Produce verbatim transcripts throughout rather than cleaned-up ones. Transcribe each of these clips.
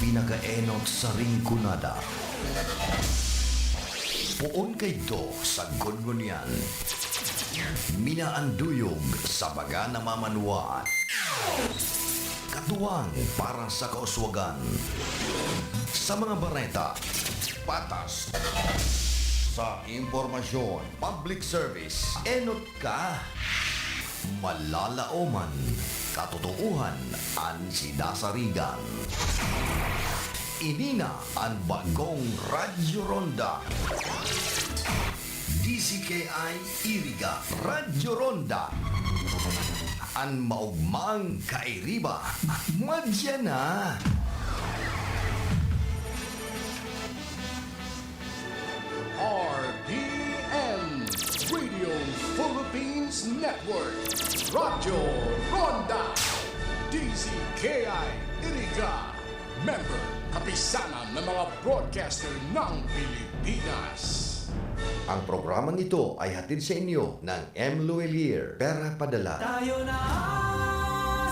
Nakaenot sa Rinconada. Poon kaidto sagkod ngunyan. Minaanduyog sa baga na mamanwaan. Katuwang para sa kauswagan. Sa mga bareta, patas. Sa impormasyon, public service, enot ka. Malalaoman, katotoohan an sidasarigan. Ini na an bagong Radyo Ronda. D Z K I Iriga, Radyo Ronda. An maugmang kairiba, madya na. R P N, Radio Philippines Network, Radyo Ronda, D Z K I Iriga, member, Kapisanan ng mga Broadcaster ng Pilipinas. Ang programang ito ay hatid sa inyo ng M Luelier, Pera Padala. Tayo na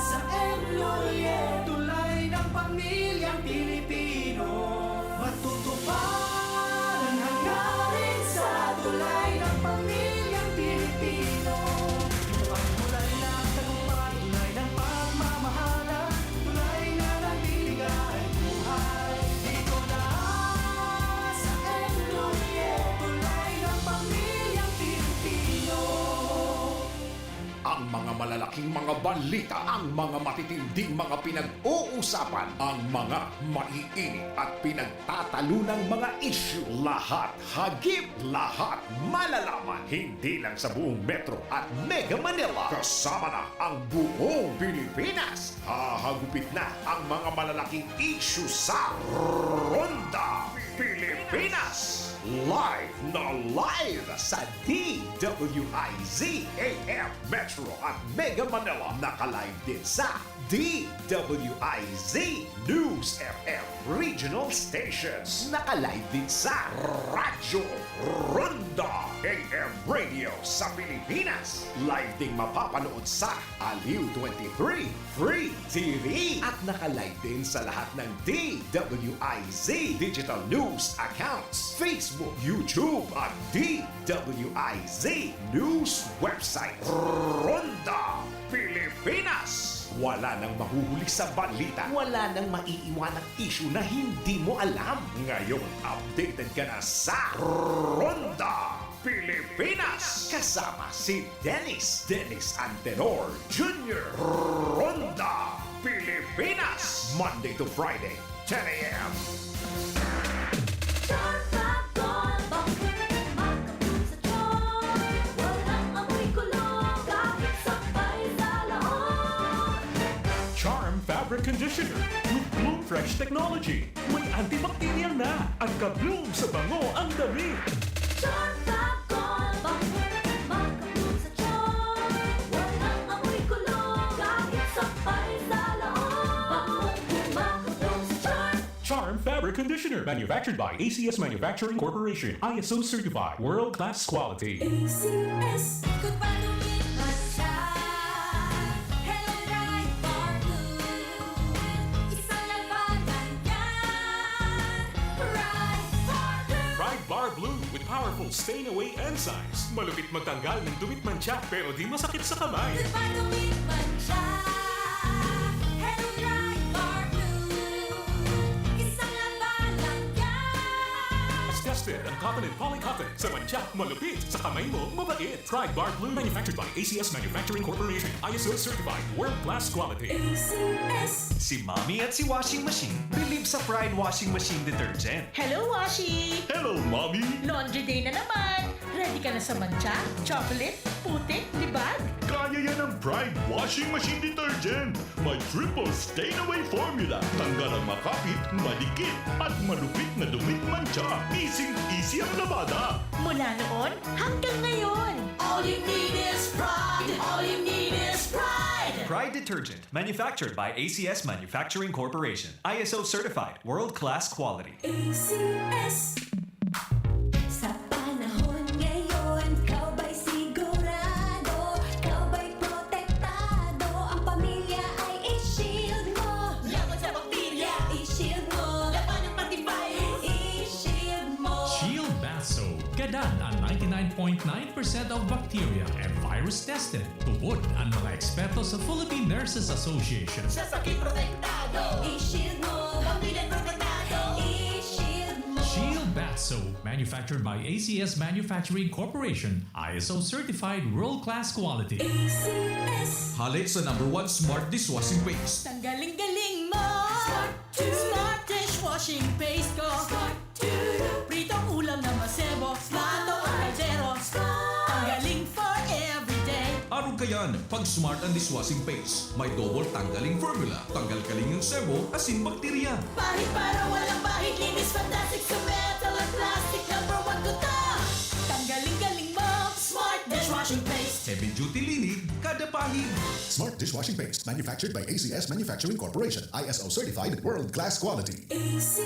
sa M Luelier, tulay ng pamilyang Pilipino. Matutupad ang hangarin sa tulay ng pamilyang Pilipino. Ito ang tulay ng tagumpay, tulay ng pagmamahalan, tulay na nagbibigay buhay. Dito na sa M Luelier, tulay ng pamilyang Pilipino. Ang mga malalaking mga balita, ang mga matitinding mga pinag-uusapan, ang mga maiinit at pinagtatalunang mga isyu, lahat, hagip, lahat malalaman, hindi lang sa buong Metro at Mega Manila, kasama na ang buong Pilipinas. Hahagupit na ang mga malalaking isyu sa Ronda Pilipinas. Live na live sa D W I Z A M Metro at Mega Manila. Naka-live din sa D W I Z News F M Regional Stations. Naka-live din sa Radyo Ronda A M Radio sa Pilipinas. Live ding mapapanood sa Aliw twenty-three Free T V. At naka-live din sa lahat ng D W I Z Digital News Accounts, Facebook, YouTube, at D W I Z News Website. Ronda Pilipinas! Wala nang mahuhuli sa balita, wala nang maiiwanang isyu na hindi mo alam. Ngayon, updated ka na sa Ronda Pilipinas! Kasama si Dennis, Dennis Antenor Junior. Ronda Pilipinas! Monday to Friday, ten a.m. Charm Fab Gold, bakit makabloom sa charm? Walang amoy kulo, kahit sampay sa laot. Charm Fabric Conditioner with Bloom Fresh Technology. May antibacterial na at ka-bloom sa bango ang damit. Charm Fab Gold, bakit makabloom sa charm? Walang amoy kulo, kahit sampay sa laot. Bangong kumakabloom sa charm. Charm Fabric Conditioner, manufactured by A C S Manufacturing Corporation, I S O certified, world-class quality. A C S. Kung panungit man siya, Hello Pride Bar Blue. Isang labanan yan, Pride Bar Blue. Pride Bar Blue with powerful stain away enzymes. Malupit magtanggal ng dumit mantsa, pero di masakit sa kamay. Kung panungit man siya, Hello Pride Bar Blue. Isang labanan yan. Tested ang cotton and polycotton. Sa mantsa, malupit. Sa kamay mo, mabait. Pride Bar Blue, manufactured by A C S Manufacturing Corporation. I S O certified, world-class quality. A C S. Si Mommy at si Washing Machine believe sa Pride Washing Machine Detergent. Hello, Washi! Hello, Mommy! Laundry day na naman! Ready ka na sa mantsa, chocolate, putik, libag? Kaya yan ng Pride Washing Machine Detergent! May triple stain away formula. Tanggal ang makapit, madikit, at malupit na dumit mantsa. Easy-easy ang labada. Mula noon hanggang ngayon. All you need is Pride. All you need is Pride. Pride Detergent, manufactured by A C S Manufacturing Corporation. I S O certified, world-class quality. A C S. Sa panahon ngayon, ikaw ba'y sigurado? Ikaw ba'y protektado? Ang pamilya ay i-shield mo. Laban sa bakterya, i-shield mo. Ang ninety-nine point nine percent of bacteria and virus tested. Tubod ang mga eksperto sa Philippine Nurses Association. Sa sakit protektado. I-shield mo. Pamilya protektado. I-shield mo. Shield Bath Soap, manufactured by A C S Manufacturing Corporation, I S O certified world-class quality. A C S. Hale sa number one smart dishwashing paste. Tanggaling-galing mo. Smart. Smart dishwashing paste ko. Smart. Pritong ulam na masebo, plato o kaldero. Tanggaling for everyday. Arog kayan, pag Smart ang dishwashing paste. May double tanggaling formula. Tanggal kaling ang sebo, asin bakterya. Pahid para walang bahid, linis fantastic sa metal at plastic. Number one ko to. Tanggaling-galing mo, Smart dishwashing paste. Heavy duty linig, kada pahid. Smart dishwashing paste, manufactured by A C S Manufacturing Corporation, I S O certified, world class quality. A C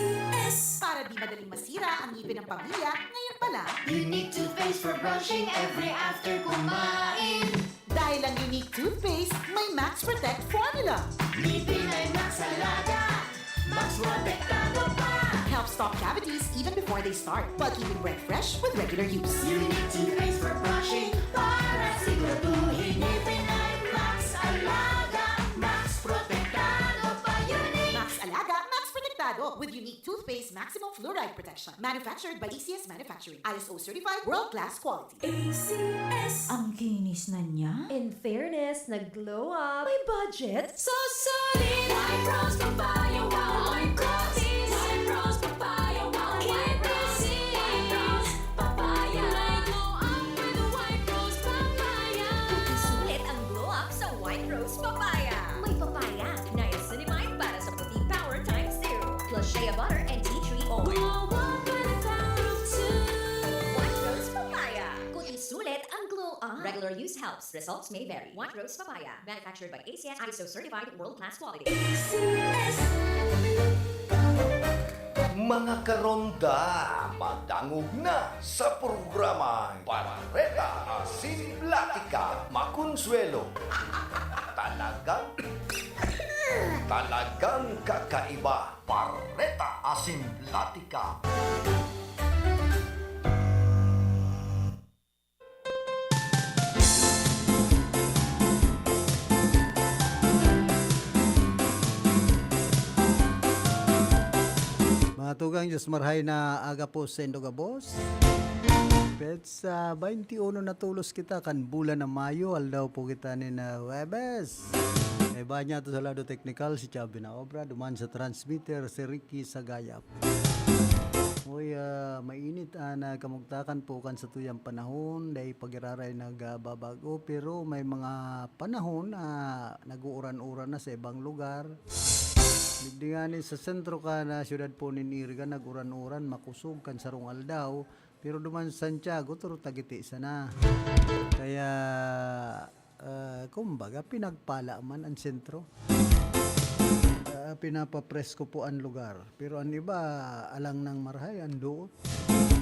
S. Para di madaling masira ang ngipin ng pamilya, ngayon pa lang. Unique toothpaste for brushing every after kumain. Dahil ang Unique toothpaste may Max Protect formula. Ngipin ay Max Alaga, Max Protektado pa. Helps stop cavities even before they start, while keeping breath fresh with regular use. Unique toothpaste for brushing para siguraduhin ngipin ay Max Alaga, Max Protektado pa. Unique. Max Alaga, Max Protektado with Unique Toothpaste Maximum Fluoride Protection. Manufactured by A C S Manufacturing. I S O certified, world class quality. A C S. Ang kinis na niya. In fairness, nag-glow up. May budget? So solid! White Rose Papaya, wow! White Rose! White Rose Papaya, wow! White Rose! White Rose Papaya! May glow up with White Rose Papaya! Sulit ang glow up sa White Rose Papaya. May papaya, niacinamide para sa puti power times two, plus shea butter and tea tree oil. Glow up with the power of two. White Rose Papaya. Kuti sulit ang glow up. Regular use helps. Results may vary. White Rose Papaya. Manufactured by A C S, I S O certified, world class quality. A C S. Mga karonda, madangog na sa programang Bareta Asin Platika, Makonsuelo. Talagang, talagang kakaiba. Bareta Asin Platika. Mga tugang, Diyos marhay na aga po sa indo gabos. Petsa baynte uno na tolos kita kan bulan na Mayo, aldaw po kita nin, ah, Huwebes. Kaiba niya to sa lado teknikal, si Chubby na obra, duman sa transmitter, si Ricky Sagayap. Uy, ah, mainit an, ah, kamugtakan po kan satuyang panahon, dai pa giraray nagbabago, pero may mga panahon na nag-uuran-uran na sa ibang lugar. Digdi ngani sa sentro kan, ah, siyudad po nin Iriga, nag-uran-uran, makosog kan sarong aldaw, pero duman sa Santiago, toro tagiti sana. Kaya, ah, kumbaga, pinagpala man an sentro. Ah, pinapapresko po an lugar. Pero an iba, alang nang marahay, an doot.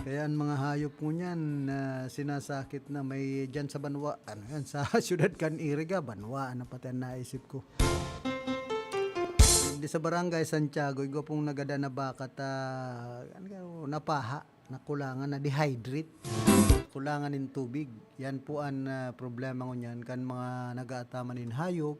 Kaya an mga hayop ngunyan, ah, sinasakit na may diyan sa banwa, ano yan, sa siyudad kan Iriga, banwa, ano pati an naisip ko. Di sa Barangay Santiago, igwa pong nagadan na baka ta, ano ka, napaha, nakulangan, na-dehydrate. Kulangan nin tubig. Yan po an, ah, problema ngunyan kan mga nag-aataman nin hayop.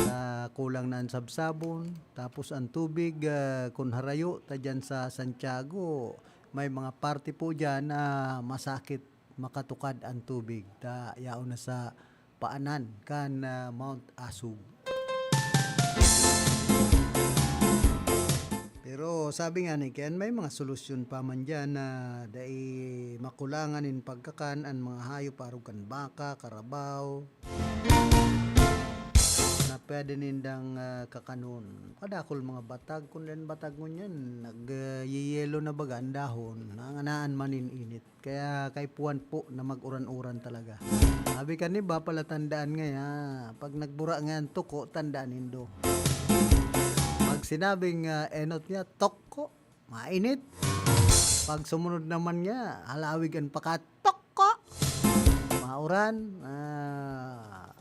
Ah, kulang na an sabsabon. Tapos an tubig, ah, kun harayo ta dyan sa Santiago, may mga parte po dyan na masakit makatukad an tubig. Ta, yaon na sa paanan kan, ah, Mount Asug. Pero sabi nga ni Ken, may mga solusyon pa man dyan na dai makulangan nin pagkakan an mga hayop, arog kan baka, karabaw, na pwede nindang, ah, kakanon. Kadakul mga batag, kun an batag ngunyan, nag, ah, yeyelo na baga an dahon, nanganaan man nin init. Kaya kaipuhan po na mag-uran-uran talaga. Sabi kan iba, palatandaan ngaya, pag nagbura ngaya an tuko, tandaan nindo. Pag sinabing, ah, enot niya, toko, mainit. Pag sumunod naman niya, halawig an paka, toko, mauran. Ah,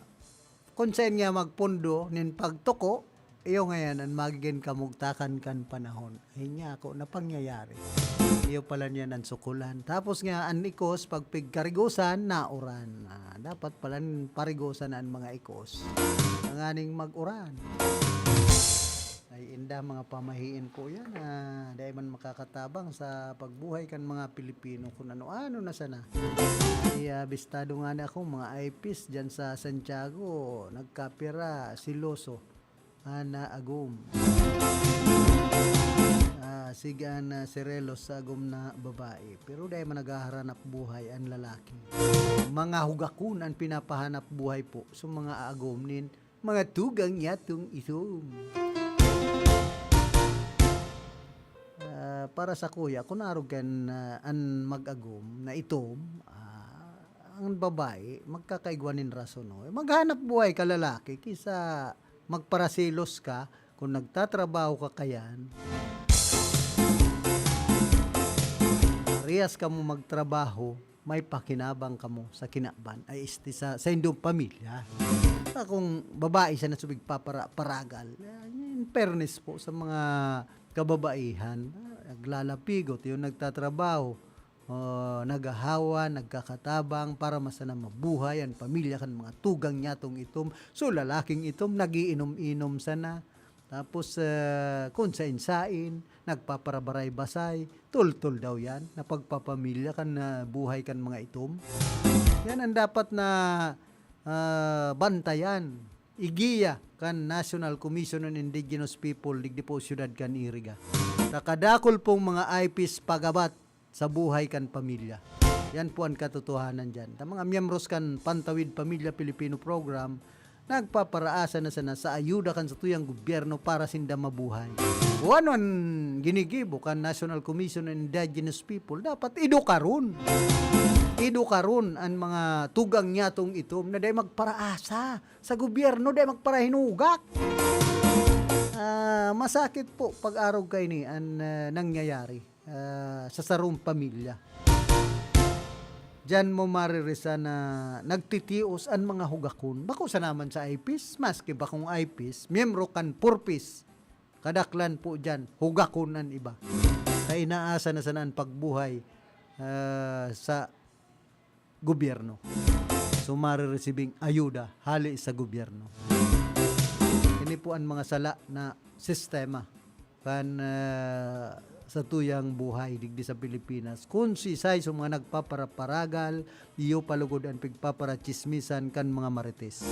kun saen nga magpundo nin pagtuko, iyo ngayan an magigin kamugtakan kan panahon. Ay niya ako na pangyayari. Iyo pala niyan an sukulan. Tapos nga, an ikos, pag pigkarigosan, nauran. Ah, dapat pala parigosan an mga ikos. Tanganing mag-uran. Ay, inda, mga pamahiin po yan. Ah, dai man makakatabang sa pagbuhay kan mga Pilipino kung ano-ano na sana. Ay, ah, bistado nga na ako, mga I Ps dyan sa Santiago, nagkapira, siloso. Ana agom. Ah, sige, ana serelos sa agom na babae. Pero dai man naghaharanap buhay an lalaki. Mga hugakon an pinapahanap buhay po sa mga agom nin mga tugang yatong itom. Ah, para sa kuya, kun arog kan, ah, an mag-agom na itom, ah, ang babae, magkakaigwa nin rason, no? Maghanap buhay ka lalaki kisa magparaselos ka kun nagtatrabaho ka kayan. Parehas kamo magtrabaho, may pakinabang kamo sa kinaban, ay, este, sa, sa indong pamilya. Sa kung babae siya na subig papara-, paragal, eh, in fairness po sa mga kababaihan, naglalapigot, yung nagtatrabaho, ah, naghahawa, nagkakatabang para masana mabuhay an pamilya kan mga tugang niyatong itom. So, lalaking itom, nagiinom-inom sana. Tapos, ah, kun sain-sain, nagpaparabaray-basay, tultol daw yan, na pagpapamilya kan, ah, buhay kan mga itom. Yan ang dapat na, ah, bantayan, igiya kan National Commission on Indigenous People digdi po siyudad kan Iriga. Sa kadakul pong mga I Ps pagabat sa buhay kan pamilya. Yan po an katotohanan diyan. Ta mga miyembros kan Pantawid Pamilya Pilipino Program, nagpaparaasa na sana sa ayuda kan satuyang gobyerno para sinda mabuhay. O ano an ginigibo kan National Commission on Indigenous People, dapat edukaron. Edukaron an mga tugang niyatong itom na dai magparaasa sa gobyerno, dai magparahinugak. Ah, masakit po pag arog kaini an, ah, nangyayari, ah, sa sarong pamilya. Diyan mo maririsan na nagtitios an mga hugakon. Bako sa naman sa I P S, maski bakong I P S, miyembro kan four Ps. Kadaklan po diyan, hugakon an iba. Kaya inaasa na sana an pagbuhay, ah, sa gobyerno. So, mareresibing ayuda hali sa gobyerno. Ini po an mga sala na sistema kan, ah, satuyang buhay digdi sa Pilipinas. Kun siisay sa mga nagpaparaparagal, iyo pa lugod an pigpaparachismisan kan mga marites.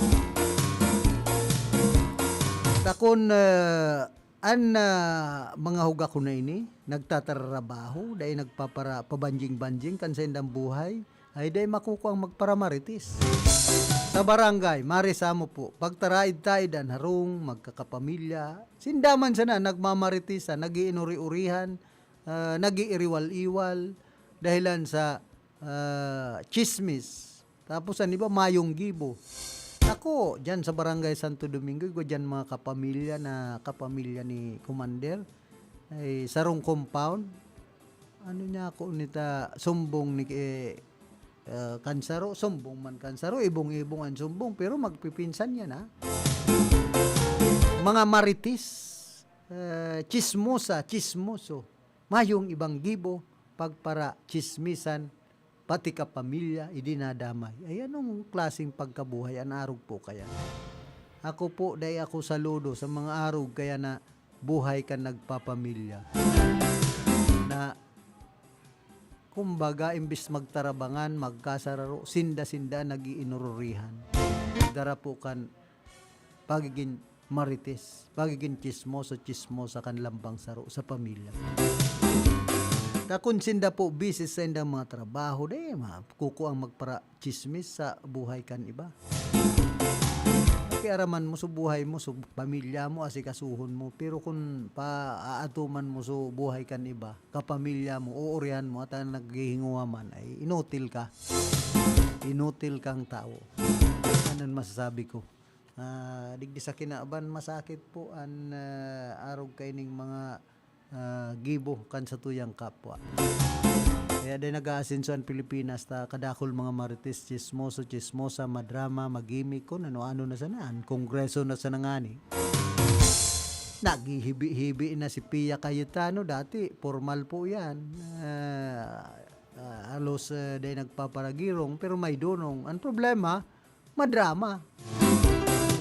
Ta kun, ah, an, ah, mga hugakon na ini, nagtatrabaho, dai nagpapara-, pabanjing-banjing kan saindang buhay, ay dai makukuang magparamarites. Sa barangay, marisa mo po, pagtaraid-taid an harong, magkakapamilya, sinda man sana nagmamaritesan, nag-iinuri-urihan, ah, nag-iiriwal-iwal, dahilan sa, ah, tsismis. Tapos an iba, mayong gibo. Ako, diyan sa Barangay Santo Domingo, igwa diyan mga kapamilya na kapamilya ni Commander. Ay, sarong compound. Ano niya ako nita, sumbong ni, eh, ah, kan saro, sumbong man kan saro, ibong-ibong an sumbong, pero magpipinsan yan, ha? Mga marites, eh, chismosa, chismoso. Mayong ibang gibo, pagpara, chismisan, pati kapamilya, idinadamay. Ay, anong klaseng pagkabuhay an arog po kaya? Ako po, dai ako saludo sa mga arog kaya na buhay kan nagpapamilya. Na, kumbaga, imbis magtarabangan, magkasararo, sinda-sinda nag-iinururihan. Dara po kan pagigin marites, pagigin tsismoso, tsismosa kan lambang saro sa pamilya. Ta kun sinda po busy sa indang mga trabaho, di, ma-, kukuang magpara-, tsismis sa buhay kan iba. Pakiaraman mo sa buhay mo, sa pamilya mo, asikasuhon mo. Pero kun paaaduman mo sa buhay kan iba, kapamilya mo, uurihan mo, at ang naghihinguwa man, ay inutil ka. Inutil kang tao. Yan ang masasabi ko. Ah, digdi sa kinaban, masakit po an, ah, arog kaining mga, ah, gibo kan satuyang kapwa. Kaya din nag-aasenso an Pilipinas ta kadakul mga marites, tsismoso, tsismosa, madrama, magimik, kun ano-ano na sana. An Kongreso na sana ngani. Naghihibi-hibi na si Pia Cayetano, dati pormal po 'yan. Ah, ah, halos, ah, dai nagpaparagirong, pero may dunong. Ang problema, madrama.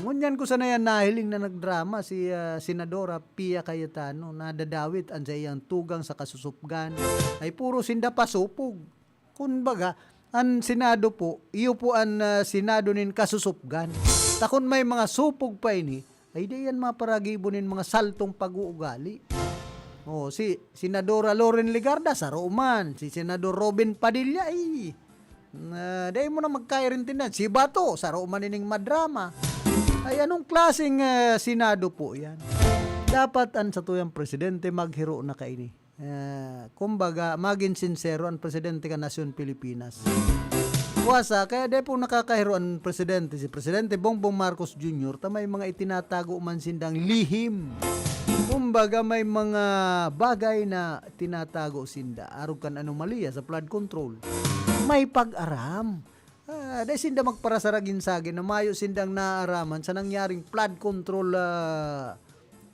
Ngunyan ko sana yan nahiling na nagdrama si, ah, Senadora Pia Cayetano. Nadadawit an saiyang tugang sa kasusupgan. Ay puro sinda pasupog. Kumbaga, an Senado po, iyo po an, ah, Senado nin kasusupgan. Ta kun may mga supog pa ini, ay di yan maparagibo nin mga saltong pag-uugali. Oh, si Senadora Loren Legarda, saro man. Si Senador Robin Padilla, ay, na, dai mo na magkairintindihan. Si Bato, saro man ining madrama. Ay, anong klaseng, ah, Senado po yan? Dapat an satuyang presidente maghiro na kaini. Ah, kumbaga, magin sinsero an presidente kan nasyon Pilipinas. Wasa, kaya dai po nakakahiro an presidente, si Presidente Bongbong Marcos Junior, ta may mga itinatago man sindang lihim. Kumbaga, may mga bagay na tinatago sinda, arog kan anomalya sa flood control. May pag-aram. Ah, dai sinda magparasaragin-sagin na mayo sindang naaraman sa nangyaring flood control, ah,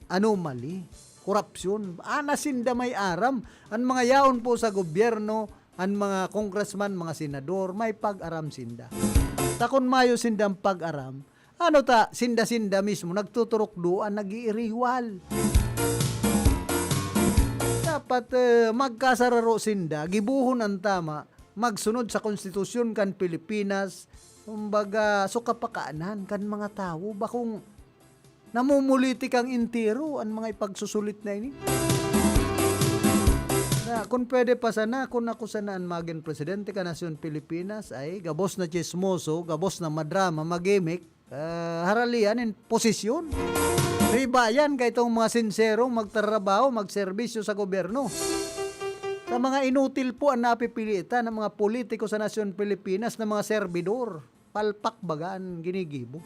anomaly, korapsyon. Ana sinda may aram. An mga yaon po sa gobyerno, an mga congressman, mga senador, may pag-aram sinda. Ta kun mayo sindang pag-aram, ano ta, sinda-sinda mismo, nagtuturukdoan, nag-iiriwal. Dapat, eh, magkasararo sinda, gibohon an tama, magsunod sa konstitusyon kan Pilipinas, kumbaga, so kapakanan kan mga tawo, bakong namumulitikang entero an mga ipagsusulit na ini. Na, kun pwede pa sana, kun ako sana an magin presidente kan nasyon Pilipinas, ay gabos na tsismoso, gabos na madrama, magimik, ah, haralian nin posisyon. Riba yan kay itong mga sinserong magtrabaho, magserbisyo sa gobyerno. Sa mga inutil po an napipilitan ng mga politiko sa nasyon Pilipinas na mga serbidor. Palpak baga an ginigibo.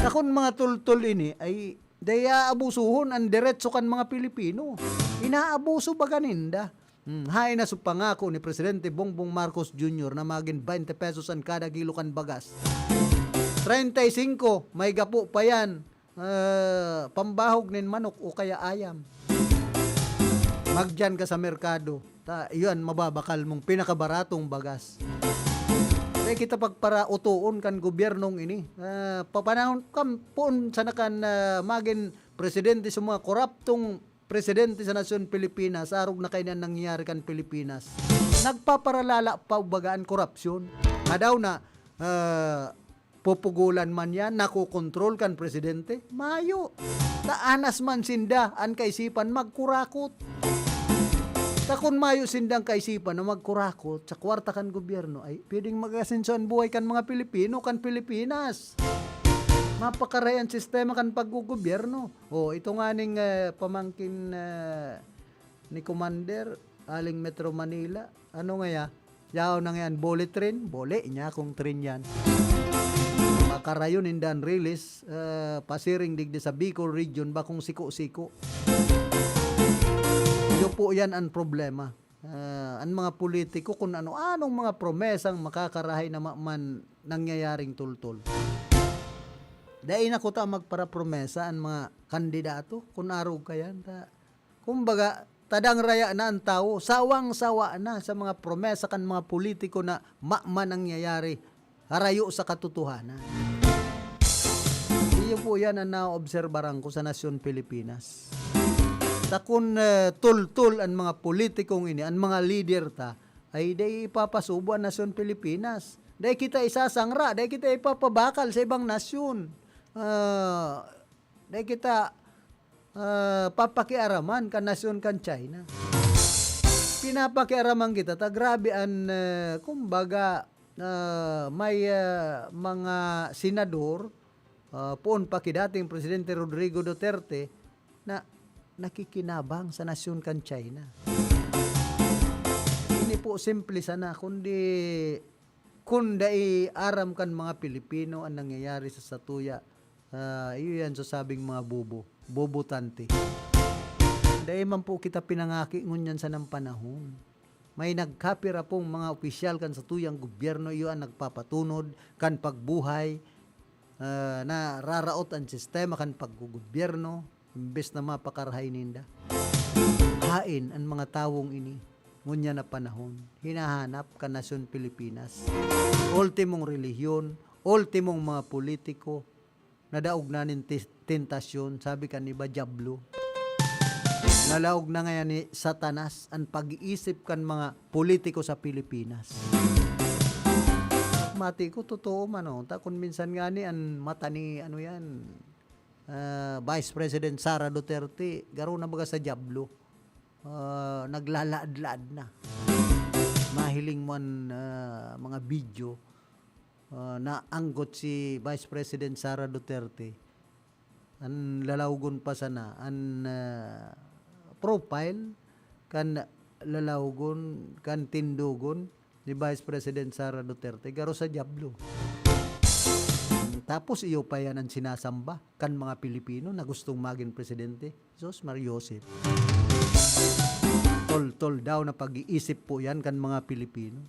Takon mga tultol ini ay dai aabusuhon an deretso kan mga Pilipino. Inaabuso baga ninda. Hmm, haen na sa pangako ni Presidente Bongbong Marcos Junior na magin twenty pesos an kada kilo kan bagas. Treinta y cinco, may gapo pa yan. Ah, pambahog nin manok o kaya ayam. Magdiyan ka sa merkado, ta iyan mababakal mong pinakabaratong bagas. Dai kita pagparautoon kan gobyernong ini. Ah, papanahon kan poon sana kan, ah, magin presidente sa mga koraptong presidente sa nasyon Pilipinas, arog na kaini an nangyayari kan Pilipinas. Nagpaparalala pa baga an korapsyon. Kadaw na, ah, pupugolan man yan, nakokontrol kan presidente? Mayo. Ta anas man sinda an kaisipan magkurakot. Ta kun mayo sindang kaisipan na magkurakot sa kwarta kan gobyerno, ay pwedeng mag-asenso an buhay kan mga Pilipino, kan Pilipinas. Mapakarahay an sistema kan paggogobyerno. Oh, ito nganing, eh, pamangkin, eh, ni Commander, aling Metro Manila. Ano ngaya? Yaon na ngayan, bullet train? Bole, inya akong train yan. Makarayon in dan release, eh, pasiring digdi sa Bicol region, bakong siko-siko. Iyo po yan ang problema. Ah, ang mga politiko, kung ano-anong mga promesang makakarahay na ma-, man nangyayaring tultol. Dai na kuta magparapromesa ang mga kandidato, kung arog ka yan. Ta, kumbaga, tadang raya na ang tawo, sawang-sawa na sa mga promesa kan mga politiko na ma-, man nangyayari. Harayo sa katotohanan. Iyo po yan ang naoobserbaran ko sa nasyon Pilipinas. Ta kun, eh, tultol an mga politikong ini, an mga lider ta, ay dai ipapasubo an nasyon Pilipinas. Dai kita isasangra, dai kita ipapabakal sa ibang nasyon. Ah, dai kita, ah, papakiaraman kan nasyon kan China. Pinapakiaraman kita ta grabe an, eh, kumbaga, ah, may, ah, mga senador, ah, poon pa ki dating Presidente Rodrigo Duterte na nakikinabang sa nasyon kan China. Hindi po simple sana, kundi kun dai aram kan mga Pilipino an nangyayari sa satuya, ah, iyo yan sasabing mga bobo, bobotante. Dai man po kita pinangaki ngunyan sanang panahon. May nagkapira pong mga opisyal kan satuyang gobyerno, iyo an nagpapatunod kan pagbuhay, ah, nararaot an sistema kan paggogobyerno. imbes na mapakarahay ninda. Hain an mga tawong ini, ngunyan na panahon, hinahanap kan nasyon Pilipinas. Ultimong relihiyon, ultimong mga politiko, nadaog na nin tis-, tentasyon, sabi kan iba, dyablo. Nalaog na ngayan ni Satanas an pag-iisip kan mga politiko sa Pilipinas. Mati ko, totoo man, oh. Ta kun minsan ngani an mata ni, ano yan, ah, Vice President Sara Duterte, garo na baga sa dyablo. Ah, naglalaad-laad na. Mahiling mo an, ah, mga video, ah, naanggot si Vice President Sara Duterte. An lalawgon pa sana, an, ah, profile kan lalawgon, kan tindogon ni Vice President Sara Duterte, garo sa dyablo. Tapos iyo pa yan an sinasamba kan mga Pilipino na gustong magin presidente. Sus, Mario Joseph. Tol-tol daw na pag-iisip po yan kan mga Pilipino.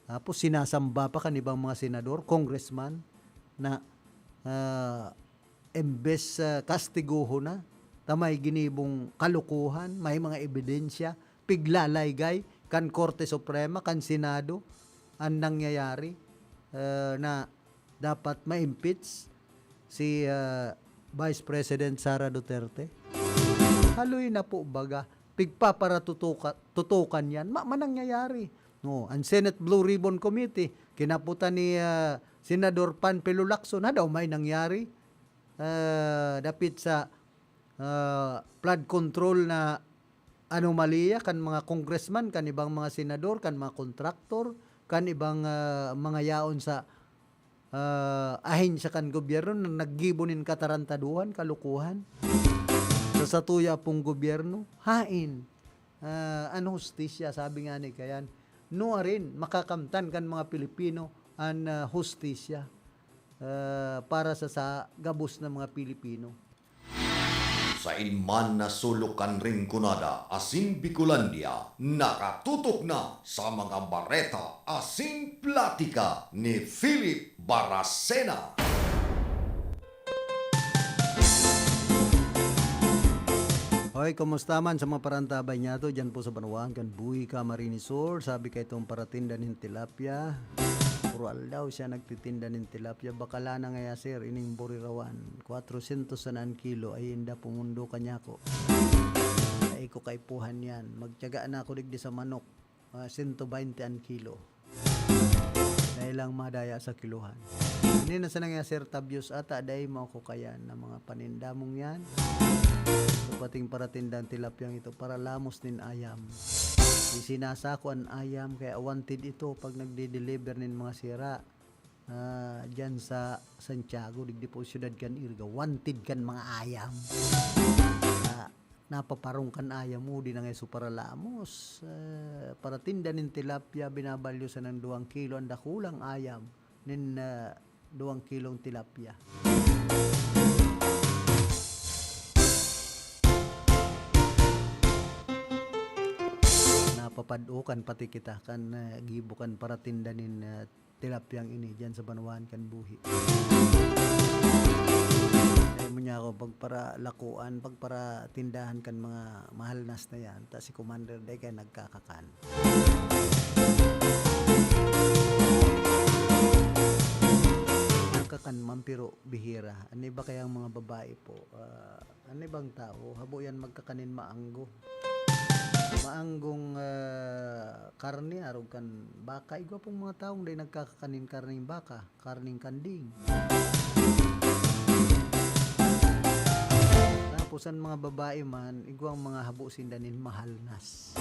Tapos sinasamba pa kan ibang mga senador, congressman na, ah, embes, ah, kastiguhon na, ta may ginibong kalokohan, may mga ebidensya, piglalaygay kan Korte Suprema, kan Senado, an nangyayari, ah, na dapat ma-impeach si, ah, Vice President Sara Duterte. Haloy na po baga, pigpaparatutuka-, tutukan yan. Ma-, manangyayari. No, an Senate Blue Ribbon Committee, kinaputan ni, ah, Senador Panfilo Lacson, na daw may nangyari, ah, dapit sa, ah, flood control na anomalya kan mga congressman, kan ibang mga senador, kan mga kontraktor, kan ibang, ah, mga yaon sa, ah, ahensya kan gobyerno na naggibo nin katarantaduhan, kalukuhan. Sa satuya pong gobyerno, hain, ah, an hustisya, sabi nga ni Kayan, nuarin makakamtan kan mga Pilipino an, ah, hustisya, ah, para sa, sa gabos na mga Pilipino. Sain man na sulok kan Rinconada asin Bicolandia, nakatutok na sa mga bareta asin platika ni Philip Baracena. Hoy, kumusta man sa mga parantabay niyato diyan po sa banwaan kan Buhi, Camarines Sur? Sabi kay itong paratinda nin tilapia. Puro aldaw siya nagtitinda nin tilapia. Bakala na ngaya, sir, ining burirawan. Kwatrosyentos sana an kilo, ay inda pumundo ka niya ko. Ay ko kaipuhan yan. Magtiyaga na ako digdi sa manok. Ah, sento baynte an kilo. Dai lang madaya sa kilohan. Ini na sana nga, Sir Tabios, ata dai mo ako kayan na mga paninda mong yan. Ito pating paratindang tilapyang ito para lamos nin ayam. Isinasako an ayam, kaya wanted ito pag nagde-deliver nin mga sira. Ah, diyan sa Santiago, digdi po siyudad kan Irga, wanted kan mga ayam. Ah, napaparong kan ayam mo, di na nga iso para lamos. Ah, para tinda nin tilapia, binabalyo sa nang duwang kilo ang dakulang ayam nin, ah, duwang kilong tilapia. Napapadukan pati kita kan, ah, gibo kan paratinda nin, ah, tilapyang ini diyan sa banwaan kan Buhi. Dai mo niya ako pagparalakuan, pagparatindahan kan mga mahalnas na yan, ta si Commander dai kaya nagkakakan. Nagkakan man, pero bihira. Ano ba kaya ang mga babae po? Ah, An ibang tawo, habo yan magkakanin maanggo. Maanggong, ah, karne, arog kan baka. Igwa pong mga tawong dai nagkakakanin karneng baka, karneng kanding. Tapos, an mga babae man, igwang mga habo sinda nin mahalnas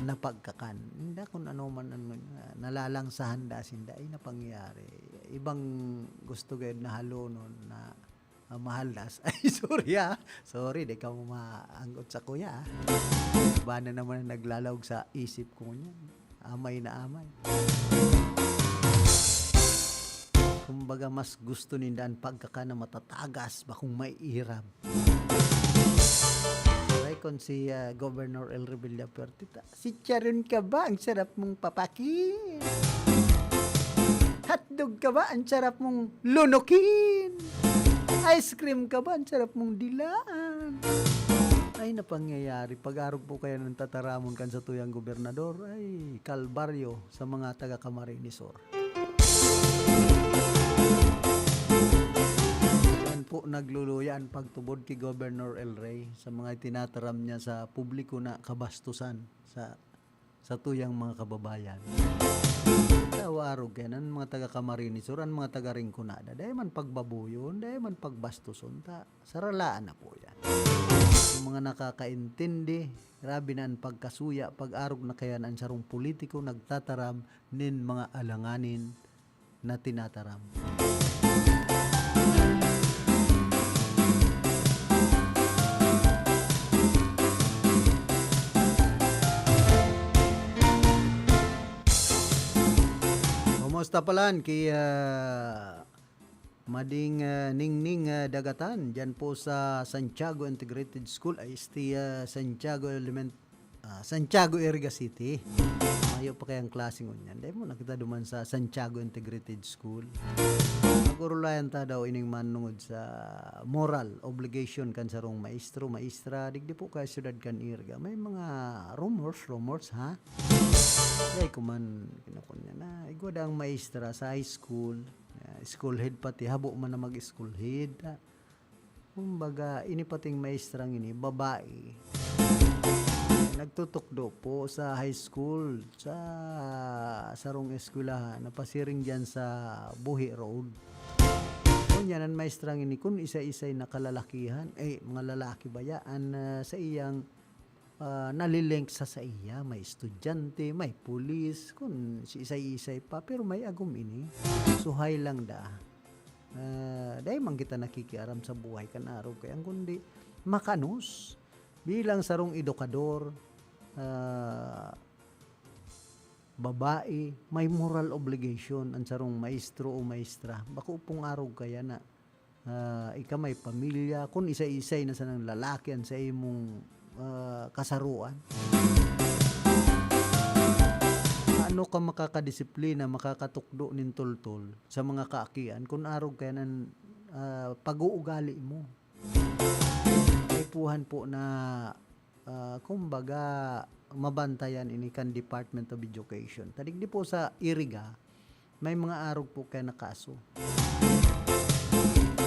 na pagkakan. Inda kun ano man an, ah, nalalangsahan da sinda, ay napangyari. Ibang gusto gayod na halonon na Ah, mahalnas. Ay, sorry, ah. Sorry, di ka mo maanggot sa kuya, ah. Iba na naman ang naglalaog sa isip ko ngunyan. Amay na amay. Kumbaga, mas gusto ninda an pagkakan na matatagas, bakong maiiram. Aray, kun si, ah, Governor El Revilla Puertita, "Chicharon ka ba? Ang sarap mong papakin. Hotdog ka ba? Ang sarap mong lunukin." Ice cream ka ba? Ang sarap mong dilaan. Ay, napangyayari. Pag-arog po kaya ng tataramon kan satuyang gobernador, ay, kalbaryo sa mga taga Camarines Sur. Yan po, nagluluya an pagtubod ki Governor El Rey sa mga itinataram niya sa publiko na kabastusan sa, sa tuyang mga kababayan. Sa arog yan, an mga taga Camarines Sur, an mga taga Rinconada, dai man pagbabuyon, dai man pagbastuson, ta, saralaan na po yan. Yung mga nakakaintindi, grabe na an pagkasuya, pag-arog na kaya an sarong politiko nagtataram nin mga alanganin na tinataram. Kumusta palan ki, ah, Mading, ah, Ningning, ah, Dagatan, diyan po sa Santiago Integrated School, ay, este, ah, Santiago Element-, ah, Santiago, Iriga City. Mayo pa kayang klase ngunyan. Dai mo na kita duman sa Santiago Integrated School. Pag-orolayan ta daw ining manungod sa moral obligation kan sarong maestro, maestra, digdi po kaya syudad kan Iriga. May mga rumors, rumors, ha? Dai ko man kinukon niya na. Igwa da ang maestra sa high school. Ah, school head pati, habo man na mag-school head. Ah, kumbaga, ini pating maestrang ini, babae. Nagtutukdo po sa high school, sa sarong eskwelahan, napasiring diyan sa Buhi Road. Ngunyan, an maestrang ini, kun isa-isay na kalalakihan, eh, mga lalaki ba yan, ah, sa iyang ah, nalilink sa saiya, may estudyante, may pulis, kun siisay-isay pa, pero may agom ini. Suhay lang da. Ah, dai man kita nakikiaram sa buhay kan arog kaya, kundi makanos. Bilang sarong edukador, ah, babae, may moral obligation an sarong maestro o maestra. Bako pong arog kaya na ah, ika may pamilya, kun isay-isay na sanang lalaki an sa imong, ah, kasaroan. Paano ka makakadisiplina, makakatukdo nin toltol sa mga kaakian kun arog kaya an, ah, pag-uugali mo? Kaipuhan po na ah, kumbaga, mabantayan ini kan Department of Education. Ta digdi po sa Iriga, may mga arog po kaya na kaso.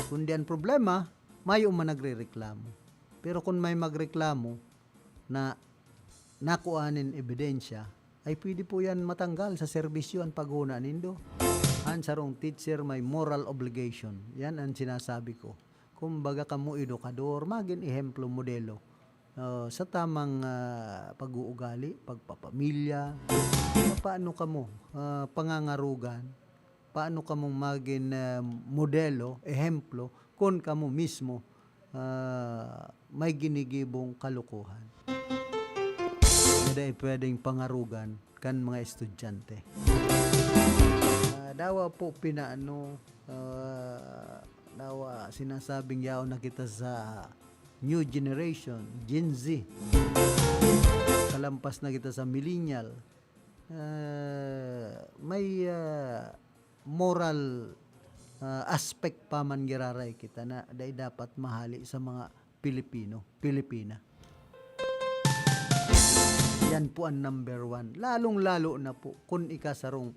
Kundi an problema, mayo man nagrereklamo. Pero kun may magreklamo na nakuha nin ebidensya, ay pwede po yan matanggal sa serbisyo an paghona nindo. An sarong teacher may moral obligation. Yan an sinasabi ko. Kumbaga, kamo edukador, magin ehemplo, modelo, ah, sa tamang, ah, pag-uugali, pagpapamilya. Paano kamo, ah, pangangarugan? Paano kamo magin, ah, modelo, ehemplo, kun kamo mismo, ah, may ginigibong kalokohan? Na dai pwedeng pangarugan kan mga estudyante. Ah, dawa po pinaano, ah, dawa sinasabing yaon na kita sa new generation, Gen Z. Kalampas na kita sa millennial. Ah, may, ah, moral, ah, aspect pa man giraray kita na dai dapat mahali sa mga Pilipino, Pilipina. Yan po ang number one. Lalong-lalo na po kun ika sarong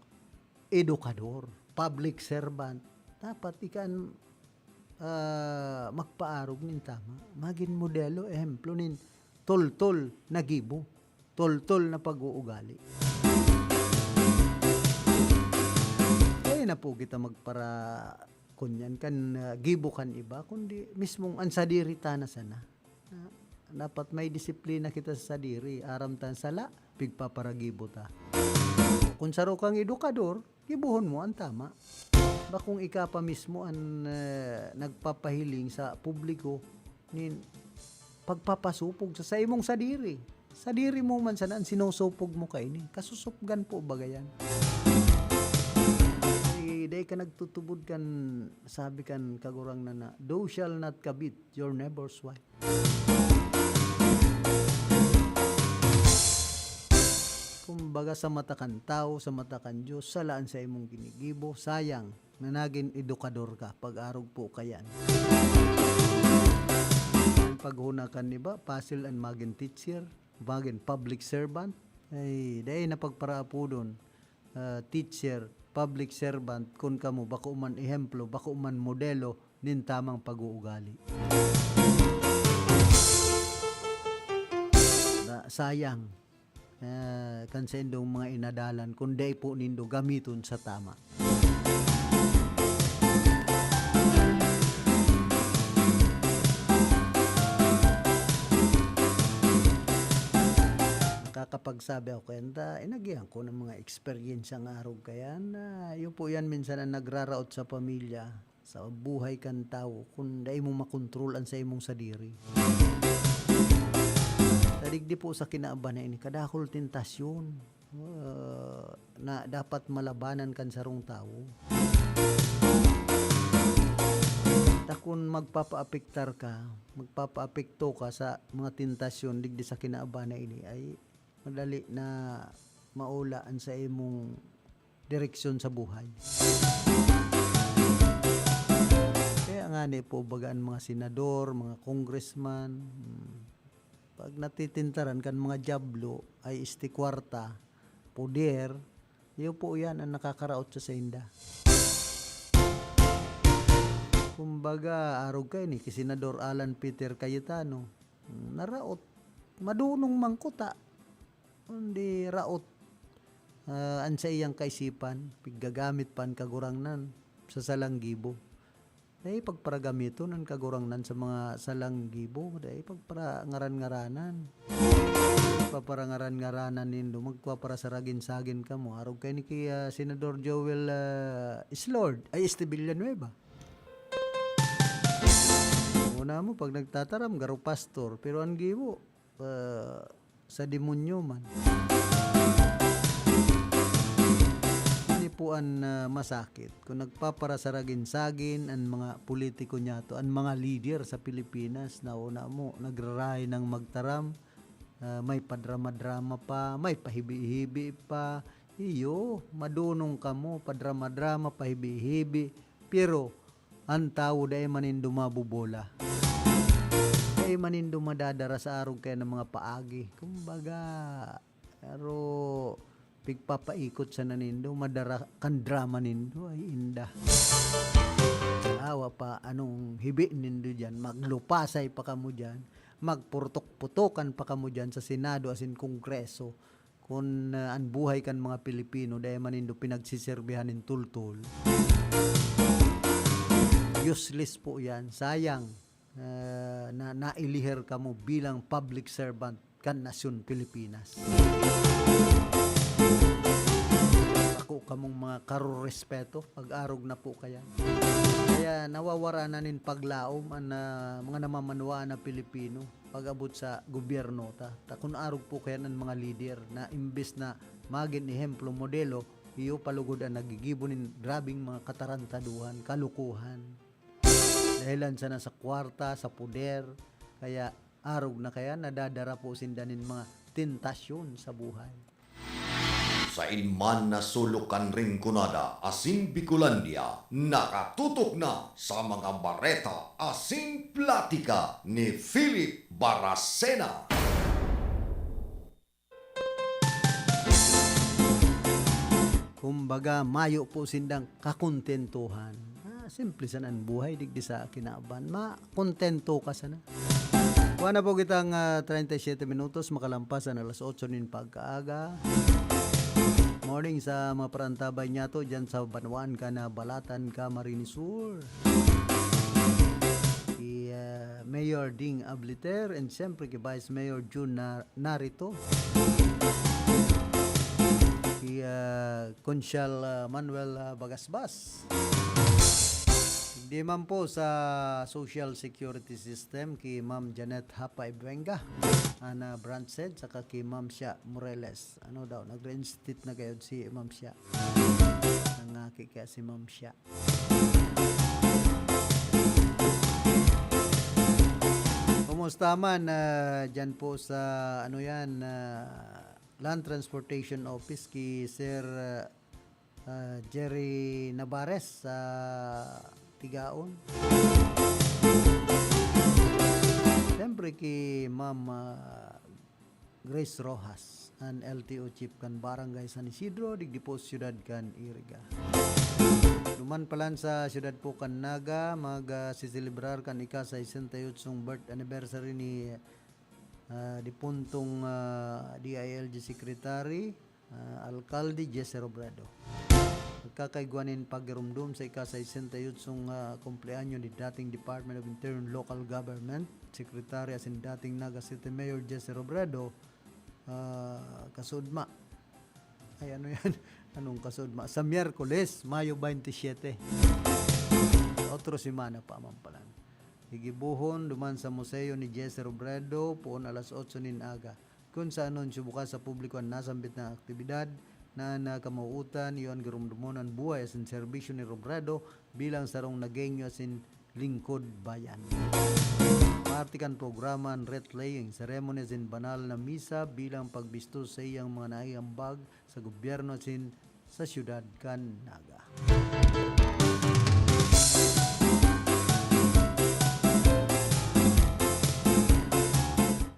edukador, public servant. Dapat ika an, ah, magpaarog nin tama. Magin modelo, ehemplo nin toltol na gibo, toltol na pag-uugali. Dai na po kita magpara-, kunyan kan, ah, gibo kan iba, kundi mismong an sadiri ta na sana. Ah, dapat may disiplina kita sa sadiri. Aram ta an sala, pigpaparagibo ta. Kun saro kang edukador, gibohon mo an tama. Bakong ika pa mismo an, eh, nagpapahiling sa publiko nin pagpapasupog sa saimong sadiri. Sadiri mo man sana an sinusupog mo kaini. Kasusupgan po baga yan. Eh, dai ka nagtutubod kan sabi kan Kagurangnan na, "Thou shall not covet your neighbor's wife." Kumbaga, sa mata kan tawo, sa mata kan Diyos, sala an saimong ginigibo, sayang. na nagin edukador ka, pag-arog po kayan. An paghona kan iba, pasil an magin teacher, magin public servant. Ay, dai na pagparaapodon, ah, teacher, public servant, kun kamo bako man ehemplo, bako man modelo nin tamang pag-uugali. Na, sayang, ah, kan saindong mga inadalan kun dai po nindo gamiton sa tama. Nakakapagsabi ako kayan ta, inagihan ko ng mga eksperyensya nga arog kayan na, iyo po yan minsan ang nagraraot sa pamilya, sa buhay kan tawo, kun dai mo makontrol an saimong sadiri. Ta digdi po sa kinaban na ini, kadakul tentasyon, ah, na dapat malabanan kan sarong tawo. Ta kun magpapaapektar ka, magpapaapekto ka sa mga tentasyon digdi sa kinaban na ini, ay madali na maula an saimong direksyon sa buhay. Kaya ngani po, baga an mga senador, mga congressman, hmm, pag natitentaran kan mga dyablo, ay este kwarta, poder, iyo po yan ang nakakaraot sa sainda. Kumbaga, arog kaini ki Senador Alan Peter Cayetano, naraot, madunong man kuta, kundi raot, ah, an saiyang kaisipan, piggagamit pa an Kagurangnan sa salang gibo. Dai pagparagamiton an Kagurangnan sa mga salang gibo, dai pagparangaran-ngaranan. Paparangaran-ngaranan nindo, magpaparasaragin-sagin kamo. Arog kaini ki, ah, Senador Joel, ah, Islord, ay, este Villanueva. Una mo, pag nagtataram, garo pastor, pero an gibo, ah, sa demonyo man. Ini po an, ah, masakit. Kung nagpaparasaragin-sagin an mga politiko niyato, an mga lider sa Pilipinas, na una mo, nagrarahay ng magtaram, ah, may padrama-drama pa, may pahibi-hibi pa. Iyo, madunong kamo, padrama-drama, pahibi-hibi. Pero, an tawo dai man nindo mabobola. Dai man nindo madadara sa arog kayan na mga paagi. Kumbaga, pero pigpapaikot sana nindo, madara kan drama nindo, ay inda. Awa pa, anong hibi nindo diyan? Maglupasay pa kamo diyan, magpurtok-putokan pa kamo diyan sa Senado asin Kongreso. Kun, ah, an buhay kan mga Pilipino dai man nindo pinagseserbihan nin tultol, useless po yan. Sayang, ah, na nailiher kamo bilang public servant kan nasyon Pilipinas. Bako kamong mga karorespeto, pag-arog na po kayan. Kaya nawawara na nin paglaom an, ah, mga namamanwaan na Pilipino pag-abot sa gobyerno ta. Ta kun arog po kayan an mga lider na imbes na magin ehemplo, modelo, iyo pa lugod an naggigibo nin grabeng mga katarantaduhan, kalokohan. Dahelan sana sa kwarta, sa poder, kaya arog na kayan nadadara po sinda nin mga tentasyon sa buhay. Sain man na sulok kan Rinconada asin Bicolandia, nakatutok na sa mga bareta asin platika ni Philip Baracena. Kumbaga, mayo po sindang kakontentuhan. Ah, simple sana an buhay digdi sa kinaban. Ma-, kontento ka sana. Kuha na po kitang, ah, treinta y siete minutos, makalampas an alas otso nin pagkaaga. Morning sa mga parantabay niyato dyan sa Banwaan, Canabalatan, Camarines Sur. Si, ah, Mayor Ding Abliter and siyempre ki Vice Mayor Jun Na-, Narito. Si, ah, Konsyal, ah, Manuel, ah, Bagasbas. Di man po sa social security system ki Ma'am Janet Hapa Ibuenga, ana branch head, saka ki Ma'am Sha Moreles. Ano daw, nag-reinstate na gayod si Ma'am Sha. Nangaki kaya si Ma'am Sha. Kumusta man, ah, dyan po sa, ano yan, ah, Land Transportation Office ki Sir, ah, ah, Jerry Navarez sa Tigaon. Siyempre ki Ma'am, ah, Grace Rojas, an L T O chief kan Barangay San Isidro, digdi po siyudad kan Iriga. Duman palan sa siyudad po kan Naga, magsiselebrar kan ika-sesenta y otsong birth anniversary ni, ah, dipuntong, ah, D I L G Secretary, ah, Alkalde Jesse Robredo. Nagkakaigwa nin pagirumdom sa ika-sesenta y otsong, ah, kumpleanyo ni dating Department of Interior and Local Government Secretary asin dating Naga City Mayor Jesse Robredo, ah, kasudma. Ay, ano yan? Anong kasudma? Sa Miyerkules, Mayo twenty-seven. Otro semana pa man palan. Gigibohon duman sa museo ni Jesse Robredo, poon alas otso nin aga. Kun sa anunsyo bukas sa publiko an nasambit na aktibidad, na an kamawootan, iyo an giromdomon an buhay asin serbisyo ni Robredo bilang sarong Nagueño asin lingkod bayan. Parte kan programa an wreath-laying ceremony asin banal na misa bilang pagbistos sa iyang mga naiambag sa gobyerno asin sa siyudad kan Naga.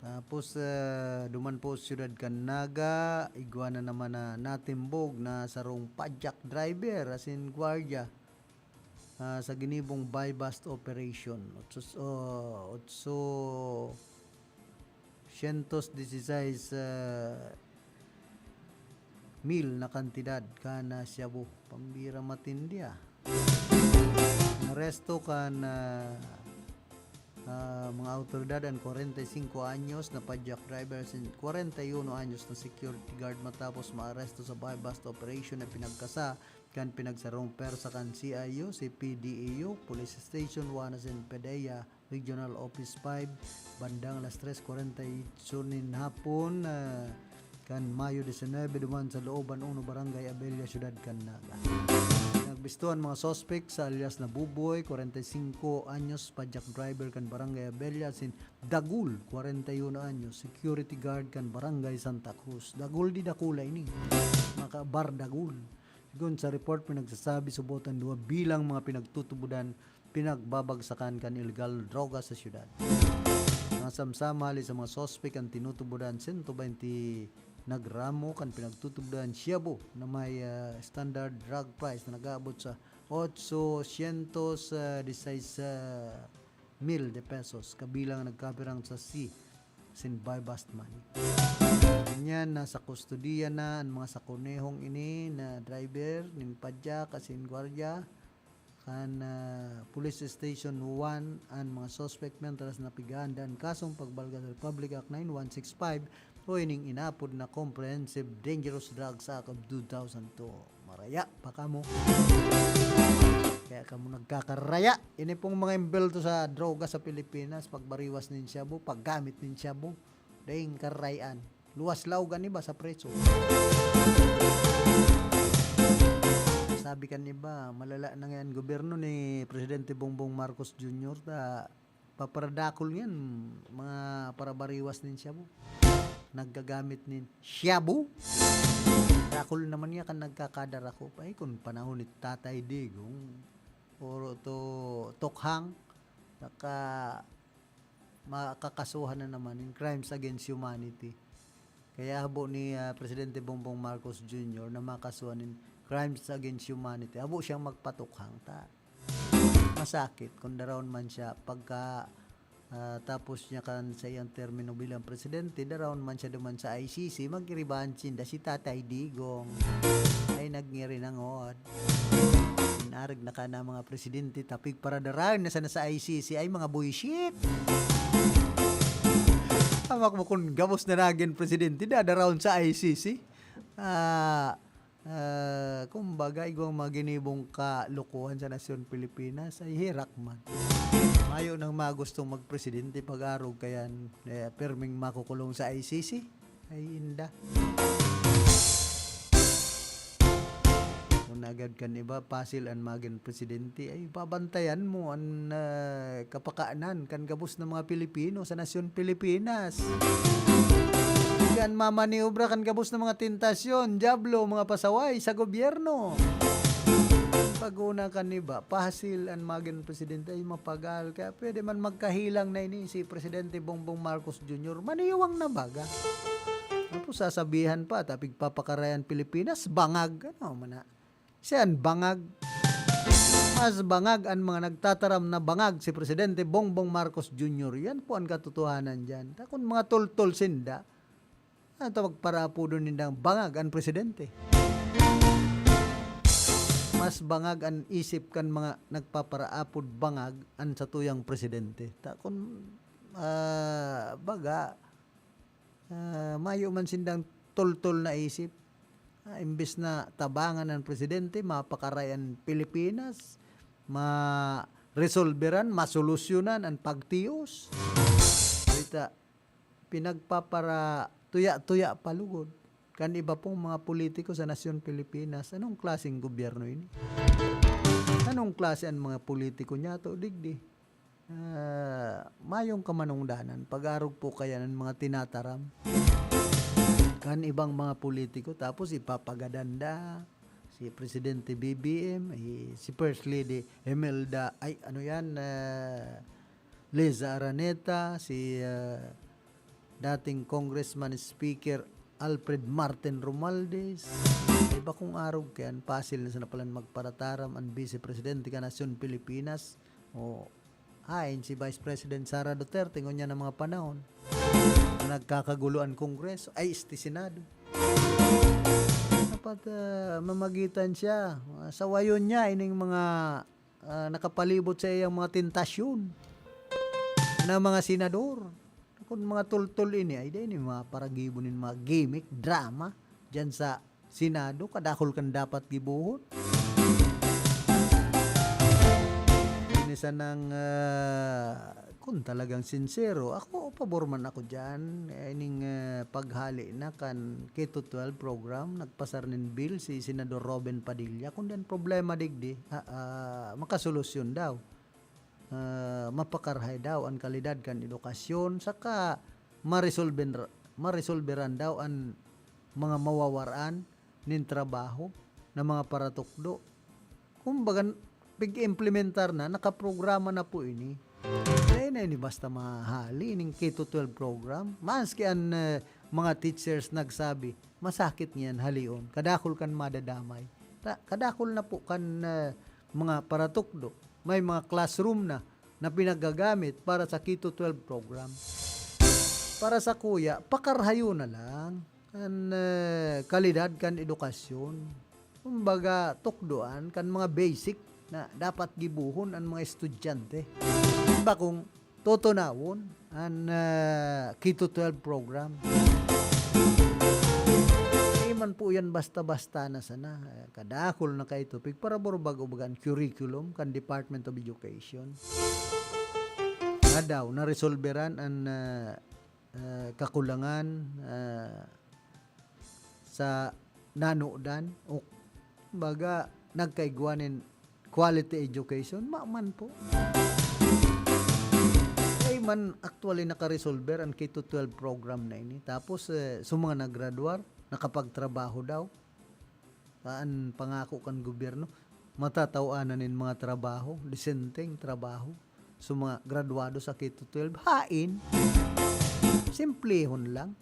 Tapos, ah, duman po sa siyudad kan Naga, igwa na naman na natimbog na sarong padjak driver asin gwardiya, ah, sa ginibong buy-bust operation. Otso, oh, otso, siyentos disisais, ah, mil na kantidad kan, ah, shabu. Pambira matindi, ah. Naresto kan, ah, ah, mga awtoridad an kwarenta y singko anyos na padjak driver asin kwarenta y uno anyos na security guard matapos maaresto sa buy-bust operation na pinagkasa kan pinagsarong pwersa kan C I U, C P D E U, Police Station one asin PDEA Regional Office five, bandang alas tres kwarenta y ocho nin hapon, ah, kan Mayo disinebe, duman sa loob an uno Barangay Abella, siyudad kan Naga. Nagbisto an mga suspek sa alias na Buboy, kwarenta y singko anyos, padjak driver kan Barangay Abella, asin Dagul, kwarenta y uno anyos, security guard kan Barangay Santa Cruz. Dagul di dakula ini. Maka Bar Dagul. Sigon sa report, pinagsasabi subot an duwa bilang mga pinagtutubodan pinagbabagsakan kan ilegal droga sa siyudad. Nasamsam hali sa mga suspek an tinutubodan sento baynte na gramo kan pinagtutubodan shabu na may, ah, standard drug price na nag-aabot sa otsosyentos, ah, disisais, ah, mil de pesos, kabilang an nagkapirang sasi asin buy-bust money. Ngunyan, nasa kustodiya na an mga sakonehong ini na driver nin padjak asin gwardiya kan, ah, Police Station one an mga suspek, mientras na pigaanda an kasong pagbalga sa Republic Act nine one six five o ining inapod na Comprehensive Dangerous Drugs Act of two thousand two. Maraya pa kamo. Kaya kamo nagkakaraya. Ini pong mga imbelto sa droga sa Pilipinas, pagbariwas nin shabu, paggamit nin shabu, daing karayan. Luwas laog an iba sa preso. Sabi kan iba, malala na ngayon gobyerno ni Presidente Bongbong Marcos Junior ta paparadakul ngayon, mga parabariwas nin shabu. Naggagamit nin shabu. Dakul naman niya kan nagkakadara ko. Ay, kung panahon ni Tatay Digong, or to, Tokhang, naka, makakasuhan na naman in crimes against humanity. Kaya habo ni, ah, Presidente Bongbong Marcos Junior na makasuhan in crimes against humanity. Habo siyang magpatukhang ta. Masakit kung darawon man siya pagka, ah, tapos niya kan sa iyang termino bilang presidente, darawon man siya duman sa I C C, mag-iribahan sinda si Tatay Digong. Ay, nagngiri na ngod. Inarag na ka na mga presidente, tapig para darayon na sana sa I C C, ay mga buwisit. Hamak mo kung gabos na nagin presidente, dadarawon sa I C C. Ah, ah, kumbaga, igwang mga ginibong kalokohan sa nasyon Pilipinas ay herak man. Mayo nang magustong magpresidente pag-arog kayan, eh, perming makukulong sa I C C. Ay, inda. Kung agad kan iba, pasil an magin presidente, ay, babantayan mo an, ah, kapakanan kan gabos na mga Pilipino sa nasyon Pilipinas. Kan mamaniobra kan gabos na mga tentasyon, dyablo, mga pasaway sa gobyerno. Pag-una kan iba, pasil an magin presidente ay mapagal. Kaya pwede man magkahilang na ini si Presidente Bongbong Marcos Junior. Maniwang na baga. Tapos sasabihan pa, ta pigpapakarayan Pilipinas, bangag. Ano man na? Siya an bangag. Mas bangag an mga nagtataram na bangag si Presidente Bongbong Marcos Junior. Yan po ang katotohanan dyan. Ta kun mga toltol sinda, ano ta pagparaapodon nindang bangag an presidente? Mas bangag an isip kan mga nagpaparaapod bangag an satuyang presidente. Ta kun, ah, baga, ah, mayo man sindang toltol na isip, ah, imbes na tabangan an presidente, mapakaray an Pilipinas, ma-resolveran, masolusyonan an pagtios. Balita, pinagpapara-tuya-tuya pa lugod kan iba pong mga politiko sa nasyon Pilipinas. Anong klaseng gobyerno ini? Anong klase an mga politiko niyato digdi? Ah, mayong kamanungdanan, pag-arog po kaya ng mga tinataram kan ibang mga politiko, tapos ipapagadan da si Presidente B B M, eh, si First Lady Imelda, ay, ano yan, ah, Liza Araneta, si, ah, dating Congressman Speaker Alfred Martin Romualdez. Iba kong arog kayan, pasil na sana palan magparataram an Vice Presidente kan nasyon Pilipinas. O, hain si Vice President Sara Duterte, ngunyan na mga panahon na nagkakagulo an Kongreso, ay, este Senado. Dapat, ah, mamagitan siya. Ah, sawayon niya ining mga, ah, nakapalibot sa iyang mga tentasyon na mga senador. Kun mga toltol ini, ay, dai ni maparagibo nin mga gimmick, drama, diyan sa Senado, kadakul kan dapat gibohon. Ini sanang, ah, kun talagang sinsero, ako, pabor man ako diyan. Eh, ining, ah, paghali na kan K to twelve program, nagpasar nin bill si Senador Robin Padilla. Kun diyan problema digdi, ah, ah, makasolusyon daw. Ah, mapakarahay daw an kalidad kan edukasyon, saka maresolben-, maresolberan daw an mga mawawaran nin trabaho na mga paratukdo. Kumbaga, pig-implementar na, nakaprograma na po ini. Dai na ini basta mahali ning K to twelve program. Maski an, eh, mga teachers nagsabi, masakit niyan halion. Kadakul kan madadamay. Ta-, kadakul na po kan, eh, mga paratukdo. May mga classroom na, na pinagagamit para sa K to twelve program. Para sa kuya, pakarhayo na lang an, eh, kalidad kan edukasyon. Kumbaga, tukdoan kan mga basic na dapat gibohon an mga estudyante. Bakong tutunawon an, ah, K to twelve program. Di man po yan basta-basta na sana. Eh, kadakul na kaito. Pigparabor bago baga an curriculum kan Department of Education. Nga daw, naresolberan an, ah, ah, kakulangan, ah, sa nanodan o, baga, nagkaigwa nin quality education, maman po. Ay man, actually, nakaresolver an K to twelve program na ini. Tapos, eh, sa mga naggraduar, nakapagtrabaho daw. An pangako kan gobyerno, matataw-an na nin mga trabaho, disenteng trabaho, sa mga graduado sa K to twelve. Hain? Simplehon lang.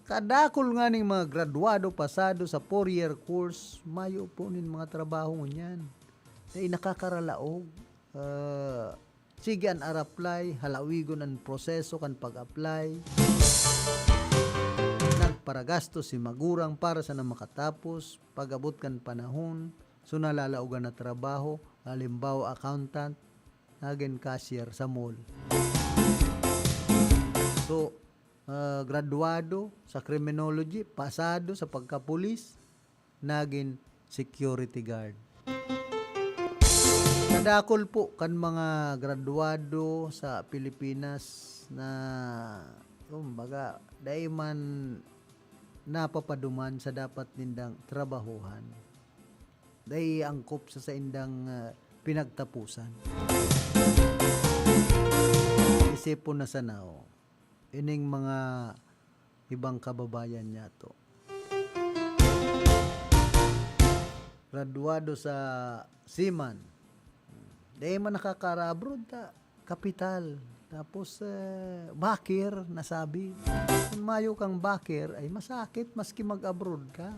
Kadakul nga ning mga graduado pasado sa four-year course, mayo po nin mga trabaho ngunyan. Dai nakakaralaog. Ah, sige an araplay, halawigon an proseso kan pag-apply. Nagparagastos si magurang para sana makatapos, pag-abot kan panahon, so nalalaogan na trabaho, halimbawa accountant, nagin cashier sa mall. So, ah, graduado sa criminology, pasado sa pagkapulis, nagin security guard. Kadakul po kan mga graduado sa Pilipinas na, kumbaga, dai man napapaduman sa dapat nindang trabahuhan. Dai angkop sa saindang, ah, pinagtapusan. Isipon na sana, oh. Ining mga ibang kababayan niyato. Graduado sa seaman. Dai man nakakaara abroad ta kapital. Tapos, eh, bakir, nasabi. Kung mayo kang bakir, ay masakit maski mag-abroad ka.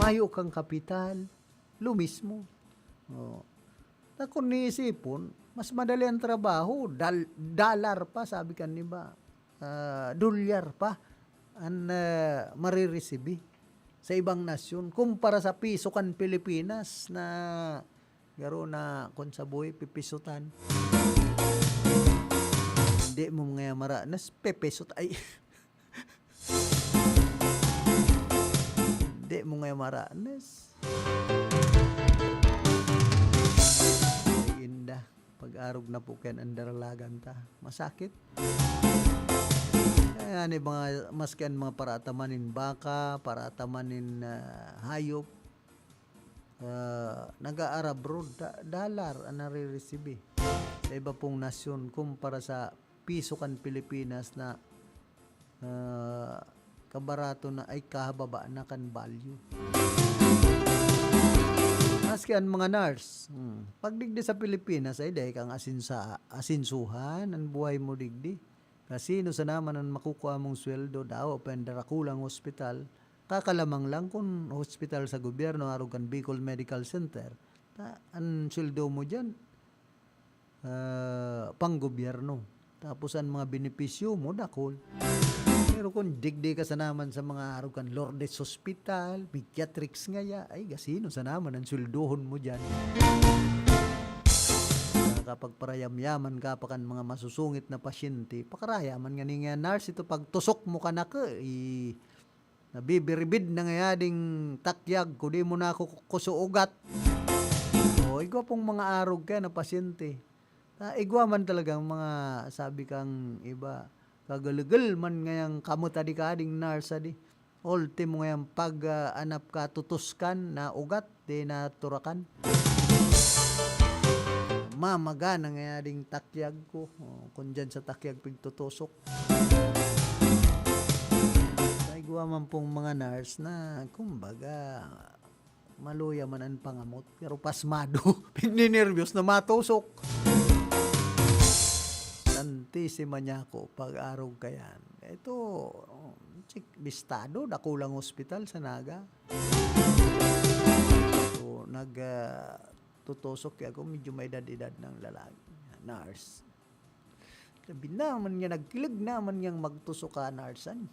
Mayo kang kapital, lo mismo. Oh. Ta kun iisipon, mas madali ang trabaho, dal-, dalar pa, sabi kan iba. Ah, dolyar pa an, ah, mariresibi sa ibang nasyon kumpara sa piso kan Pilipinas na garo na kun sa buhi pipisutan. Hindi mo ngaya maranas, pepisot, ay. Hindi mo ngaya maranas. Ay, inda. Pag-arog na po kan an daralagan ta. Masakit. Kaya ni mga, maski an mga paraataman nin baka, paraataman nin, ah, hayop, ah, nag-aara abroad, da-, dalar an nariresibi. Sa iba pong nasyon, kumpara sa piso kan Pilipinas na, ah, kabarato na, ay, kahababa na kan value. Maski an mga nurse, hmm, pag digdi sa Pilipinas, ay, dai kang asin sa, asinsuhan an buhay mo digdi. Kasino sana man an makukua mong sweldo, dawa pa an darakulang hospital. Kakalamang lang kun hospital sa gobyerno, arog kan Bicol Medical Center. Ta-, an sweldo mo diyan, ah, panggobyerno. Tapos an mga benepisyo mo, dakul. Pero kun digdi ka sana man sa mga arog kan Lourdes Hospital, Mediatrix ngaya, ay, kasino sana man an sweldohon mo diyan? Nakapagparayamyaman ka pa kan mga masusungit na pasyente, pakarayaman ngani nga nurse ito, pagtusok mo ka na ka, i-, nabibiribid na ngaya ding takyag ko, di mo na ako kusuugat. O, igwa pong mga arog kaya na pasyente. Ta, igwa man talagang mga, sabi kang iba, kagalagel man ngayang kamot adi kading nurse adi. Ultimo ngayang pag, ah, anap ka tutuskan na ugat, di na turakan. Mamaga na ngaya ding takyag ko. O, kun dyan sa takyag pigtutusok. Sa igwa man pong mga nurse na, kumbaga, maluya man an pangamot, pero pasmado. Pigninerbyos na matusok. Santisima niya ako, pag-arog kayan. Ito, oh, chik-, bistado, dakulang ospital sa Naga. So, nag, ah, tutusok kaya ako, medyo may edad-edad ng lalaki, nurse. Sabi naman niya, nagkilig naman niyang magtusok ka, Narsan.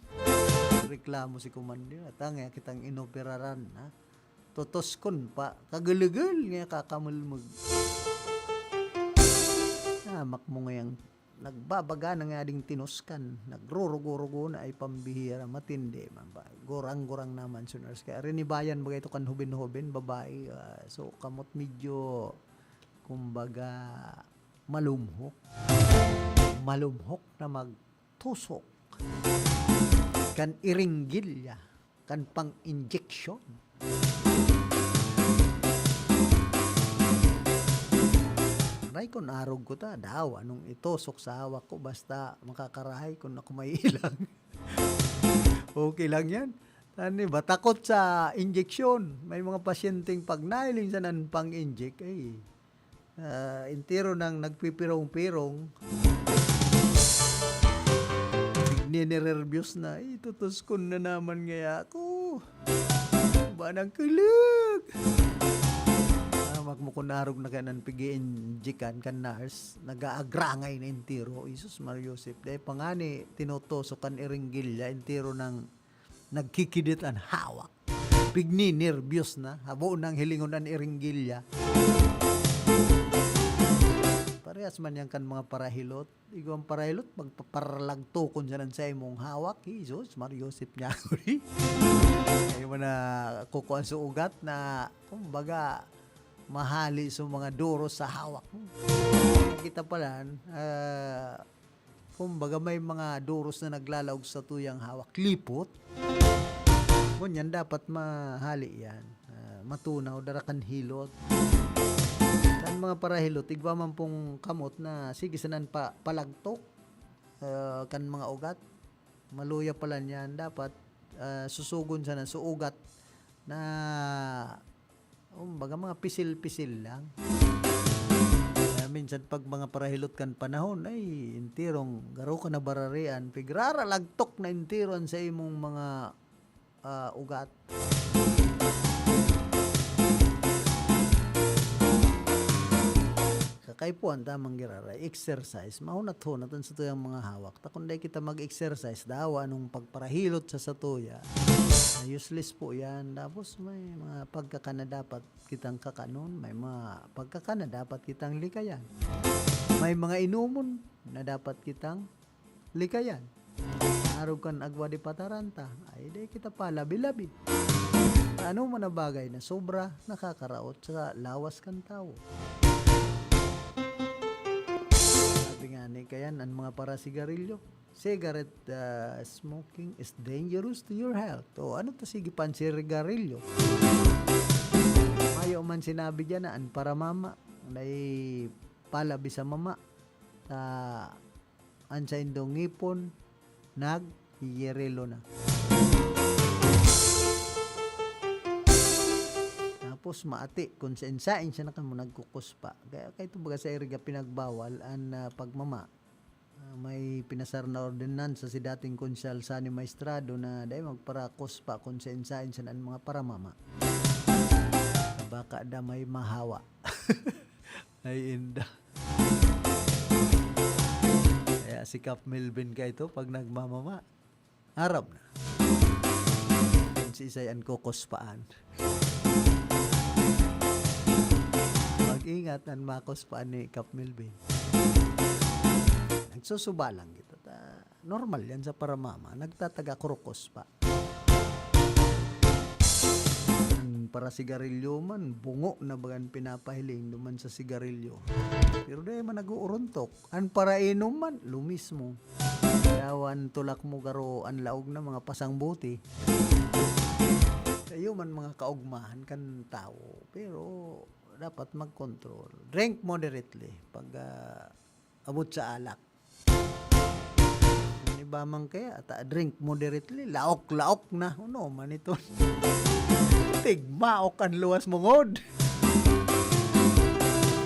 Reklamo si Commander, at ang nga kitang inoperaran, ha? Totoskon pa, kagulugul nga kakamulmog. Hamak mo ngayang nagbabaga na nga ding tinoskan, nagrurugo-rugo na ay pambihira, matindi man ba? Gurang-gurang naman si nurse. Kaya rinibayan bagay ito kan hubin-hubin, babae. Ah, so, kamot medyo, kumbaga, malumhok. Malumhok na magtusok kan iringgilya, kan pang-injection. Aray, kun arog ko ta, daw, anong itusok sa hawak ko, basta makakarahay kun ako may ilang. Okay lang yan. Ano ba? Takot sa injection. May mga pasyenteng pag nailing sa nan pang-inject, ay, ah, entero nang nagpipirong-pirong. Nininerbyos na, "Ay, tutuskon na naman ngaya ako. Ba nang kilig?" Ah, magmukunarog na kaya nan pigi-injikan kan nurse. Nag-aagrangay na entero. Jesus, Mario Joseph. Dahil pa nga ni tinutusok kan iringgilya, entero nang nagkikidit an hawak. Pigninerbyos na, habo nang hilingon an iringgilya. Parehas man yan kan mga parahilot. Igwang parahilot, magpaparalagtokon siya nan sa imong hawak. Jesus, Mario Joseph niya ako, eh. Ayaw mo na kukuha sa ugat na, kumbaga, mahali sa mga duros sa hawak mo. Kita pala, ah, kumbaga, may mga duros na naglalaog sa tuyang hawak. Lipot. Ngunyan, dapat mahali yan. Ah, matunaw, dara kan hilot. Kan mga parahilot, igwa man pong kamot na sige sanan pa, palagtok, ah, kan mga ugat. Maluya pala niyan, dapat, ah, susugon sana sa ugat na, kumbaga, mga pisil-pisil lang. Kaya minsan, pag mga parahilot kan panahon, ay, enterong garo ka na bararian, pigraralagtok na entero an sa imong mga, ah, ugat. Kakaipuhan ta man giraray, exercise, mahunat-hunat an satuyang mga hawak. Ta kun dai kita mag-exercise, dawa anong pagparahilot sa satuya, ah, useless po yan. Tapos may mga pagkaka na dapat kitang kakanon, may mga pagkaka na dapat kitang likayan. May mga inomon na dapat kitang likayan. Arog kan agwa di pataranta, ay dai kita palabi-labi. Ano man na bagay na sobra, nakakaraot sa lawas kan tawo. Sabi nga ni Kayan, an mga parasigarilyo, "Cigarette, ah, smoking is dangerous to your health." O, ano ta sige pa an sigarilyo? Mayo man sinabi diyan na an paramama, dai palabi sa mama, ta an saindong ngipon nagyerelo na. Tapos maati kun saen-saen siya na kamo nagkukuspa. Kaya, kaya ito baga sa iriga pinagbawal an, ah, pagmama. Ah, may pinasar na ordinansa si dating Konsehal Sonny Maestrado na dai magparakuspa kun saen-saen siya na an mga paramama. Baka da may mahawa. Ay, inda. Kaya si Kap Melvin ka ito, pag nagmamama, aram na. Kun siisay an kukuspaan. Mag-ingat an makuspaan ni Kap Melvin. Nagsusuba lang kita. Ta, normal yan sa paramama. Nagtataga kurukuspa. An parasigarilyo man, bungo na bagan pinapahiling duman sa sigarilyo. Pero dai man nag-uuruntok. An parainom man, lo mismo. Kaya an tulak mo garo an laog na mga pasang buti. Kayo man mga kaugmahan kan tawo. Pero dapat mag-control. Drink moderately pag, ah, abot sa alak. An iba man kaya, ta, drink moderately, laok-laok na. Ano man ito? Tigmaok an luwas mo ngod.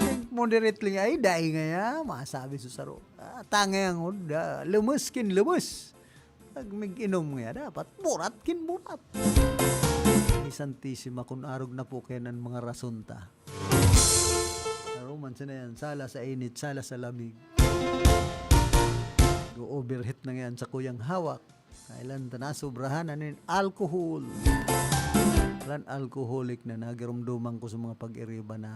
Drink moderately, ay, dai ngaya, masabi sa saro. Ah, tangay ang ngod, ah, lumus kin lumus. Pag mig-inom ngaya, dapat burat kin burat. Ay, Santisima, kun arog na po kaya an mga rason ta. Naruman siya na yan, sala sa init, sala sa lamig. Go-overheat na ngayon sa kuyang hawak. Kailan ta nasobrahan na nin alcohol. Lan alcoholic na nagirumduman ko sa mga pag-iriba na,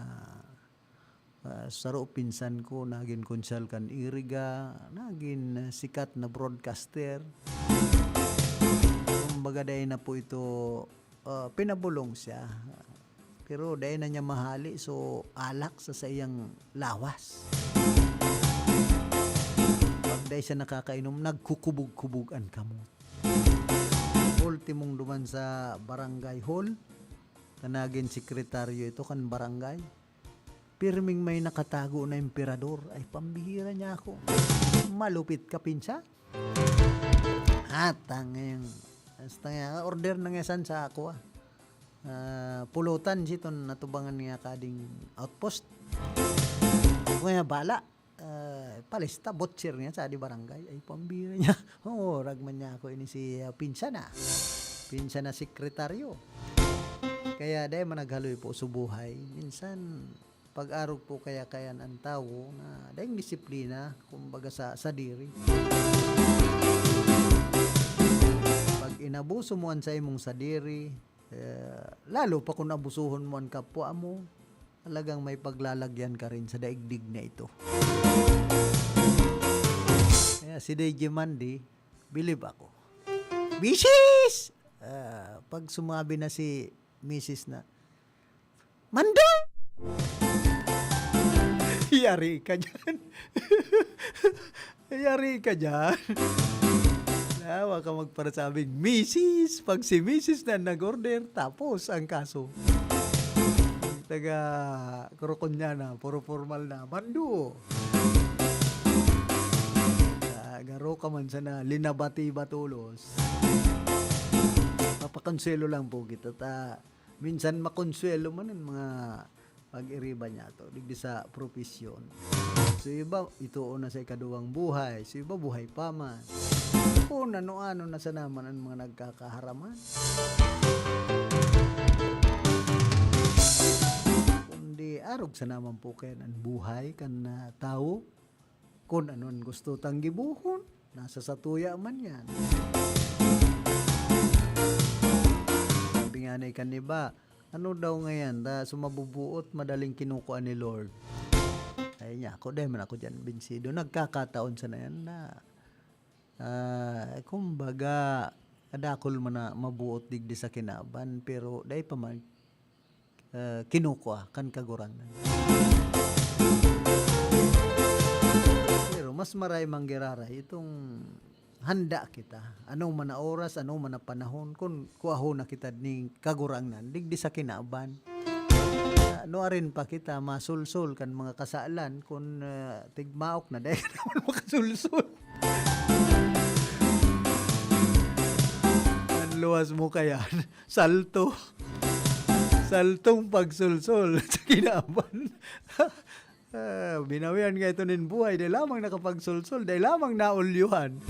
ah, saro pinsan ko, nagin konsehal kan Iriga, nagin, ah, sikat na broadcaster. Kumbaga, dai na po ito ah, pinabolong siya. Pero dai na niya mahali, so alak sa saiyang lawas. Pag dai siya nakakainom, nagkukubog-kubog an kamot. Ultimong duman sa barangay hall, ta nagin sekretaryo ito kan barangay. Pirming may nakatago na emperador. Ay, pambihira niya ako. Malupit ka, pinsan. At ang ngayong, hasta nga, order na nga san sa ako, ah. Ah, pulutan siton natubangan niya kading outpost. Ako nga, bala. Ah, palista, butcher niya sa di barangay. Ay, pambira niya. Oo, ragman niya ako ini si, ah, pinsan na. Pinsan na sekretaryo. Kaya dahil man naghaloy po sa buhay, minsan pag-arog po kaya kayan an tawo na daing disiplina, kumbaga sa sadiri. Pag inabuso mo an sa imong sadiri, eh, lalo pa kung abusuhon mo an kapwa mo, talagang may paglalagyan ka rin sa daigdig na ito. Kaya si D J Mandy, believe ako. Misis! Ah, pag sumabi na si misis na, "Mando!" Yari ka dyan. Yari ka dyan. Yawa ka magparasabing misis. Pag si misis na nag-order, tapos ang kaso. Taga Kurukunya na, puro formal na. Mando! Ah, Garo ka man sana linabati ba tolos? Papakonsuwelo lang po kita ta minsan makonsuwelo man an mga pag-iriba niyato digdi sa propesyon. So, iba, itoon na sa ikaduwang buhay. So, iba, buhay pa man. Kung ano-ano na sana man an mga nagkakaharaman. Kundi arog sana man po kaiyan an buhay kan, ah, tawo. Kun ano an gusto tang gibohon, nasa satuya man yan. Sabi nga ni kan iba, "Ano daw ngayan, ta sa mabubuot, madaling kinukua ni Lord." Ay, niya, ako, dai man ako diyan binsido. Nagkakataon sana yan na, ah, kumbaga, kadakul man na mabuot digdi sa kinaban, pero dai pa man, ah, kinukua kan Kagurangnan. Pero mas maray man giraray itong handa kita. Ano man na oras, ano man na panahon, kun kuahon na kita ning Kagurangnan, digdi sa kinaban. Ah, nuarin pa kita masulsol kan mga kasalan, kun, ah, tigmaok na, dai ka naman makasulsol. An luwas mo kaya, salto. Saltong pagsulsol sa kinaban. Ah, binawian ka ito nin buhay, dai lamang nakapagsulsol, dai lamang naolyuhan.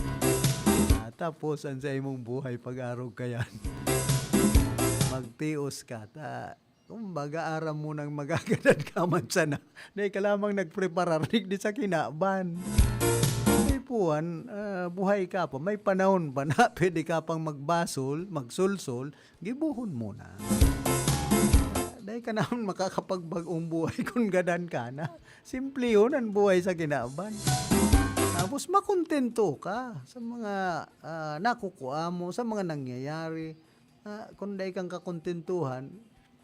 Ah, tapos an sa imong buhay, pag-arog ka yan. Magtios ka, ta, kumbaga, aram mo nang magagadan ka man sana. Dai ka lamang nagpreparar digdi sa kinaban. May puwan, ah, buhay ka pa, may panahon pa na pwede ka pang magbasol, magsulsol, gibohon mo na. Dai ka naman makakapagbag-ong buhay kun gadan ka na. Simplehon an buhay sa kinaban. Tapos makontento ka sa mga, ah, nakukua mo, sa mga nangyayari. Ah, kun dai kang kakontentuhan,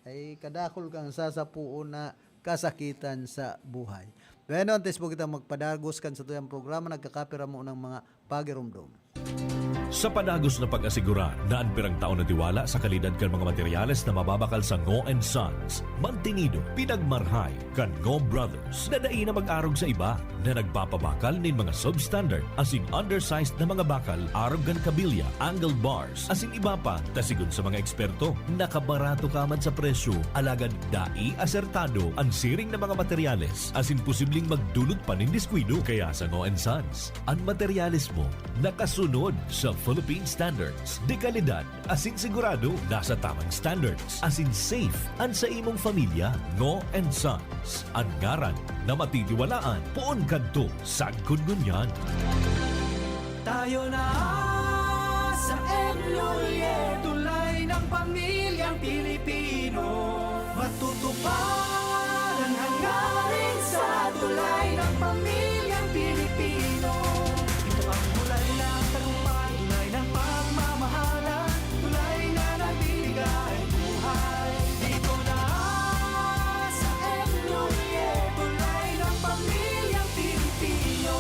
ay kadakul kang sasapoon na kasakitan sa buhay. Bueno, antes po kita magpadagos kan satuyang programa, nagkakapira mo ng mga pagirumdom. Sa padagos na pag-asigurar na an pirang taon na tiwala sa kalidad kan mga materyales na mababakal sa Ngo and Sons, mantinido, pinagmarhay kan Ngo Brothers na dai na mag-arog sa iba na nagpapabakal nin mga substandard asin undersized na mga bakal arog kan kabilya, angle bars, asin iba pa, ta sigon sa mga eksperto, nakabarato ka man sa presyo, alagad dai asertado an siring na mga materyales asin posibleng magdulot pa nin diskuido. Kaya sa Ngo and Sons, an materyales mo nakasunod sa Philippine standards, dekalidad, asin sigurado nasa tamang standards, asin safe an sa imong pamilya. Ngo and Sons, an ngaran na matitiwalaan poon kadto sagkod ngunyan. Tayo na sa M Lhuillier, tulay ng pamilyang Pilipino. Matutupad ang hangarin sa tulay ng pamilyang Pilipino. Ito ang tulay ng tagumpay, tulay ng pagmamahalan, tulay na nagbibigay buhay. Dito na sa M Lhuillier, tulay ng pamilyang Pilipino.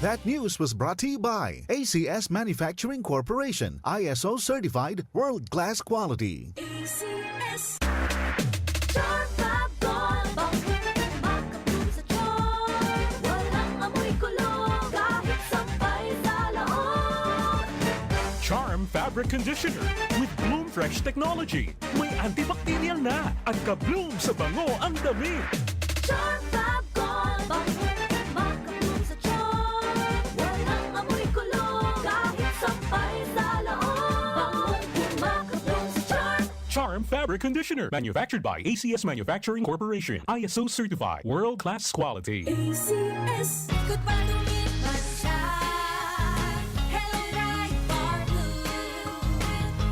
That news was brought to you by A C S Manufacturing Corporation, I S O certified, world-class quality. A C S. Charm Fab Gold, bangkong makabloom sa charm. Walang amoy kulog, kahit sampay sa loob. Charm Fabric Conditioner with Bloom Fresh Technology. May antibacterial na at ka-bloom sa bango ang damit. Charm Fab Gold, bangkong makabloom sa charm. Walang amoy kulog, kahit sampay sa loob. Bangong makabloom sa charm. Charm Fabric Conditioner, manufactured by A C S Manufacturing Corporation, I S O certified, world-class quality. A C S. Goodbye to me, Mancha. Hello, Bright Bar Blue.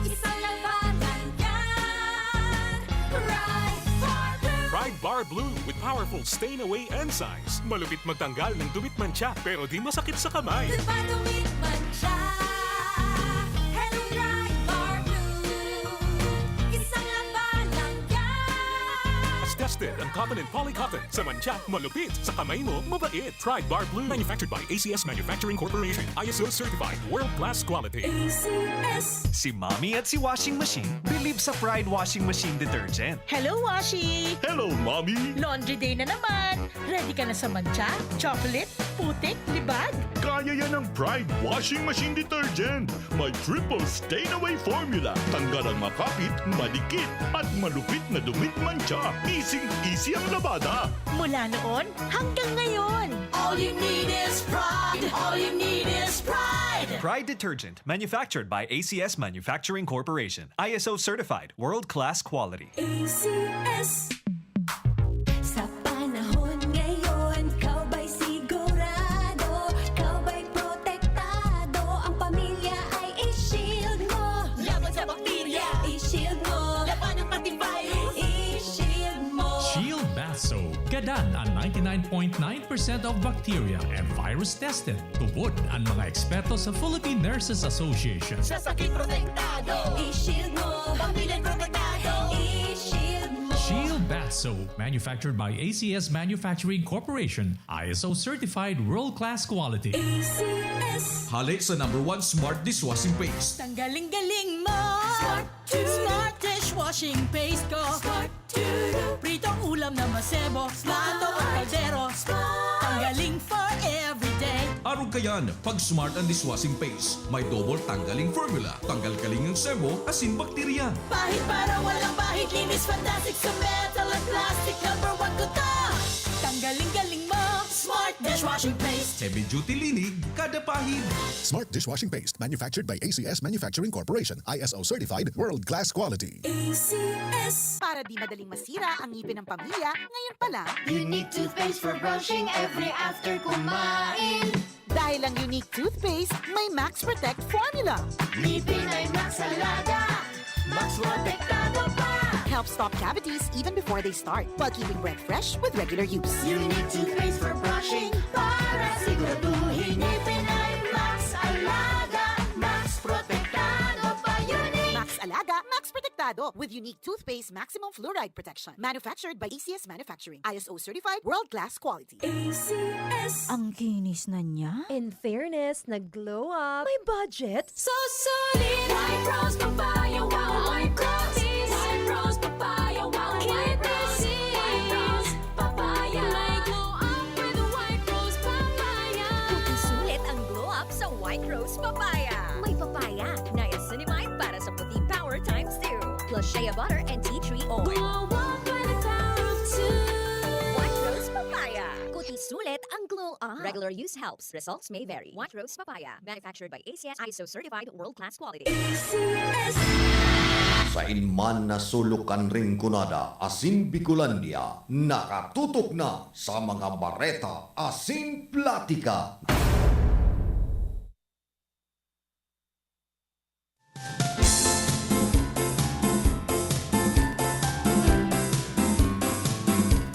Isang labanan yan. Bright Bar Blue. Bright Bar Blue with powerful stain away enzymes. Malupit magtanggal ng dumit, mantsa, pero di masakit sa kamay. Goodbye to me, Mancha. Hello, Bright Bar Blue. Isang labanan yan. Tested ang cotton and poly cotton. Sa mantsa, malupit. Sa kamay mo, mabait. Pride Bar Blue. Manufactured by A C S Manufacturing Corporation. I S O certified. World class quality. A C S. Si Mommy at si Washing Machine believe sa Pride Washing Machine Detergent. Hello, Washi! Hello, Mommy! Laundry day na naman! Ready ka na sa mantsa, chocolate, putik, libag? Kaya yan ng Pride Washing Machine Detergent. May triple stain away formula. Tanggal ang makapit, madikit, at malupit na dumi at mantsa. Easy-easy ang labada. Mula noon hanggang ngayon. All you need is pride. All you need is pride. Pride Detergent, manufactured by A C S Manufacturing Corporation. I S O certified, world-class quality. A C S. Sa panahon ngayon, ikaw ba'y sigurado? Ikaw ba'y protektado? Ang pamilya ay i-shield mo. Laban sa bakterya, i-shield mo. Labanan pati virus, i-shield mo. Shield Bath Soap. Gadan an ninety-nine point nine percent of bacteria and virus tested. Tubod an mga eksperto sa Philippine Nurses Association. Sa sakit protektado, i-shield mo. Pamilya protektado, i-shield mo. Shield Bath Soap, manufactured by A C S Manufacturing Corporation, I S O certified world-class quality. A C S. Hali sa number one smart dishwashing paste. Tanggaling-galing mo! Smart! Smart dishwashing paste ko! Smart! Pritong ulam na masebo, plato o kaldero. Tanggaling for everyday. Arog kayan, pag Smart ang dishwashing paste, may double tanggaling formula. Tanggal kaling ang sebo, asin bakterya. Pahid para walang bahid, linis fantastic sa metal at plastic. Number one ko to. Tanggaling-galing mo, Smart dishwashing paste. Heavy duty linig, kada pahid. Smart dishwashing paste, manufactured by A C S Manufacturing Corporation, I S O certified, world class quality. A C S. Para di madaling masira ang ngipin ng pamilya, ngayon pa lang. Unique toothpaste for brushing every after kumain. Dahil ang Unique Toothpaste may Max Protect Formula. Ngipin ay Max Alaga, Max Protektado pa. Helps stop cavities even before they start, while keeping breath fresh with regular use. Unique Toothpaste for brushing, para siguraduhin ngipin ay Max Alaga, Max Protektado pa. Unique Max Alaga, Max Protektado, with Unique Toothpaste Maximum Fluoride Protection. Manufactured by A C S Manufacturing. I S O certified, world class quality. A C S. Ang kinis na niya. In fairness, nag-glow up. May budget. So solid! White Rose Papaya, wow! White Rose! White Rose Papaya, wow! White Rose! White Rose Papaya! May glow up with White Rose Papaya! Puti sulit ang glow up sa White Rose Papaya. May papaya, niacinamide para sa puti power times two. Plus shea butter and tea tree oil. Glow up by the power of two. White Rose Papaya. Puti sulit ang glow up. Regular use helps. Results may vary. White Rose Papaya. Manufactured by A C S, I S O certified, world-class quality. A C S. Sain man na sulok kan Rinconada asin Bicolandia, nakatutok na sa mga bareta asin platika.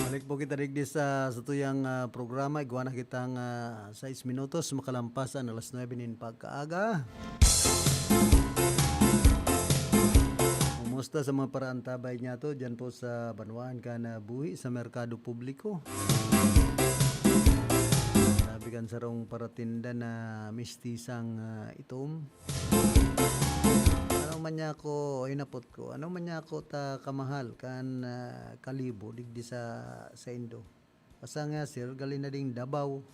Balik po kita digdi sa satuyang, ah, programa. Igwa na kitang, ah, sais minutos makalampas an alas nuebe nin pagkaaga. Kumusta sa mga paraantabay niyato diyan po sa banwaan kan, ah, buhi sa merkado publiko? Sabi kan sarong paratinda na mistisang, ah, itom. Ano man niya ako, hinapot ko, ano man niya ako ta kamahal kan, ah, kalibo digdi sa saindo? Asa nga, sir, galing na ding Davao.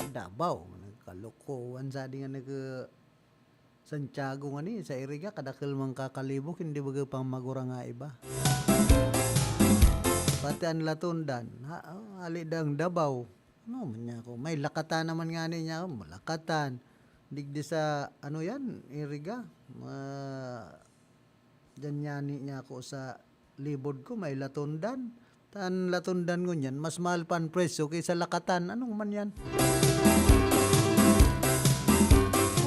Davao, nagkalokohan sa di nga nag, Santiago ngani, sa Iriga, kadakul man kakalibo, hindi baga pang magura nga iba. Pati ang Latundan, ha, oh, hali dang Davao. Ano man niya ako? May lakatan naman nga niya, oh, lakatan. Digdi sa, ano yan, Iriga. Ma, dyan yani niya ako sa libod ko, may Latundan. Tan Latundan ngunyan, mas mahal pa ang presyo kaysa lakatan. Anong man yan?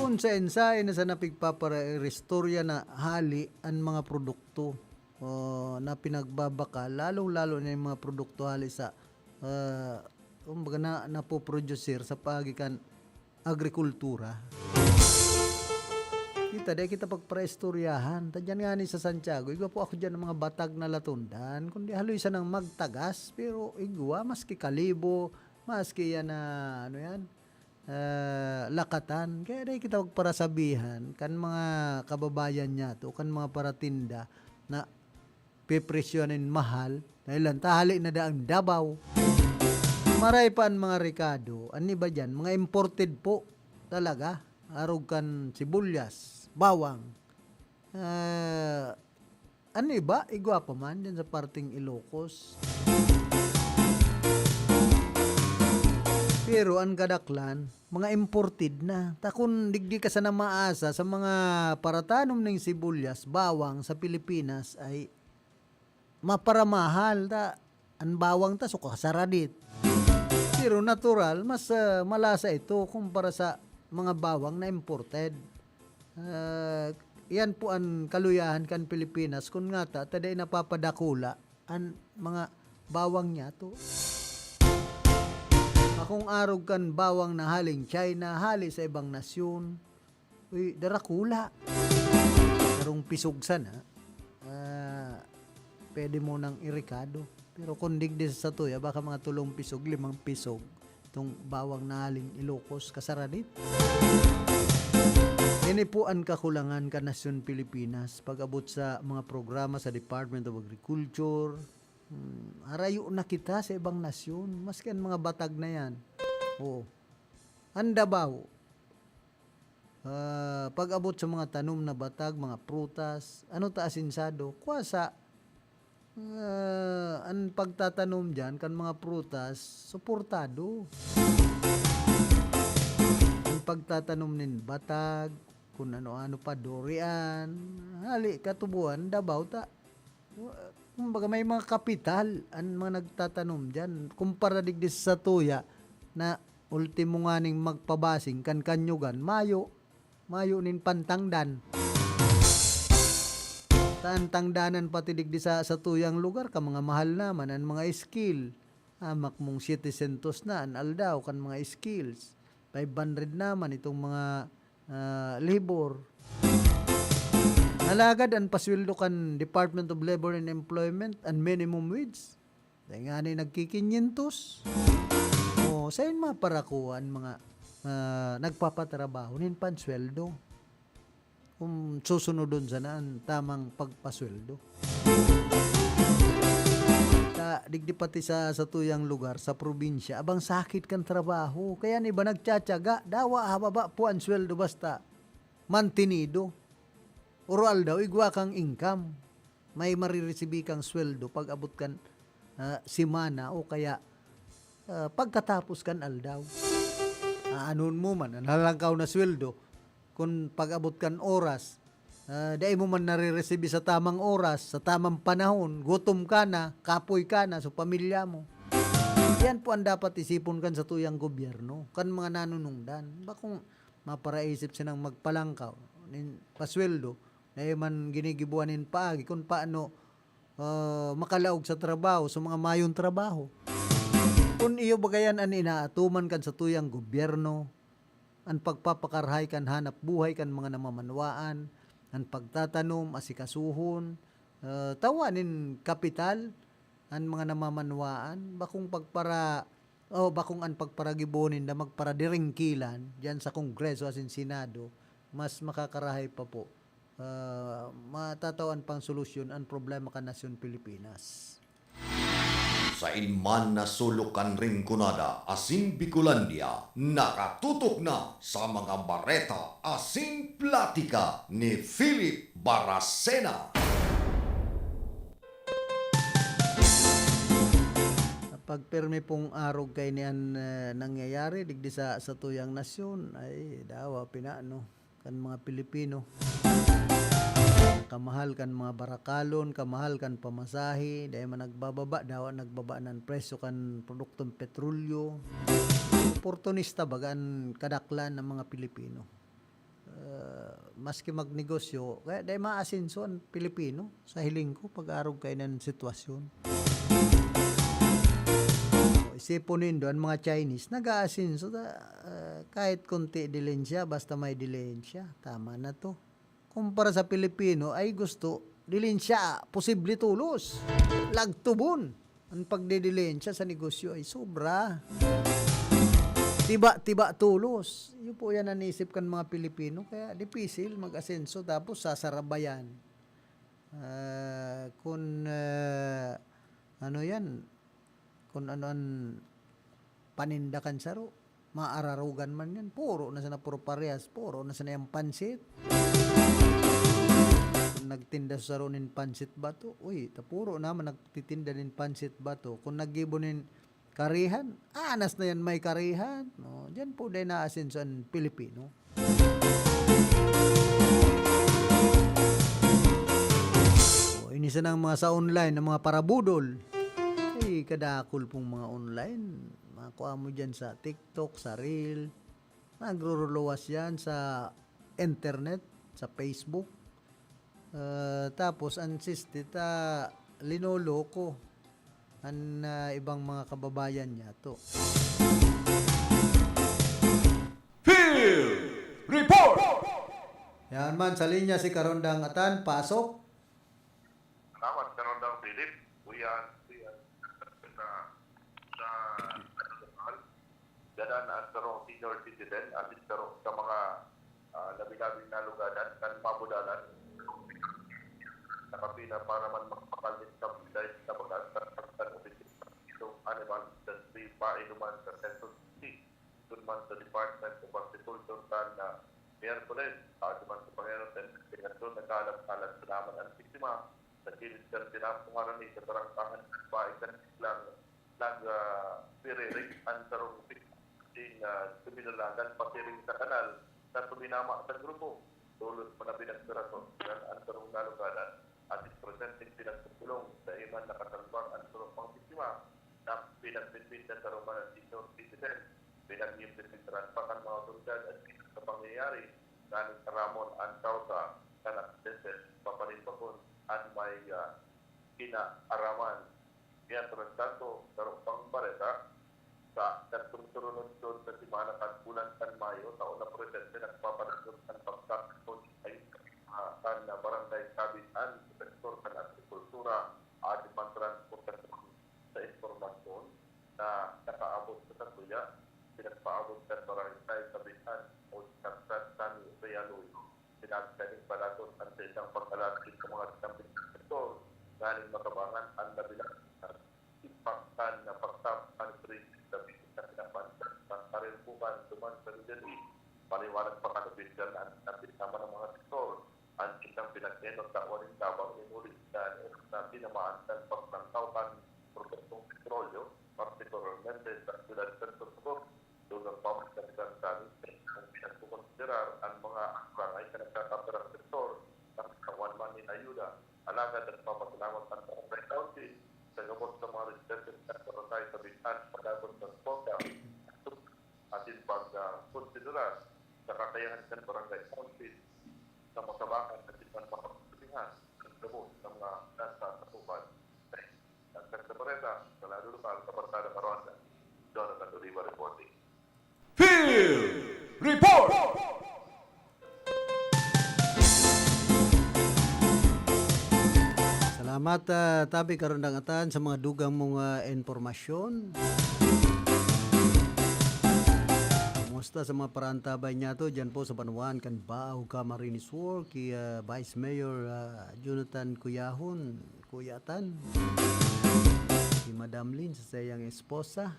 Kung sa ensayo na sa napigpapara-istorya na hali ang mga produkto, o, na pinagbabakal, lalong-lalo na yung mga produkto hali sa, ah, kumbaga na, napoproducer sa pagikan agrikultura. Kita, dai kita pagparaistoryahan. Ta diyan ngani sa Santiago, igwa po ako diyan ng mga batag na latundan, kundi haloy sanang magtagas, pero igwa, maski kalibo, maski yan na, ano yan, ah, lakatan. Kaya dai kita magparasabihan kan mga kababayan niyato, kan mga paratinda na pepresyohan nin mahal, dahil lang tahali na daang Davao. Maray pa an mga rekado, an iba diyan, mga imported po talaga, arog kan sibuyas, bawang. Ah, an iba, igwa pa man diyan sa parteng Ilocos. Pero an kadaklan, mga imported na. Ta kun digdi ka sana maasa sa mga paratanom ning sibuyas, bawang sa Pilipinas ay maparamahal ta, an bawang ta suka sa radit. Pero natural, mas, ah, malasa ito kumpara sa mga bawang na imported. Ah, yan po an kaluyahan kan Pilipinas kun ngata ta dai napapadakula an mga bawang niyato. Akong arog kan bawang na haling China, hali sa ibang nasyon, uy, darakula. Sarong pisog sana, ah, pwede mo nang irekado. Pero kung digdi sa satuya, baka mga tolong pisog, limang pisog, itong bawang na haling Ilocos, kasaradit. Ini po an kakulangan kan nasyon Pilipinas pag-abot sa mga programa sa Department of Agriculture. Hmm, harayo na kita sa ibang nasyon, maski an mga batag na yan. Oo. An Davao, ah, pag-abot sa mga tanom na batag, mga prutas, ano ta asensado, kwa sa, ah, an pagtatanom diyan kan mga prutas, suportado. An pagtatanom nin batag, kun ano-ano pa, durian, hali, katuboan, Davao ta. Kumbaga, may mga kapital an mga nagtatanom diyan. Kumpara digdi sa satuya na ultimo nganing magpabasing kan kanyugan, mayo, mayo nin pantangdan. Ta an tangdanan pati digdi sa satuyang lugar, ka mga mahal naman an mga skill. Hamak mong siyete sentos na an aldaw kan mga skills. Five hundred naman itong mga, ah, labor. Alagad an pasweldo kan Department of Labor and Employment, an minimum wage, dai ngani nagkikinyentos. O, sain maparakuha an mga, ah, nagpapatrabaho nin pansweldo? Kung susunodon sana an tamang pagpasweldo. Ta, digdi pati sa satuyang lugar, sa probinsya, abang sakit kan trabaho. Kaya an iba nagtsatsaga, dawa hababa po an sweldo basta mantenido. Oro-aldaw, igwa kang income. May mariresibi kang sweldo pag-abot kan, ah, semana o kaya, ah, pagkatapos kan aldaw. Aanon mo man an halangkaw na sweldo kun pag-abot kan oras, ah, dai mo man nariresibi sa tamang oras, sa tamang panahon, gutom ka na, kapoy ka na, so pamilya mo. Yan po ang dapat isipon kan satuyang gobyerno, kan mga nanunungdan. Bakong maparaisip sinang magpalangkaw nin pasweldo, dai man ginigiboan nin paagi kun paano, ah, makalaog sa trabaho, sa mga mayong trabaho. Kun iyo bagayan an inaatuman kan satuyang gobyerno, an pagpapakarahay kan hanap buhay kan mga namamanwaan, an pagtatanom, asikasuhon, ah, tawa nin kapital an mga namamanwaan, bakong pagpara-, o bakong an pagparagibo ninda magparadiringkilan diyan sa Kongreso asin Senado, mas makakarahay pa po, ah, matatawan pang solusyon an problema kan nasyon Pilipinas. Sain man na sulok kan Rinconada asin Bicolandia, nakatutok na sa mga bareta asin platika ni Philip Baracena. Pagpirmi pong arog kaini an, eh, nangyayari digdi sa satuyang nasyon, ay, dawa, pinano kan mga Pilipino. Kamahal kan mga barakalon, kamahal kan pamasahe, dai man nagbababa, dawa nagbaba na an presyo kan produktong petrolyo. Oportunista baga an kadaklan ng mga Pilipino. Ah, maski magnegosyo, kaya dai maasenso an Pilipino sa hiling ko pag-arog kainan sitwasyon. O, isipon nindo, an mga Chinese, nag-aasenso ta, ah, kahit konti dilihensya, basta may dilihensya, tama na to. Kumpara sa Pilipino ay gusto, dilin siya, posible tolos. Lagtubon. Ang pagdedilensya sa negosyo ay sobra. Tiba-tiba tolos. Yun po yan ang isip kan mga Pilipino. Kaya dipisil mag-asenso tapos sasarabayan. Ah, kun, ah, ano yan, kun ano ang paninda kan saro, maararugan man yan. Puro na sana puro parehas, puro na sana yung pansit. Kun nagtinda sa saro nin pansit bato, uy, ta puro naman nagtitinda nin pansit bato. Kun naggibo nin karihan, anas na yan may karihan. No? Diyan po dahil naasenso ang Pilipino. O, ini sanang mga sa online na mga parabudol. Eh, kadakol pong mga online. Makuha mo dyan sa TikTok, sa Reel. Nagruruluwas yan sa internet, sa Facebook. Ah, tapos, ang siste ta, linoloko ang, ah, ibang mga kababayan niya to. Field Report! Yan man, sa linya si Karondang Atan, pasok. Salamat, Karondang Philip. Kuya, kuya, sa, sa, sa, Gadan an sarong senior citizen asin saro sa mga, ah, labi-labing nalugadan kan mabudalan na kapina para man magpakal nin kabuday sa bagas sa Saktan Opisina sa Animal Industry, painuman sa Quezon City. Dun man sa Department of Agriculture kan, ah, Miyerkules, asin man sa Pangero's Investigasyon, nagkalat-kalat sa naman ang biktima. Sa kilid kan Tinapo harani sa Tarangkahan, bahay kan Islang nag, ah, piririk an sarong biktima asin, ah, duminulagan pasiring sa kanal na tuminama sa grupo. Tolos man na pinagpiraso kan an sarong nalugadan asin presenteng pinagpupulong, dai man nakasalbang an sarong pang biktima na pinagpinpinda sa Roman Antico Citizen. Pinag-iimbestigaran pa kan mga otoridad an sa pangyayari, nganing aramon an kawsa kan aksidente, papanimbakon an may, ah, kinaaraman. Mientras tanto, saro pang bareta, sa nagsurunod-sunod na semana kan bulan kan Mayo, taon na presente, nagpapalusot an pagkakapon ay, ah, kan Barangay Kabitan, sa sektor kan agrikultura, at pantransportasyon. Sa impormasyon na nakaabot sa satuya, pinagpaabot kan Barangay Kabitan o Saktan Sami Realoyo, sinabi kaning palagot an saindang pag-alarme sa mga sinambit na sektor, nganing matabangan an labi na impact kan na pagtap kan krisis na bitin na pinapansin sa karil bukan duman sa Middle East. Paliwanag pa kan opisyal na an sinambit naman ng mga sektor, an saindang pinag-enot tawan nin tabang nin huli na, na tinamaan kan paglangkaw kan produktong petrolyo, partikularmente sa siyudad kan Sorsogon. Dugang pa man kan San Carlos, ang pinagkukonsiderar an mga barangay na nagkakaperang sektor na katawan man nin ayuda. Alagad nagpapasalamat an Barangay Council sa gabos na mga residente sa barangay sa Bisan pagdagon sa suporta asin pag, ah, konsiderar sa kakayahan kan Barangay Council sa masabakan asin man mapagsabihan ang gabos na mga nasa sakupan. Nagkakabareta, sa Lado Lokal, Kabarkada Maronda, Jonathan Oliva reporting. Field Report! Salamat, ah, tabi Karondang Atan, sa mga dugang mong, ah, impormasyon. Kumusta sa mga paraantabay niyato dyan po sa banwaan kan Baao, Camarines Sur, ki, ah, Vice Mayor, ah, Jonathan Cuyahon, Kuya Atan, ki Madam Lynn, sa saiyang esposa.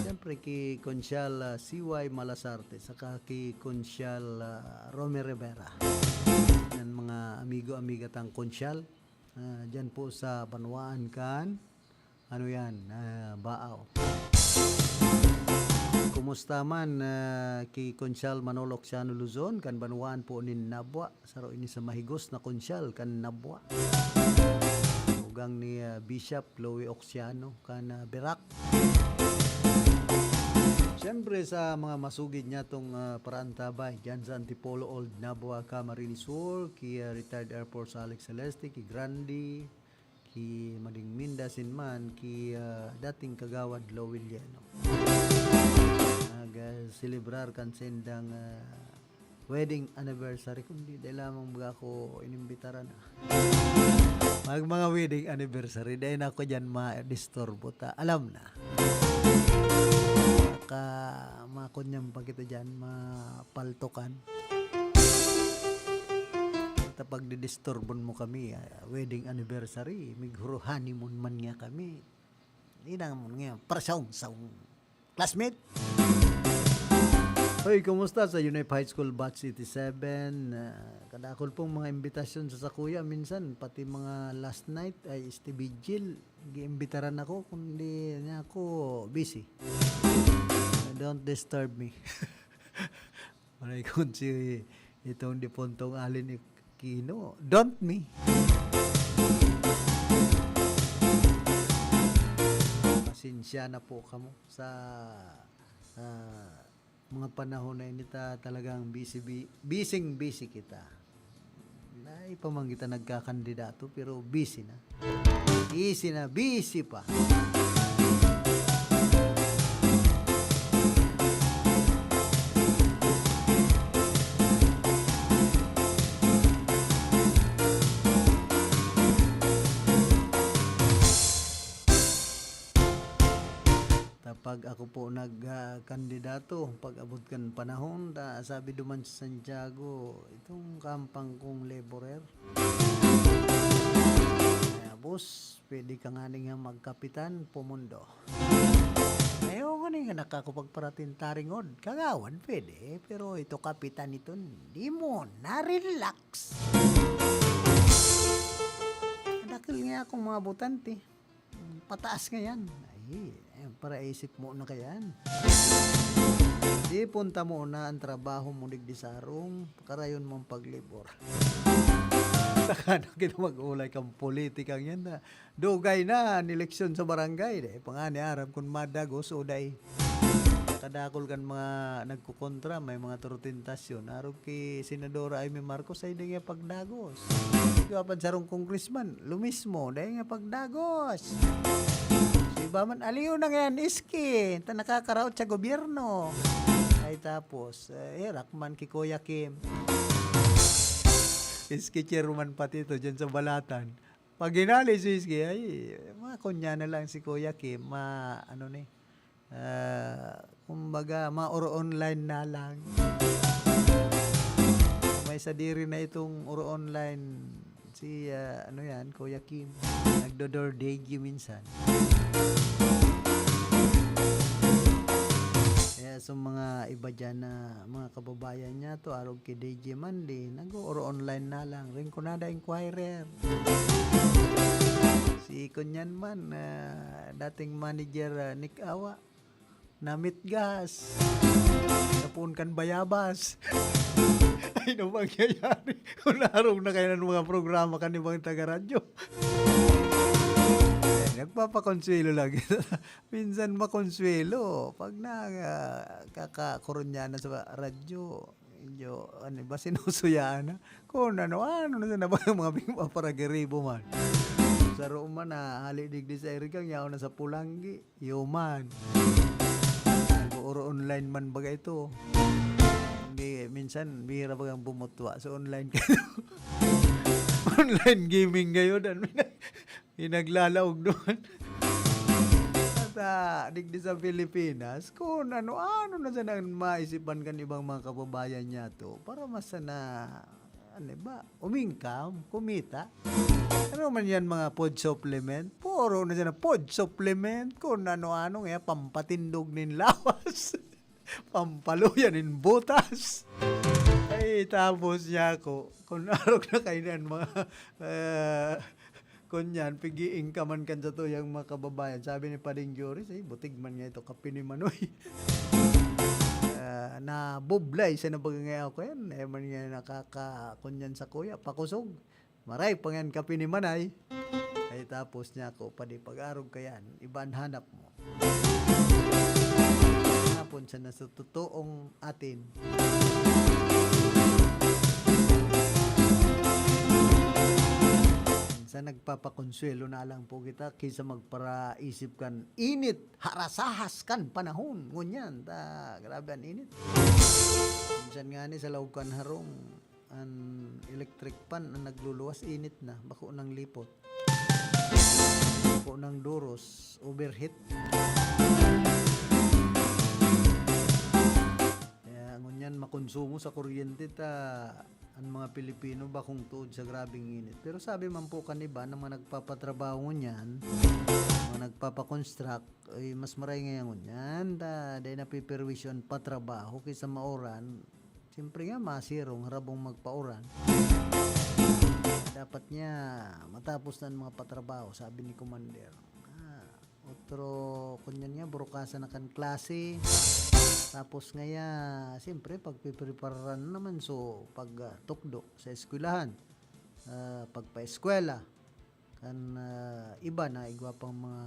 Siyempre, ki Konsyal, ah, C Y Malasarte, saka ki Konsyal, ah, Romy Rivera. Yan, mga amigo-amiga tang Konsyal, ah, dyan po sa banwaan kan, ano yan, ah, Baao. Kumusta man, ah, ki Konsyal Manolo Oxiano Luzon, kan banwaan po nin Nabua? Saro ini sa mahigos na konsyal kan Nabua. Tugang ni, ah, Bishop Louie Oxiano kan, ah, Virac. Siyempre sa mga masugid niyatong, ah, paraantabay, dyan sa Antipolo Old Nabua, Camarines Sur, ki, ah, retired Air Force Alex Celeste, ki Grandi, ki Mading Minda asin man ki, ah, dating Kagawad Lowell Yeno. Nag, ah, selebrar kan sendang, ah, wedding anniversary, kundi dai lamang baga ako inimbitaran, ah. Mag mga wedding anniversary, dai na ako diyan madisturbo ta. Alam na. Baka makunyan pa kita diyan, mapaltukan. Ta pagdidisturbon mo kami, ah, wedding anniversary, mighuro honeymoon man nga kami. Di na mo nga, parsaong-saong. Classmate? Hoy, kumusta sa Unip High School Batch eighty-seven? Ah, kadakol pong mga imbitasyon sa sakuya. Minsan, pati mga last night ay este vigil. Giimbitaran ako, kundi niya ako busy. Don't disturb me. Maray kun si itong dipuntong Allen Aquino, don't me. Pasensya na po kamo sa, sa mga panahon na ini ta talagang busy, bi-, busy-busy kita. Dai pa man kita nagkakandidato, pero busy na. Busy na, busy pa. Ta pag ako po nag, ah, kandidato, pag-abot kan panahon, ta sabi duman sa Santiago, itong kahampang kong laborer. Kaya, boss, pwede ka ngani nga magkapitan, pumundo. Ayaw ngani nga nakakupagparating taringod. Kagawad, pwede, pero ito kapitan iton, di mo na-relax. Dakul nga akong mga botante. Pataas ngayan. Ay, eh, para isip mo na kayan. Di punta mo na ang trabaho mo digdi sa harong, pakarayon mong paglibor. Saka na kita mag-ulay kang politika yan na. Dugay na ang eleksyon sa barangay. Di, pangani aram kung madagos o dai. Kadakol kan mga nagkukontra, may mga trotentasyon. Arog ki Senadora Imee Marcos, ay di nga pagdagos. Ikaw pa sarong congressman, lo mismo, dai nga pagdagos. Sa iba man, aliw na ngayan, iski, ta nakakaraot sa gobyerno. Ay tapos, eh, hirak man ki Kuya Kim. Iski chairman pati ito dyan sa Balatan. Pag hinali si iski, ay, mga kunya na lang si Kuya Kim, ma, ano ni, ah, kumbaga, ma-oro online na lang. May sadiri na itong oro online, si, ah, ano yan, Kuya Kim. Nagdo-door degi minsan. Kaya sa mga iba dyan na mga kababayan niya to, arog ki D J Mandy, nag-ooro online na lang. Rinconada Inquirer. Si Kunyan man, ah, dating manager, ah, Nick Awa, namitgas. Napon kan bayabas. Ay, ano mangyayari? Kung narong na kayo ng mga programa kan ibang taga-radyo. Eh, nagpapakonsuelo lang. Minsan makonsuelo. Pag na, ah, kakakurunya na sa radyo, medyo, ano ba, sinusuyaan na. Kung ano, ano na sa nabang mga bing-, mga paragiribo man. Sa Roma na, hali digdi sa Irigang, yaon na sa Pulanggi, yuman. Nag-ooro online man baga ito. Hindi, minsan, bihira bagang bumutwa. So, online kayo. Online gaming kayo, dan pinaglalaog doon. At, ah, digdi sa Pilipinas, kung ano-ano na sana ang maisipan kan ibang mga kababayan niya to, para mas sana, ano ba, umingkam, kumita. Ano man yan, mga food supplement? Puro na sana food supplement, kung ano-ano nga, pampatindog nin lawas. Pampaluya nin butas. Ay, tapos niya ako, kung arog na kayo na yan, mga, eh, kunyan, pigiing ka man kan sa tuyang mga kababayan. Sabi ni Pading Joris, "Ay, butig man nga ito, kape ni Manoy." Ah, nabublay sa nabagangay ako yan. Eh, man nga nakaka-, kunyan sa kuya, pakusog. Maray pa nga yan, kape ni Manay. Ay, tapos niya ako, padi pag-arog ka yan, iba ang hanap mo. Hapon siya na sa totoong atin. Sa nagpapakonsuwelo na lang po kita kaysa magparaisip kan init, harasahas kan panahon. Ngunyan, ta, grabe an init. Minsan nga ni sa laog kan harong, an electric fan an nagluluwas, init na, bako nang lipot. Bako nang duros, overheat. Kaya ngunyan makonsumo sa kuryente ta an mga Pilipino bakong tuod sa grabeng init. Pero sabi man po kan iba na mga nagpapatrabaho ngunyan, mga nagpapakonstruct, ay mas maray ngayon ngunyan, ta dai napiperwisyo an patrabaho kaysa mauran. Siyempre nga, masirong harabong magpauran. Dapat niya matapos na an mga patrabaho, sabi ni Commander. Ah, otro, kunyan nga, burukasan na kan klase. Tapos ngaya, siyempre, pagpiprepararan na naman, so, pag, ah, tukdo sa eskwelahan, ah, pagpaeskwela, kan, ah, iba na igwa pang mga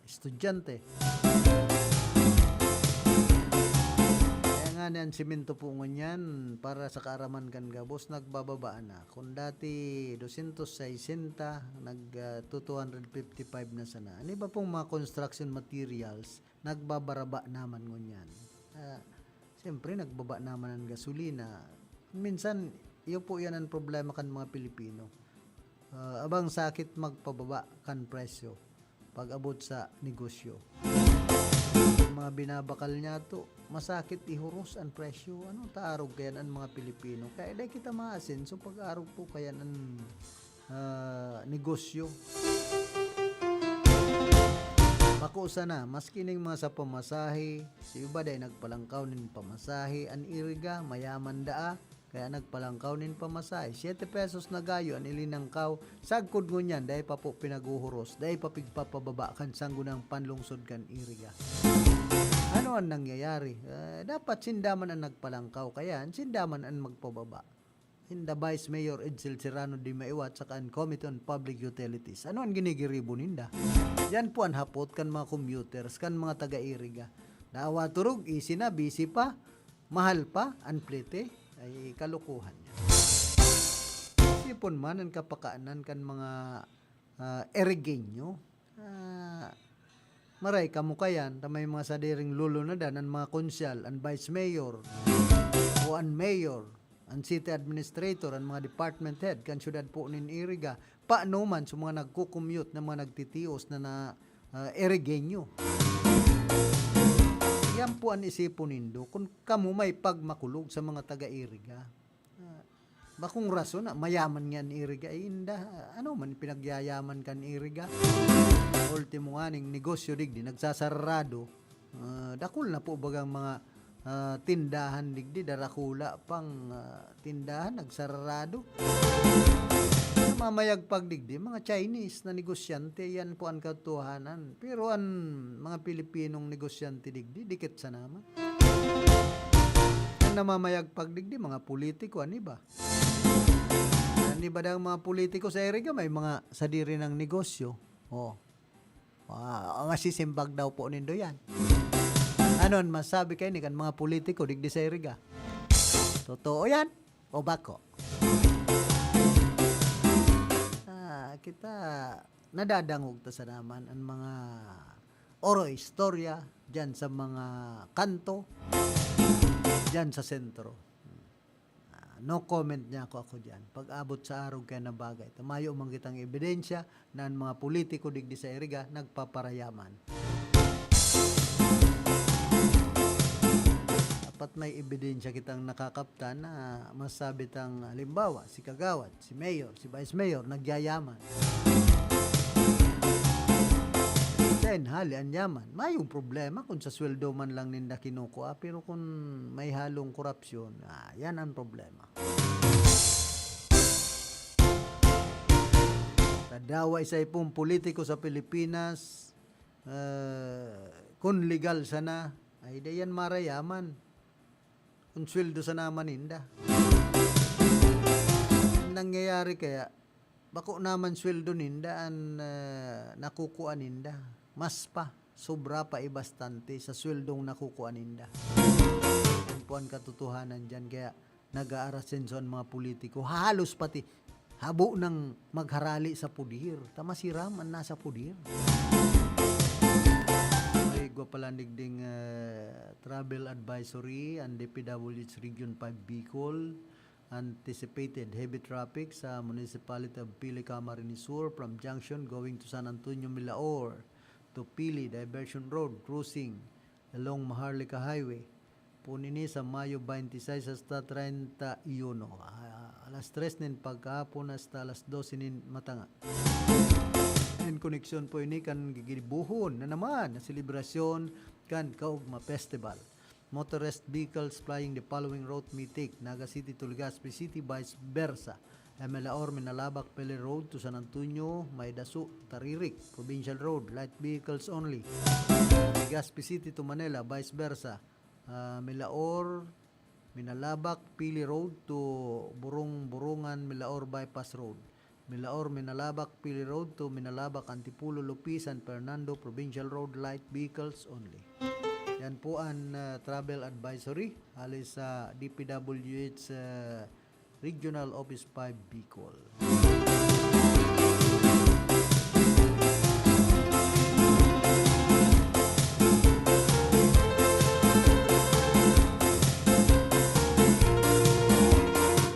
estudyante. Kaya nga ni an semento po ngunyan, para sa kaaraman kan gabos, nagbababa na. Kung dati dosyentos sesenta, nag, ah, to two hundred fifty-five na sana. An iba pong mga construction materials, nagbabaraba naman ngunyan. Ah, siyempre, nagbaba naman an gasolina. Minsan, iyo po yan an problema kan mga Pilipino. Ah, abang sakit magpababa kan presyo pag-abot sa negosyo. An mga binabakal niyato, masakit ihuros an presyo. Ano ta arog kayan an mga Pilipino? Kaya dai kita maasenso pag-arog po kayan an, ah, negosyo. Bako sana, maski ning mga sa pamasahe, si iba dai nagpalangkaw nin pamasahe, an Iriga, mayaman daa, kaya nagpalangkaw nin pamasahe. Siete pesos na gayo an ilinangkaw. Sagkod ngunyan, dai pa po pinaghuhuros, dai pa pigpapababa kan sanggunang panlungsod kan Iriga. Ano an nangyayari? Eh, dapat sinda man an nagpalangkaw, kaya sinda man an magpababa. Sinda Vice Mayor Edsel Serrano de Maiwat saka an Committee on Public Utilities. Ano an ginigiribo ninda? Yan po an hapot kan mga commuters, kan mga taga-Iriga. Dawa turog, easy na, busy pa, mahal pa, an plete. Ay, kalokohan yan. Isipon man an kapakanan kan mga, ah, Irigenyo. Ah, maray kamo kayan, ta may mga sadiring lulunadan an mga konsyal, an vice mayor, o an mayor, an city administrator, an mga department head kan syudad po nin Iriga. Paano man sa mga nagko-commute na mga nagtitios na, na, ah, Irigenyo? Yan po an isipon nindo kun kamo may pagmakulog sa mga taga-Iriga. Ah, bakong rason na mayaman nga an Iriga, eh, inda, ano man pinagyayaman kan Iriga? Ultimo nga ning negosyo digdi nagsasarado. Ah, dakul na po bagang mga, ah, tindahan digdi, darakula pang, ah, tindahan nagsarado. Mamayagpag digdi, mga Chinese na negosyante, yan po an katotohanan. Pero an mga Pilipinong negosyante digdi, dikit sana man. An namamayagpag digdi, mga politiko, an iba. An iba daw mga politiko sa Iriga, may mga sadiri nang negosyo. Oh. Ah, masisimbag daw po nindo yan. Ano an masabi kayo ni kan mga politiko digdi sa Iriga? Totoo yan o bako? Ah, kita, nadadangog ta sana man an mga oro istorya diyan sa mga kanto, diyan sa sentro. Ah, no comment niya ako, ako diyan. Pag-abot sa arog kaya na bagay. Ta mayo man kitang ebidensya na an mga politiko digdi sa Iriga nagpaparayaman. Dapat may ebidensya kitang nakakaptan na masabi tang, halimbawa, si Kagawad, si Mayor, si Vice Mayor, nagyayaman. Then, hali an yaman. Mayong problema kung sa sweldo man lang ninda kinukua, pero kung may halong korupsyon, ah, yan ang problema. Tadawa, isa pong politiko sa Pilipinas, ah, kung legal sana, ay di yan marayaman. Kung sweldo sana man ninda. Nangyayari kaya, bako naman sweldo ninda an, ah, nakukua ninda. Mas pa, sobra pa, eh, bastante sa sweldong nakukua ninda. Yan po ang katotohanan diyan. Kaya nag-aarasenso an mga politiko. Halos pati, habo nang magharali sa pudir. Ta masiram an nasa pudir. May igwa pala digding, eh, travel advisory an D P W H Region five Bicol. Anticipated heavy traffic sa municipality of Pili, Camarines Sur from junction going to San Antonio, Milaor to Pili Diversion Road crossing along Maharlika Highway. Poon ini sa Mayo twenty-six hasta treinta y uno, ah, alas tres nin pagkahapon hasta alas dose nin matanga. En koneksyon po ini kan gigibuhon na naman na selebrasyon kan Kaugma Festival. Motorized vehicles plying the following route may take: Naga City to Legazpi City, vice versa. Milaor, Minalabac, Pili Road to San Antonio, May Daso, Taririk, Provincial Road, light vehicles only. Legazpi City to Manila, vice versa. Ah, Milaor, Minalabac, Pili Road to Burong-Burungan, Milaor Bypass Road. Milaor, Minalabac, Pili Road to Minalabac, Antipolo, Lopi, San Fernando, Provincial Road, light vehicles only. Yan po an, ah, travel advisory hali sa D P W H, ah, Regional Office five Bicol.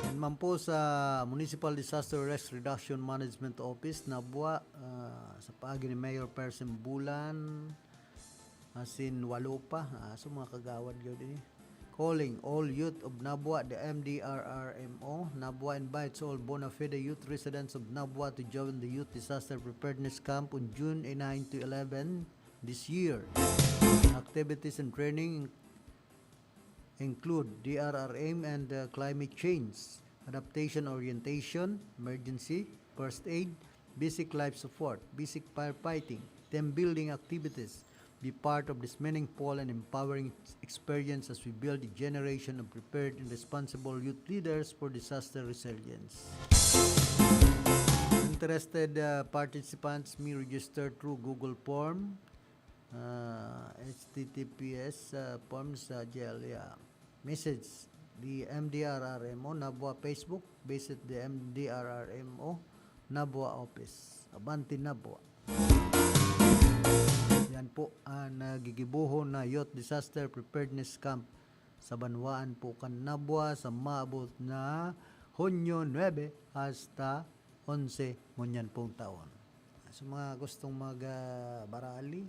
Yan man po sa Municipal Disaster Risk Reduction Management Office, Nabua, ah, sa paagi ni Mayor Persim Bulan, asin walo pa, ah, so mga kagawad gyud ini. Calling all youth of Nabua, the M D R R M O. Nabua invites all bona fide youth residents of Nabua to join the Youth Disaster Preparedness Camp on June nine to eleven this year. Activities and training include D R R M and, uh, climate change, adaptation orientation, emergency, first aid, basic life support, basic firefighting, team building activities. Be part of this meaningful and empowering experience as we build a generation of prepared and responsible youth leaders for disaster resilience. Interested, uh, participants may register through Google form, uh, H T T P S, uh, form sa J L, yeah. Message the M D R R M O Nabua Facebook. Visit the M D R R M O Nabua office. Abante Nabua. Yan po ang, ah, gigibohon na Youth Disaster Preparedness Camp sa banwaan po kan Nabua sa maabot na Hunyo nuebe hasta onse ngunyan pong taon. Sa mga gustong mag, ah, barali,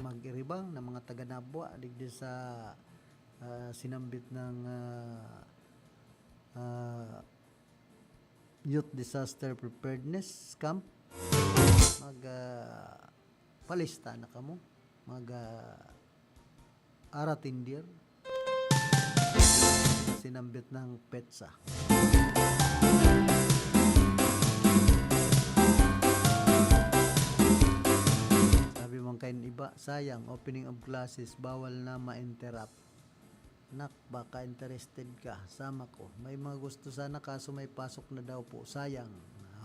mag-iribang na mga taga Nabua, digdi sa, ah, sinambit ng, ah, ah, Youth Disaster Preparedness Camp, mag, ah, palista na kamo. Mag, ah, aratindir sa sinambit na petsa. Sabi man kain iba, "Sayang, opening of classes, bawal na ma-interrupt." Nak, baka interested ka, sama ko. May mga gusto sana, kaso may pasok na daw po. Sayang,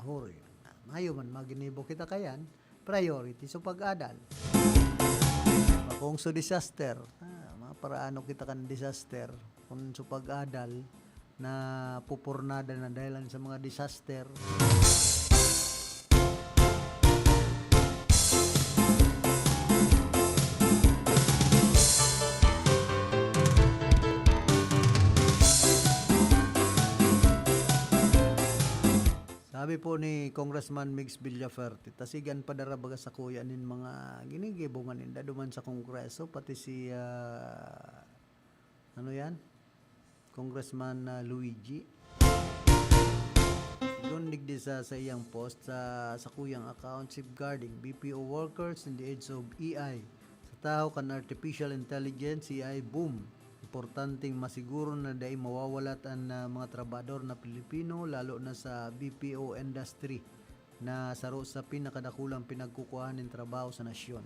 hurry. Mayo man, maginibo kita kayan. Priority sa pag-adal. Bakong sa disaster. Ah, maparano kita kan disaster? Kung sa pag-adal, na pupurnada na dahilan sa mga disaster. Sabi po ni Congressman Migs Villafuerte, "Tasigan pa dara baga sakuya nin mga ginigibo man ninda duman sa Kongreso, pati si, ah, ano yan? Congressman, ah, Luigi." Sigon digdi sa, sa iyang post sa, sa kuyang account, "Safeguarding B P O workers in the age of A I." Sa tahaw kan artificial intelligence, A I boom, importanteng masiguro na dai mawawalat an, ah, mga trabahador na Pilipino, lalo na sa B P O industry na saro sa pinakadakulang pinagkukuhaan nin trabaho sa nasyon.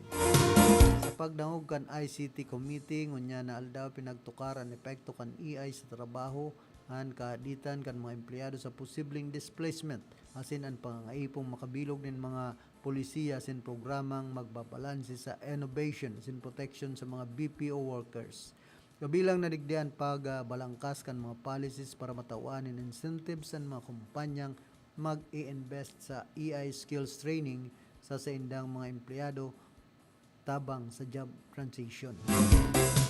Sa pagdangog kan I C T Committee, ngunyan na aldaw pinagtukar an epekto kan A I sa trabaho, an kahaditan kan mga empleyado sa posibleng displacement, asin an pangangaipong makabilog nin mga polisiya asin programang magbabalanse sa innovation asin proteksyon sa mga B P O workers. Kabilang na digdi an pagbalangkas kan mga policies para matawan nin incentives an mga kumpanyang mag-i-invest sa A I skills training sa saindang mga empleyado tabang sa job transition.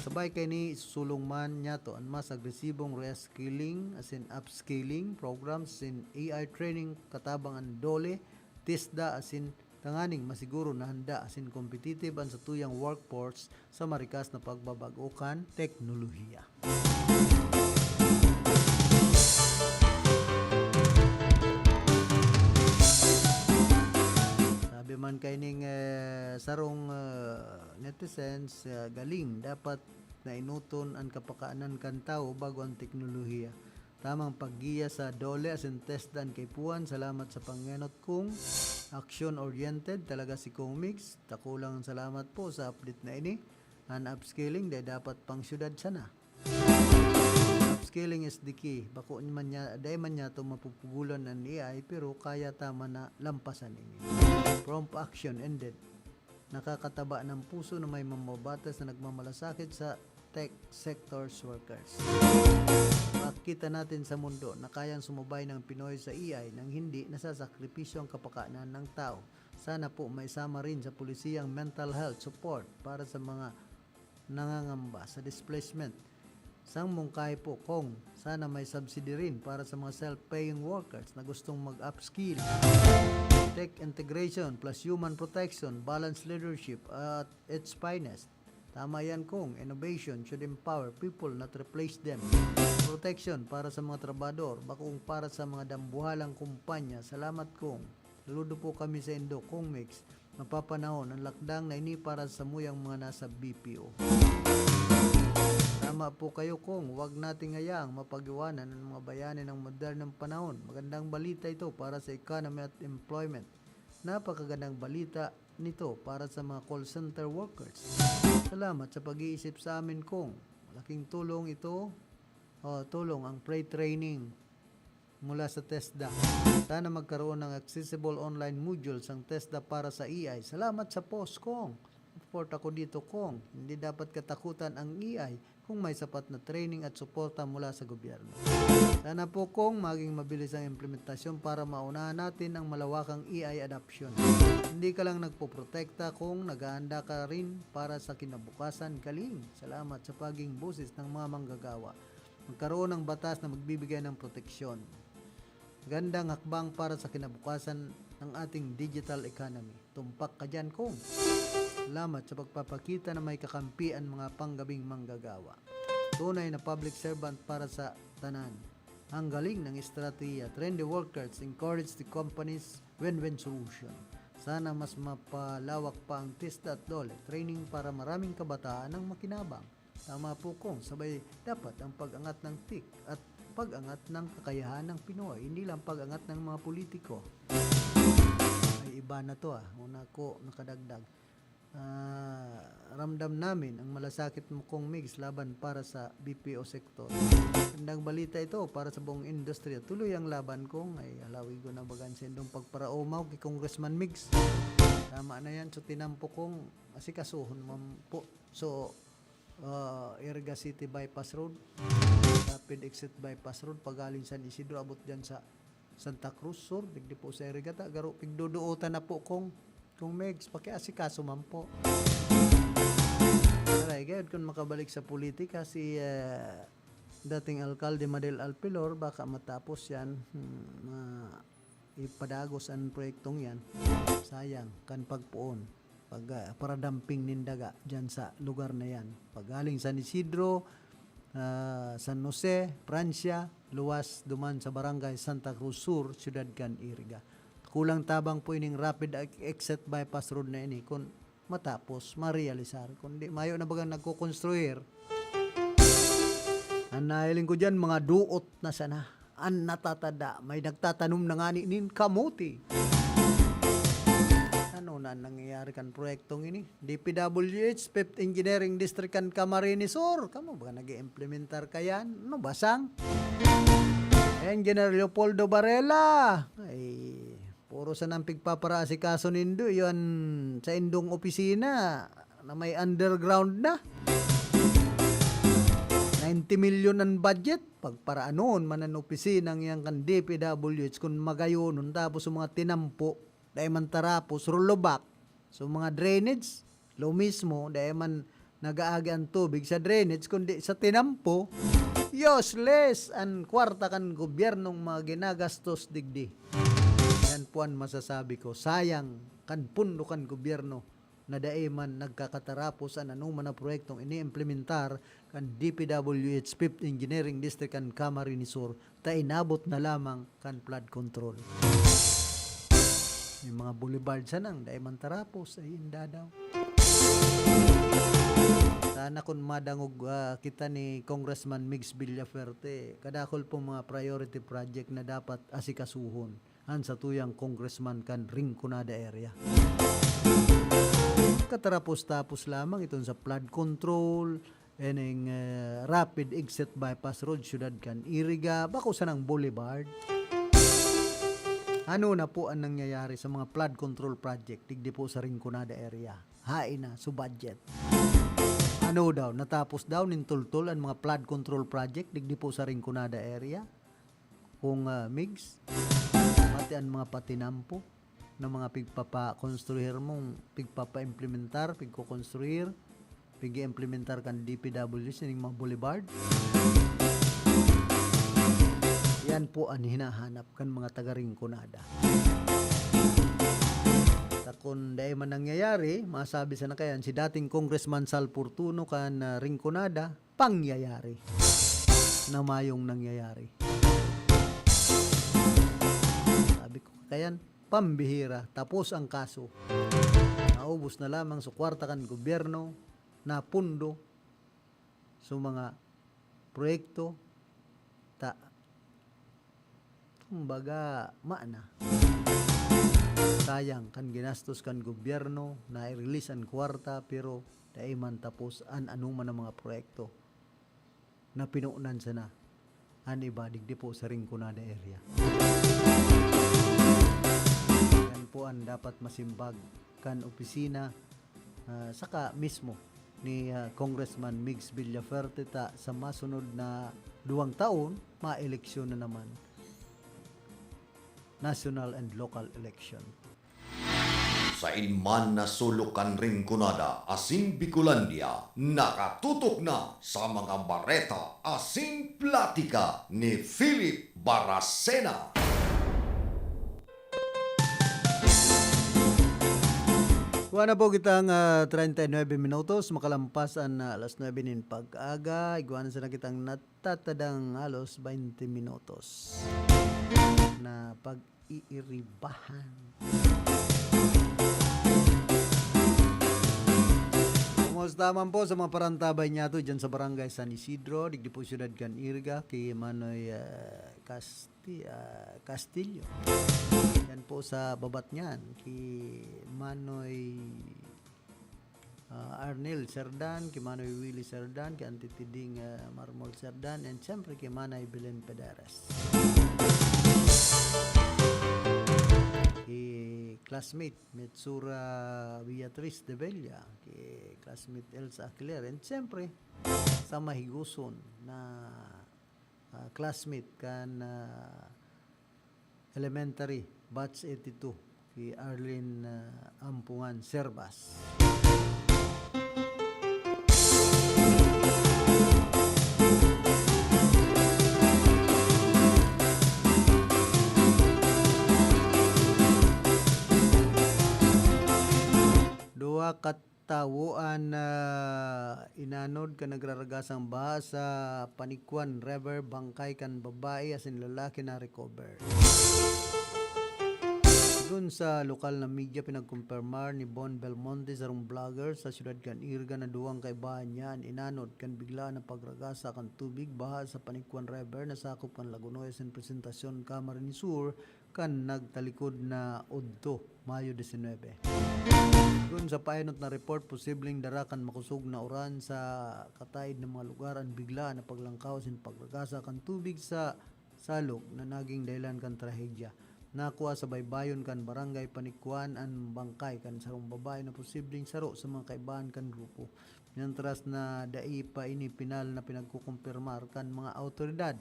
Sabay kaini, isusulong man niyato an mas agresibong reskilling asin upskilling programs asin A I training katabang an DOLE, TESDA asin tanganing masiguro na handa asin kompetitibo an satuyang workforce sa marikas na pagbabag-o kan teknolohiya. Sabi man kaining, eh, sarong, eh, netizens, eh, galing, dapat na inuton an kapakanan kan tawo bago ang teknolohiya. Tamang paggiya sa DOLE asin TESDA an kaipuhan. Salamat sa pangenot kong action-oriented talaga si Kong Migs. Dakulang salamat po sa update na ini. An upskilling dai dapat pang syudad sana. Upskilling is the key. Bako man niya, dai man niya to mapupugulan an A I, pero kaya ta man na lampasan ini. Prompt action ended. Nakakataba ng puso na may mambabatas na nagmamalasakit sa tech sector's workers. Makikita natin sa mundo na kayang sumabay ng Pinoy sa A I nang hindi nasasakripisyo ang kapakanan ng tao. Sana po maisama rin sa polisiyang mental health support para sa mga nangangamba sa displacement. Sang mungkahi po, Kong, sana may subsidy rin para sa mga self-paying workers na gustong mag-upskill. Tech integration plus human protection, balanced leadership at its finest. Tama yan, Kong. Innovation should empower people, not replace them. Protection para sa mga trabahador, bakong para sa mga dambuhalang kumpanya. Salamat, Kong. Saludo po kami sa indo, Kong Mix. Mapapanahon ang lakdang na ini para sa muyang mga nasa B P O. Tama po kayo, Kong. Huwag nating hayaang mapag-iwanan ang mga bayani ng modernong panahon. Magandang balita ito para sa economy at employment. Napakagandang balita nito para sa mga call center workers. Salamat sa pag-iisip sa amin, Kong. Malaking tulong ito, o tulong ang pre-training mula sa TESDA. Sana magkaroon ng accessible online modules ang TESDA para sa A I. Salamat sa post, Kong. Support ako dito, Kong. Hindi dapat katakutan ang A I kung may sapat na training at suporta mula sa gobyerno. Sana po, Kong, maging mabilis ang implementasyon para maunahan natin ang malawakang A I adoption. Hindi ka lang nagpoprotekta, Kong, naghahanda ka rin para sa kinabukasan. Galing! Salamat sa pagiging boses ng mga manggagawa. Magkaroon ng batas na magbibigay ng proteksyon. Gandang hakbang para sa kinabukasan ng ating digital economy. Tumpak ka dyan, Kong. Salamat sa pagpapakita na may kakampi ang mga panggabing manggagawa. Tunay na public servant para sa tanan. Ang galing ng estratehiya. Train the workers, encourage the companies, win-win solution. Sana mas mapalawak pa ang TESDA at DOLE training para maraming kabataan ang makinabang. Tama po, Kong. Sabay, dapat ang pag-angat ng tik at pag-angat ng kakayahan ng Pinoy, hindi lang pag-angat ng mga politiko. Ay, iba na to, ah. Una ko, nakadagdag. Ah, ramdam namin ang malasakit mo, Kong Migs, laban para sa B P O sector. Gandang balita ito para sa buong industriya. Tuloy ang laban, Kong. Ay, halawig ko na bagan sa indong pagparaumaw kay Congressman Migs. Tama na yan. So, tinampo kong asikasuhon man po. So, ah, Iriga City Bypass Road, Rapid Exit Bypass Road, pagaling San Isidro, abot dyan sa Santa Cruz Sur, digdi po sa Iriga ta, garo, pigduduotan na po, Kong, Kong Megs, pakiasikaso man po. Aray, gayod kun makabalik sa politika, si, ah, dating alkalde Madel Alpilor, baka matapos yan, hmm, ma-, ipadagos an proyektong yan. Sayang, kan pagpoon, pag, ah, paradamping nin daga dyan sa lugar na yan. Paggaling San Isidro, ah, San Jose, Francia, luwas duman sa Barangay Santa Cruz Sur, Siyudad kan Iriga. Kulang tabang po ining rapid ex-, exit bypass road na ini kun matapos, marealisar. Kundi mayo na bagang nagkokonstruir. Ang nahiling ko dyan, mga duot na sana. An natatada, may nagtatanom na ngani nin kamote. Ano na an nangyayari kan proyektong ini? D P W H, Fifth Engineering District kan Camarines Sur. Kamo ba nag-iimplementar kayan? Ano ba, sang? Engineer Leopoldo Varela. Ay, puro sanang pigpaparaasikaso nindo, yun sa indong opisina na may underground na. Na Twenty milyon an budget, pagparaanon man an opisina ngiyan kan D P W H kun magayonon, tapos sa mga tinampo, dai man tarapos, rollback. So, mga drainage, lo mismo, dai man nag-aagi an tubig sa drainage, kundi sa tinampo. Useless an kwarta kan gobyernong mga ginagastos digdi. Yan po an masasabi ko. Sayang kan pundo kan gobyerno na dai man nagkakatarapos an anoman na proyektong iniimplementar kan D P W H Fifth Engineering District kan Camarines Sur, ta inabot na lamang kan flood control. May mga boulevard sanang dai man tarapos, ay inda daw. Sana kun madangog, ah, kita ni Congressman Migs Villafuerte, kadakul po mga priority project na dapat asikasuhon an satuyang congressman kan Rinconada area. Katarapos-tapos lamang iton sa flood control, ining, eh, rapid exit bypass road, siyudad kan Iriga, bako sanang boulevard. Ano na po ang nangyayari sa mga flood control project digdi po sa Rinconada area? Hain na, so budget. Ano daw, natapos daw nin tultol ang mga flood control project digdi po sa Rinconada area? Kung, ah, Migs, pati ang mga patinampo na mga pigpapakonstruhir mong, pigpapaimplementar, pigkokonstruhir, pig-iimplementar kan D P W sining mga boulevard. Yan po ang hinahanap kan mga taga Rinconada. Sa kun dai man nangyayari, masabi sana kayan si dating Congressman Sal Fortuno kan, ah, Rinconada, pangyayari na mayong nangyayari. Sabi ko, kayan, pambihira, tapos ang kaso. Naubos na lamang sa kwarta kan gobyerno, napundo sa mga proyekto, ta, kumbaga, maana. Sayang kan ginastos kan gobyerno na i-release an kwarta, pero dai man tapos an anoman na mga proyekto na pinunan sana an iba digdi po sa Rinconada area. Yan po ang dapat masimbag kan opisina, ah, saka mismo ni, ah, Congressman Migs Villafuerte ta sa masunod na duwang taon, maeleksyon na naman. National and local election. Sain man na sulok kan Rinconada asin Bicolandia, nakatutok na sa mga bareta asin platika ni Philip Baracena. Igwa na po kitang, ah, treinta y nueve minutos, makalampas an, ah, alas nuebe nin pag-aga. Igwa na sana kitang nat- tatadang halos baynte minutos na pag-iiribahan. Kumusta man po sa mga parantabay niyato dyan sa Barangay San Isidro, digdi po siyudad kan Iriga, ki Manoy, ah, Casti-, ah, Castillo. Yan po sa babat niyan, ki Manoy ah, Arnel Serdan, ki Manoy Willie Serdan, ki Auntie Tiding, ah, Marmol Serdan, and siyempre ki Manay Belen Pederes. Ki classmate Metsura Beatriz de Bella, ki classmate Elsa Aquiler, and siyempre sa mahigoson na ah, classmate kan, ah, elementary, batch eighty-two, ki Arlene, ah, Ampungan Servas. Duwa ka tawo an, ah, inanod kan nagraragasang baha sa Panikwan River, bangkay kan babae asin lalaki na-recover. Sigon sa lokal na media, pinagkumpirmar ni Bon Belmonte, sarong vlogger sa siyudad kan Iriga, na duwang kaibahan niya an inanod kan biglaan na pagragasa kan tubig baha sa Panikwan River na sakop kan Lagonoy asin Presentacion, Camarines Sur, kan nagtalikod na udto, Mayo disinwebe. Kun sa paenot na report, posibleng dara kan makosog na uran sa kataed na mga lugar an biglaan na paglangkaw asin pagragasa kan tubig sa salog na naging dahilan kan trahedya. Nakua sa baybayon kan Barangay Panikwan an bangkay kan sarong babae na posibleng saro sa mga kaibahan kan grupo. mientras na dai pa ini pinal na pinagkukumpirmar kan mga awtoridad.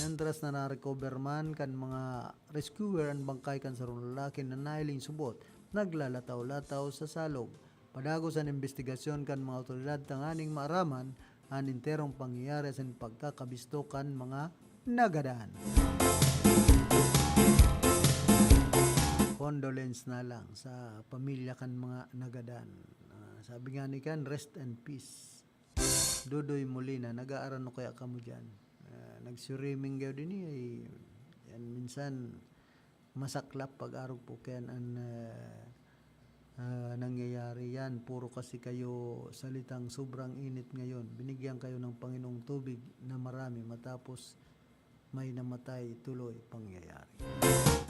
Mientras na na-recover man kan mga rescuer an bangkay kan sarong lalaki na nahiling subot naglalataw-lataw sa salog. Padagos an imbestigasyon kan mga awtoridad tanganing maaraman an enterong pangyayari asin pagkakabisto kan mga nagadan. Condolence na lang sa pamilya kan mga nagadan. Ah, sabi nga ni Kan, "Rest in peace." Dodoy Molina, nag-aarano kaya kamo diyan? Ah, nag-swimming kayo din eh. Yan, minsan masaklap pag-arog po kaya an, ah, ah, nangyayari yan. Puro kasi kayo salitang sobrang init ngayon. Binigyan kayo ng Panginoong tubig na marami matapos may namatay tuloy pangyayari.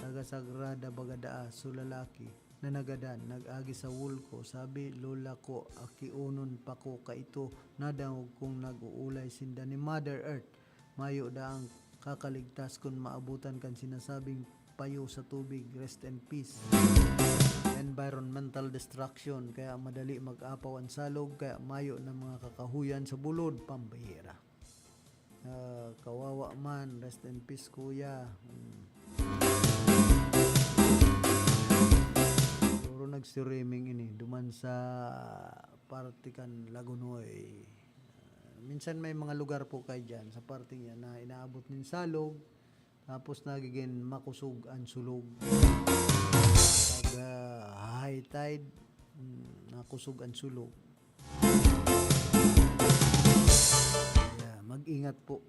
Taga Sagrada Bagadaa, so lalaki na nagadan, nag-agi sa wall ko. Sabi, "Lola ko, akionon pa ko kaito." Nadangog kong nag-uulay sinda ni Mother Earth. Mayo daang kakaligtas kun maabutan kan sinasabing payo sa tubig. Rest in peace. Environmental destruction, kaya madali mag-apaw an salog, kaya mayo na mga kakahuyan sa bulod, pambihira. Ah, kawawa man, rest in peace, kuya. Hmm. Siguro nag-swimming ini, duman sa parte kan Lagonoy. Ah, minsan may mga lugar po kayo dyan, sa parte niya na inaabot nin salog, tapos nagiging makusog ang sulog. Pag, ah, high tide, hmm, nakusog ang sulog. Kaya mag-ingat po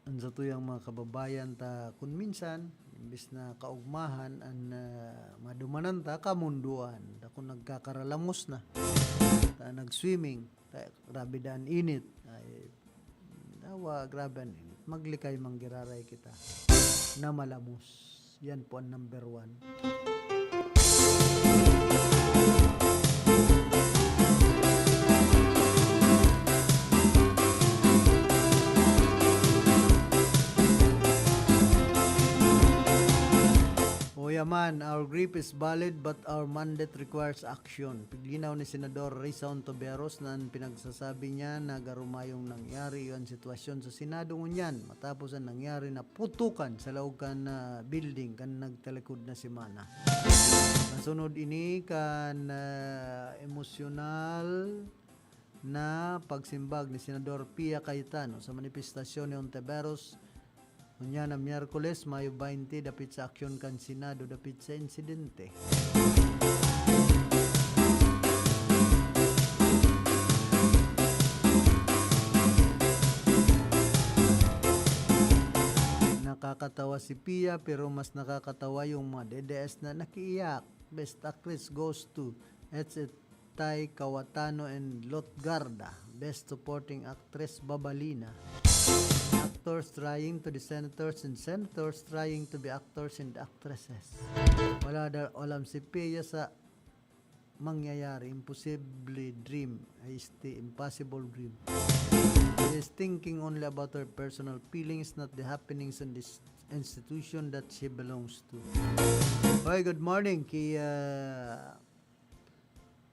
ang satuyang mga kababayan ta kun minsan, imbis na kaugmahan an, ah, madumanan ta, kamundoan. Ta kun nagkakaralamos na, ta nag-swimming, ta grabe da an init. Ay, dawa, grabe an init. Maglikay man giraray kita na malamos. Yan po ang number one. Oya man, our grief is valid but our mandate requires action. Piglinaw ni Senador Risa Ontiveros na an pinagsasabi niya na garo mayong nangyari iyo an sitwasyon sa Senado ngunyan matapos an nangyari na putukan sa laog kan, ah, building kan nagtalikod na semana. Nasunod ini kan, ah, emosyonal na pagsimbag ni Senador Pia Cayetano sa manifestasyon ni Ontiveros ngunyan na Miyerkules, Mayo twenty, dapit sa aksyon kan Senado dapit sa insidente. Nakakatawa si Pia, pero mas nakakatawa yung mga D D S na nakiiyak. Best actress goes to Etsy Tay Cayetano and Lot Garda. Best supporting actress, Babalina. Actors trying to be senators and senators trying to be actors and actresses. Wala daw alam si Pia sa mangyayari. Imposible dream. Ay, este, impossible dream. She is thinking only about her personal feelings, not the happenings in this institution that she belongs to. Hoy, good morning kay, ah,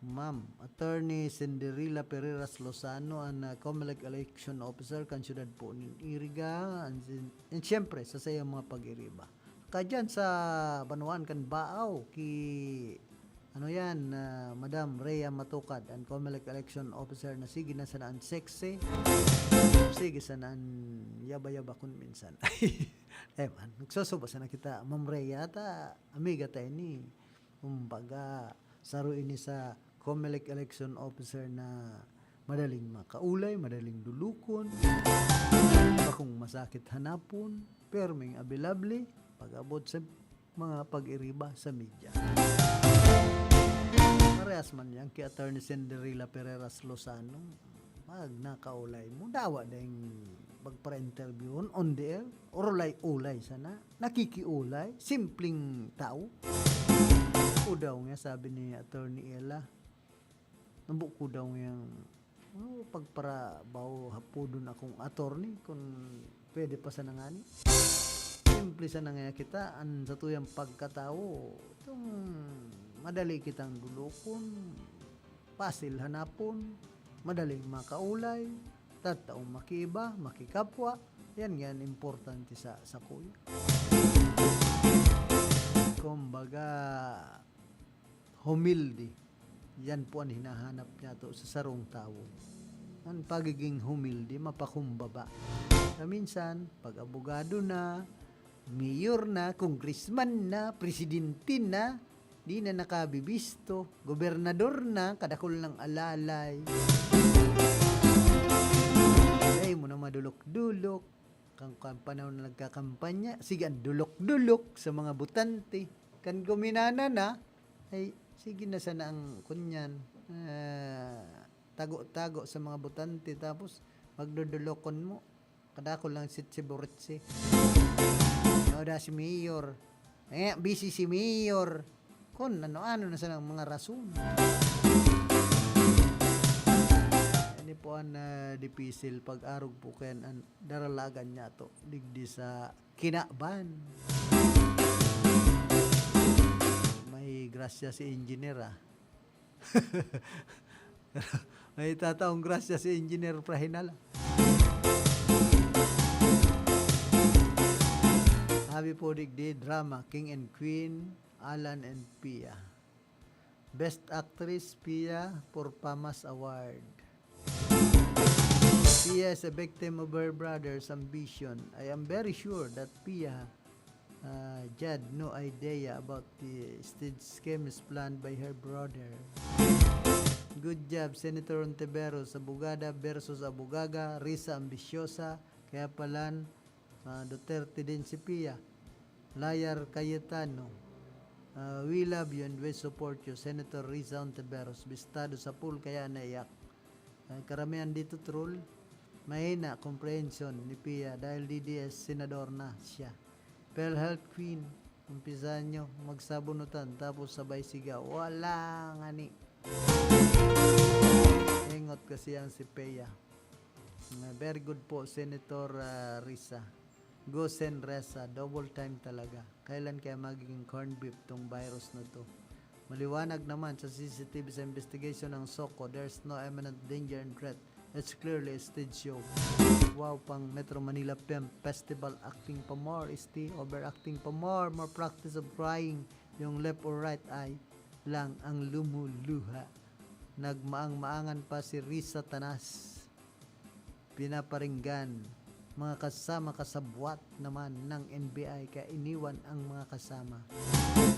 Ma'am Attorney Cinderella Pereras Lozano, an, ah, Comelec Election Officer kan siyudad po nin Iriga. And, and siyempre, sa saiyang mga pag-iriba. Kadyan sa banwaan kan Baao, ki, ano yan, ah, Madam Rhea Matukad, an Comelec Election Officer na sige na sana an sexy, sige sana an yaba-yaba kun minsan. Ewan, nagsusubo sana kita, Ma'am Rhea, ta amiga tayo ni. Kumbaga, saro ini sa Comelec Election Officer na madaling makaulay, madaling dulukon, bakong masakit hanapon, perming abilable pag-abot sa mga pag-iriba sa media. Parehas man yan kay Attorney Cinderella Pereras Lozano. Pag nakaulay mo, dawa ding magpara-interviewon on the air, or ulay-ulay sana, nakikiulay, simpleng tao. Ako daw nga, sabi ni Attorney Ella, nabo ko daw nga, oh, pagparabaw hapodon akong attorney, kung pwede pa sana ngani. Simple sana nga kita, an satuyang pagkatao, itong madali kitang dulokon, pasil hanapon, Madaling makaulay, tataong makiiba, makikapwa. Yan, yan importante sa, sa kuya. Kumbaga, humilde. Yan po an hinahanap niyato sa sarong tawo. An pagiging humilde, mapakumbaba. Sa minsan, pag abogado na, mayor na, congressman na, presidente na, di na nakabibisto, gobernador na, kadakul nang alalay. Dai mo na madulok-dulok. Kan, kan panahon na nagkakampanya, sige, an dulok-dulok sa mga botante. Kan guminana na, ay, sige na sana ang kunyan, ah, tago-tago sa mga botante, tapos pagdodolokon mo, kadakul lang sitsi-buritsi. Nawada si mayor. Eh, busy si mayor. Kun ano-ano na sanang mga rason. Ini po an, ah, dipisil pag-arog po kayan an daralagan niyato digdi sa kinaban. May grasya si engineer, ah. May tataong grasya si Engineer Prahinala. Sabi po digdi, drama, King and Queen, Alan and Pia. Best Actress, Pia, for Pamas Award. Pia is a victim of her brother's ambition. I am very sure that Pia, uh, Jad, no idea about the stage scheme is planned by her brother. Good job, Senator Ontiveros. Abogada versus abogaga, Risa ambisyosa, kaya palan, ah, Duterte din si Pia. Liar Cayetano. Ah, we love you and we support you, Senator Risa Ontiveros. Bistado sa pool, kaya naiyak. Ang karamihan dito, troll. Mahina comprehension ni Pia dahil D D S senador na siya. PhilHealth Queen, umpisa nyo magsabunutan tapos sabay sigaw, "Wala ngani!" Engot kasi ang si Pia. Ah, very good po, Senator, ah, Risa. Go Sen Risa, double time talaga. Kailan kaya magiging corned beef tong virus na to? Maliwanag naman sa C C T V sa investigation ng SOCO, there's no imminent danger and threat. It's clearly a stage show. Wow, pang Metro Manila Film Festival acting pa more, S T, overacting pa more, more practice of crying, yung left or right eye lang ang lumuluha. Nagmaang-maangan pa si Risa Tanas. Pinaparinggan, mga kasama kasabwat naman ng N B I kaya iniwan ang mga kasama.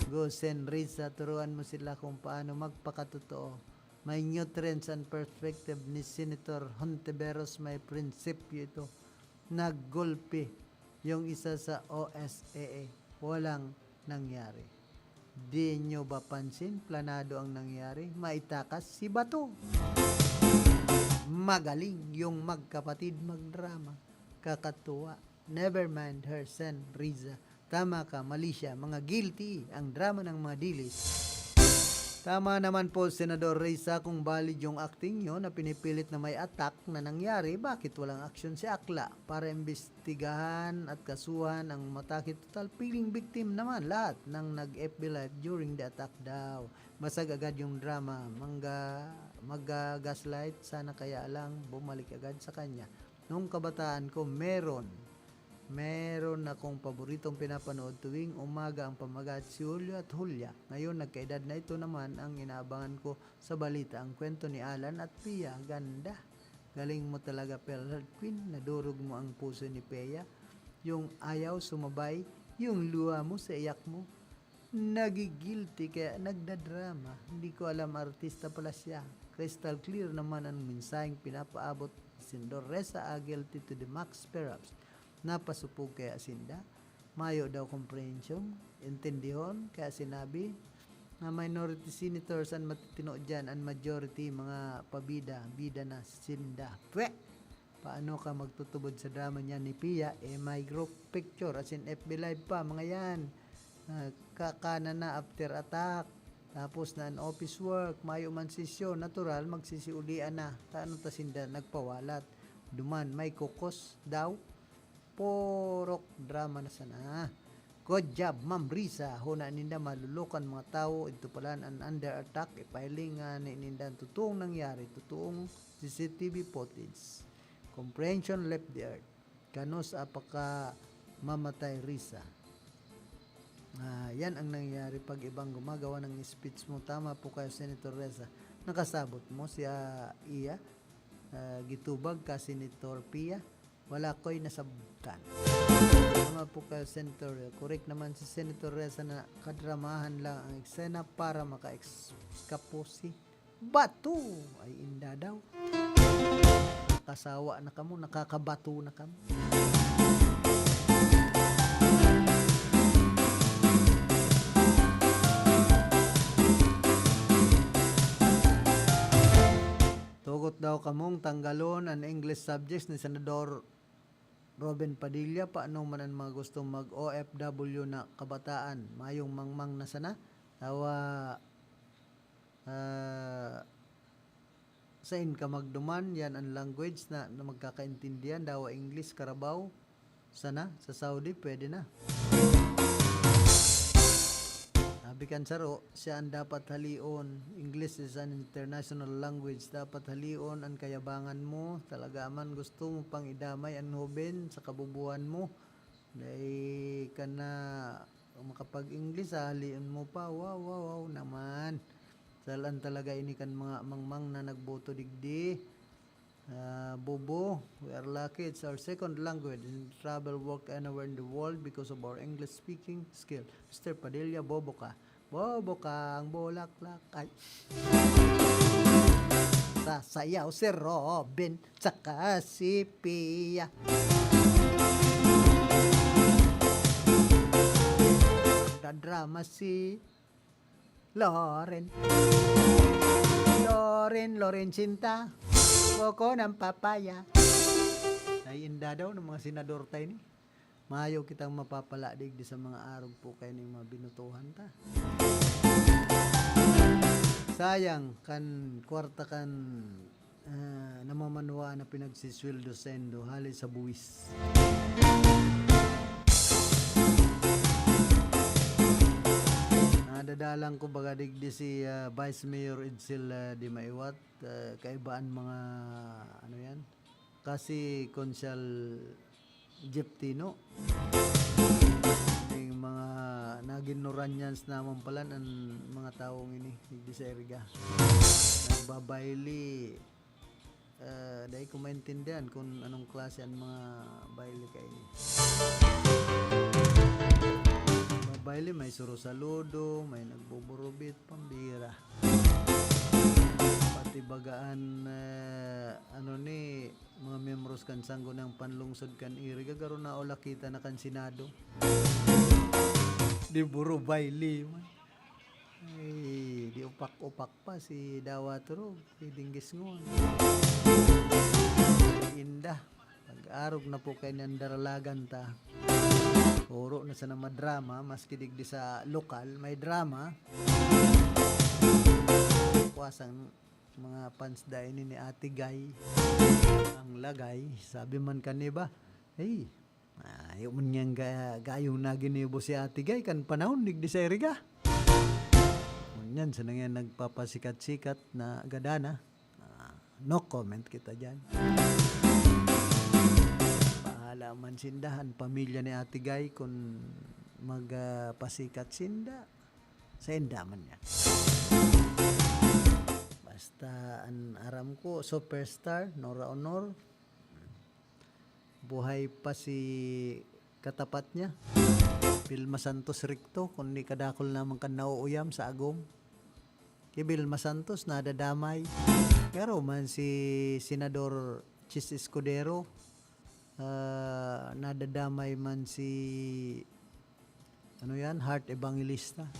Go, Sen Risa, turuan mo sila kung paano magpakatotoo. May nutrients and perspective ni Senator Hontiveros, may prinsipyo ito. Naggulpi yung isa sa O S A A. Walang nangyari. Di nyo ba pansin? Planado ang nangyari. Maitakas si Bato. Magaling yung magkapatid magdrama. Kakatuwa. Never mind her, Sen Risa. Tama ka, mali siya. Mga guilty ang drama ng mga dilis. Tama naman po, Senador Risa, kung valid yung acting nyo na pinipilit na may attack na nangyari, bakit walang aksyon si Akla para imbestigahan at kasuhan ang matakit? Total, feeling victim naman lahat ng nag-F B live during the attack daw. Basag agad yung drama, mangga-, magga-gaslight, sana kaya lang bumalik agad sa kanya. Nung kabataan ko, meron. Meron akong paboritong pinapanood tuwing umaga ang pamagat, si Julio at Julia. Ngayon, nagkaedad na, ito naman ang inaabangan ko sa balita, ang kwento ni Alan at Pia. Ganda. Galing mo talaga, Pearl Queen. Nadurog mo ang puso ni Pia. Yung ayaw sumabay, yung luha mo sa iyak mo. Nagigilty kaya nagdadrama. Hindi ko alam, artista pala siya. Crystal clear naman ang mensaheng pinapaabot ni Senador Risa, ah, guilty to the max perhaps. Napasupog kaya sinda? Mayo daw komprehensyon, intindihon, kaya sinabi na minority senators an matitino diyan, an majority mga pabida, bida na sinda. Pwe! Paano ka magtutubod sa drama niya ni Pia? Eh, may group picture, as in F B live pa, mga yan. Ah, kakana na after attack. Tapos na an office work, mayo man sesyon, natural, magsisiulian na. Ta ano ta sinda nagpawalat? Duman, may kokos daw. Purok drama na sana. Good job, Ma'am Risa. Hona ninda malulukan mga tawo, idto palan an under attack, ipahiling nga ni ninda ang totoong nangyari, totoong C C T V footage. Comprehension left the earth. Kanus apaka mamatay, Risa. Ah, yan ang nangyayari pag ibang gumagawa ng speech mo. Tama po kayo, Senator Risa. Nakasabot mo siya, iya? Ah, gitubag ka, Senator Pia? Wala ko'y nasabtan. Tama po kayo, Senator. Correct naman si Senator Risa na kadramahan lang ang eksena para maka-eskapo si Bato. Ay, inda daw. Nakasawa na kamo, nakakabato na kamo. Tugot daw kamong tanggalon an English subjects ni Senador Robin Padilla. Paano man an mga gustong mag-O F W na kabataan? Mayong mangmang na sana. Tawa, ah, sain ka magduman, yan ang language na, na magkakaintindihan. Dawa English, karabaw. Sana, sa Saudi, pwede na. Sabi kan saro, siya ang dapat halion. English is an international language. Dapat halion an kayabangan mo. Talaga man, gusto mo pang idamay an hoben sa kabubuhan mo. Dai ka na makapag-English, ah, halion mo pa. Wow, wow, wow naman. Salan talaga ini kan mga mangmang na nagboto digdi. Ah, bobo, we are lucky. It's our second language. In travel, work anywhere in the world because of our English speaking skill. Mister Padilla, bobo ka. Bobo kang bulaklak. Ay. Sasayaw si Robin, saka si Pia. Dadrama si Loren. Loren, Loren Sinta. Buko ng papaya. Ay, inda daw ng mga senador tayo ni. Mayo kitang mapapala digdi sa mga arog po kayo ng mga binutuhan ta. Sayang, kan kwarta kan, ah, namamanwa na pinagsisweldo sendo hali sa buwis. Nadadalang ko baga digdi si, ah, Vice Mayor Edsel, ah, Dimaiwat, ah, kaibaan mga, ano yan, kasi Konsehal Jeff Tino. Yung mga naging Noranians naman pala ang mga taong ini, digdi sa Iriga. Nagbabayli, ah, dai ko maintindihan kung anong klase ang mga bayli kaini. Babayli, may suro-saludo, may nagbuburubit, pambira. Pati bagaan, ah, ano ni, mga miyembros kan Sangguniang Panlungsod kan Iriga, garo na o lakita na kan Senado. Di buro bayli man. Ay, di upak-upak pa si Dawa Turog, si Dinggis Ngon. Inda. Pag-arog na po kay nang daralagan ta. Puro na sana madrama, maski digdi sa lokal, may drama. Kuwasang mga fans dai ni, ni Ate Guy. Ang lagay, sabi man kaniba, "Hey, ayo man niyang ga-, gayong naginibo si Ate Guy kan panahon digdi sa Iriga." Ngunyan, sa nangyan nagpapasikat-sikat na gadana, ah, no comment kita dyan. Bahala man sinda, an pamilya ni Ate Guy, kun mag, ah, pasikat sinda, sa inda man yan. Basta, an aram ko, superstar, Nora Honor, buhay pa si katapat niya, Vilma Santos Recto, kundi kadakul naman kan nauuyam sa agom. Ki Vilma Santos, nadadamay. Pero man si Senador Chiz Escudero, ah, nadadamay man si, ano yan, Heart Evangelista.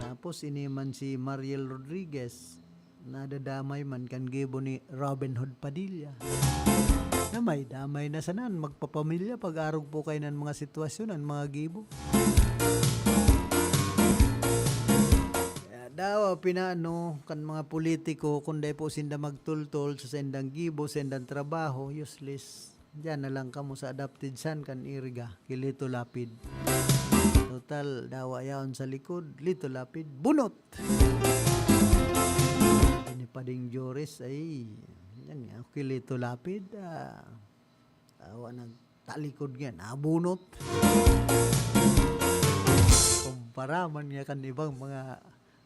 Tapos ini man si Mariel Rodriguez, nadadamay man kan gibo ni Robin Hood Padilla. Na may damay na sanan, magpapamilya, pag-arog po kayo ng mga sitwasyon, ang mga gibo. Kaya daw, pinaano, kan mga politiko, kung dai po sinda magtultol sa sendang gibo, sendang trabaho, useless. Diyan na lang kamo sa adopted son kan Iriga, ki Lito Lapid. Total, dawa yaon sa likod, Lito Lapid, bunot! Ini pa ding Joris, ay, yan nga, ki Lito Lapid, ah, awa nagtalikod nga, nabunot. Kumpara man nga kan ibang mga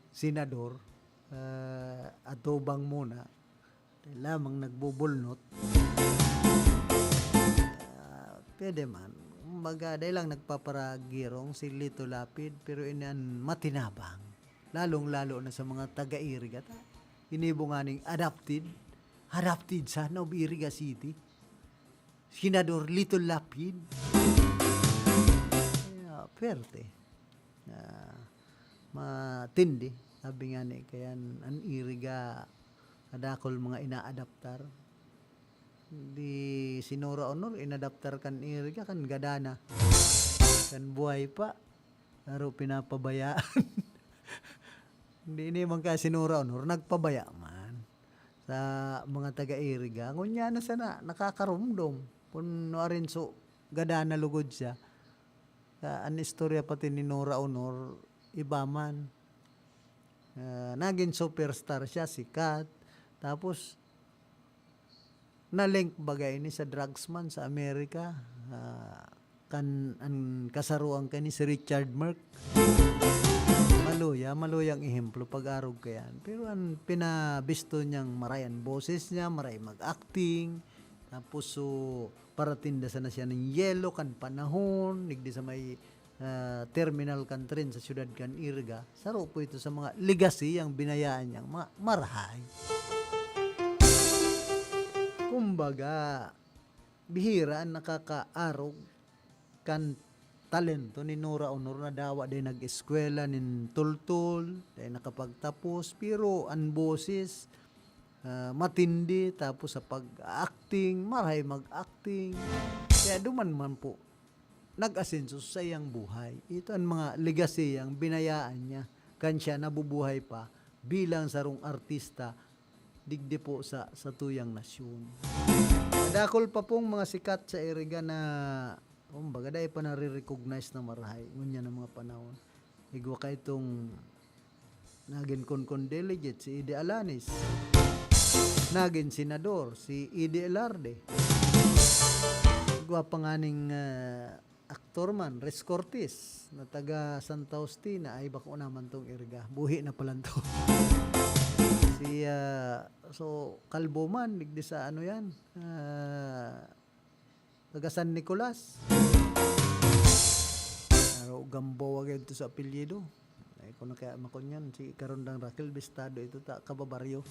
senador, ah, atubang muna, lamang nagbubulnot. Ah, pwede man. Kumbaga, dahil lang nagpaparagirong si Lito Lapid, pero ini an matinabang. Lalong-lalo na sa mga taga-Iriga. Ta, inibo nga ning adopted, adopted son of Iriga City. Senador Lito Lapid. Kaya, pwerte. Ah, matindi. Sabi nga ni, kaya an, an Iriga, kadakol mga inaadaptar. Di si Nora Honor, inadaptar kan Iriga, kan gada na. Kan buhay pa, pero pinapabayaan. Hindi ni man kaya si Nora Honor, nagpabaya man sa mga taga-Iriga. Ngunyan na sana, nakakarumdom. Kung nuarin so, gada na lugod siya. Sa, an istorya pati ni Nora Honor, iba man. Ah, naging superstar siya, sikat. Tapos, na-link baga ini sa drugs man sa Amerika. Ah, kan, an kasaruan kani si Richard Merck. Maluya, maluyang ehemplo pag-arog kayan. Pero an pinabisto niyang maray an boses niya, maray mag-acting. Tapos, so, paratinda sana siya nin yelo kan panahon, digdi sa may, ah, terminal kan tren sa siyudad kan Iriga. Saro po ito sa mga legacy ang binayaan niyang mga marahay. Kumbaga, bihira an nakakaarog kan talento ni Nora Honor na dawa dai nag-eskwela nin tultol, dai nakapagtapos, pero an boses, ah, matindi, tapos sa pag-acting, marahay mag-acting. Kaya duman man po, nag-asenso sa iyang buhay. Ito ang mga legacy ang binayaan niya kan siya nabubuhay pa bilang sarong artista digdi po sa, sa tuyang nasyon. Madakol pa pong mga sikat sa Iriga na, kumbaga, dai pa nare-recognize na marahay. Ngunyan ang mga panahon. Igwa ka itong nagin konkon delegate, si Edi Alanis. Nagin senador, si Edi Elarde. Igwa pa nga ning, ah, aktor man, Res Cortez, na taga Santa Justina, ay, bako naman tong Iriga. Buhi na palan to. Si, ah, so, kalbo man, digdi sa ano yan, ah, taga San Nicolas. Pero Gamboa gyud to sa apelyido. Ay, kung na kaya makunyan, si Karondang Raquel, bistado ito ta, kababaryo.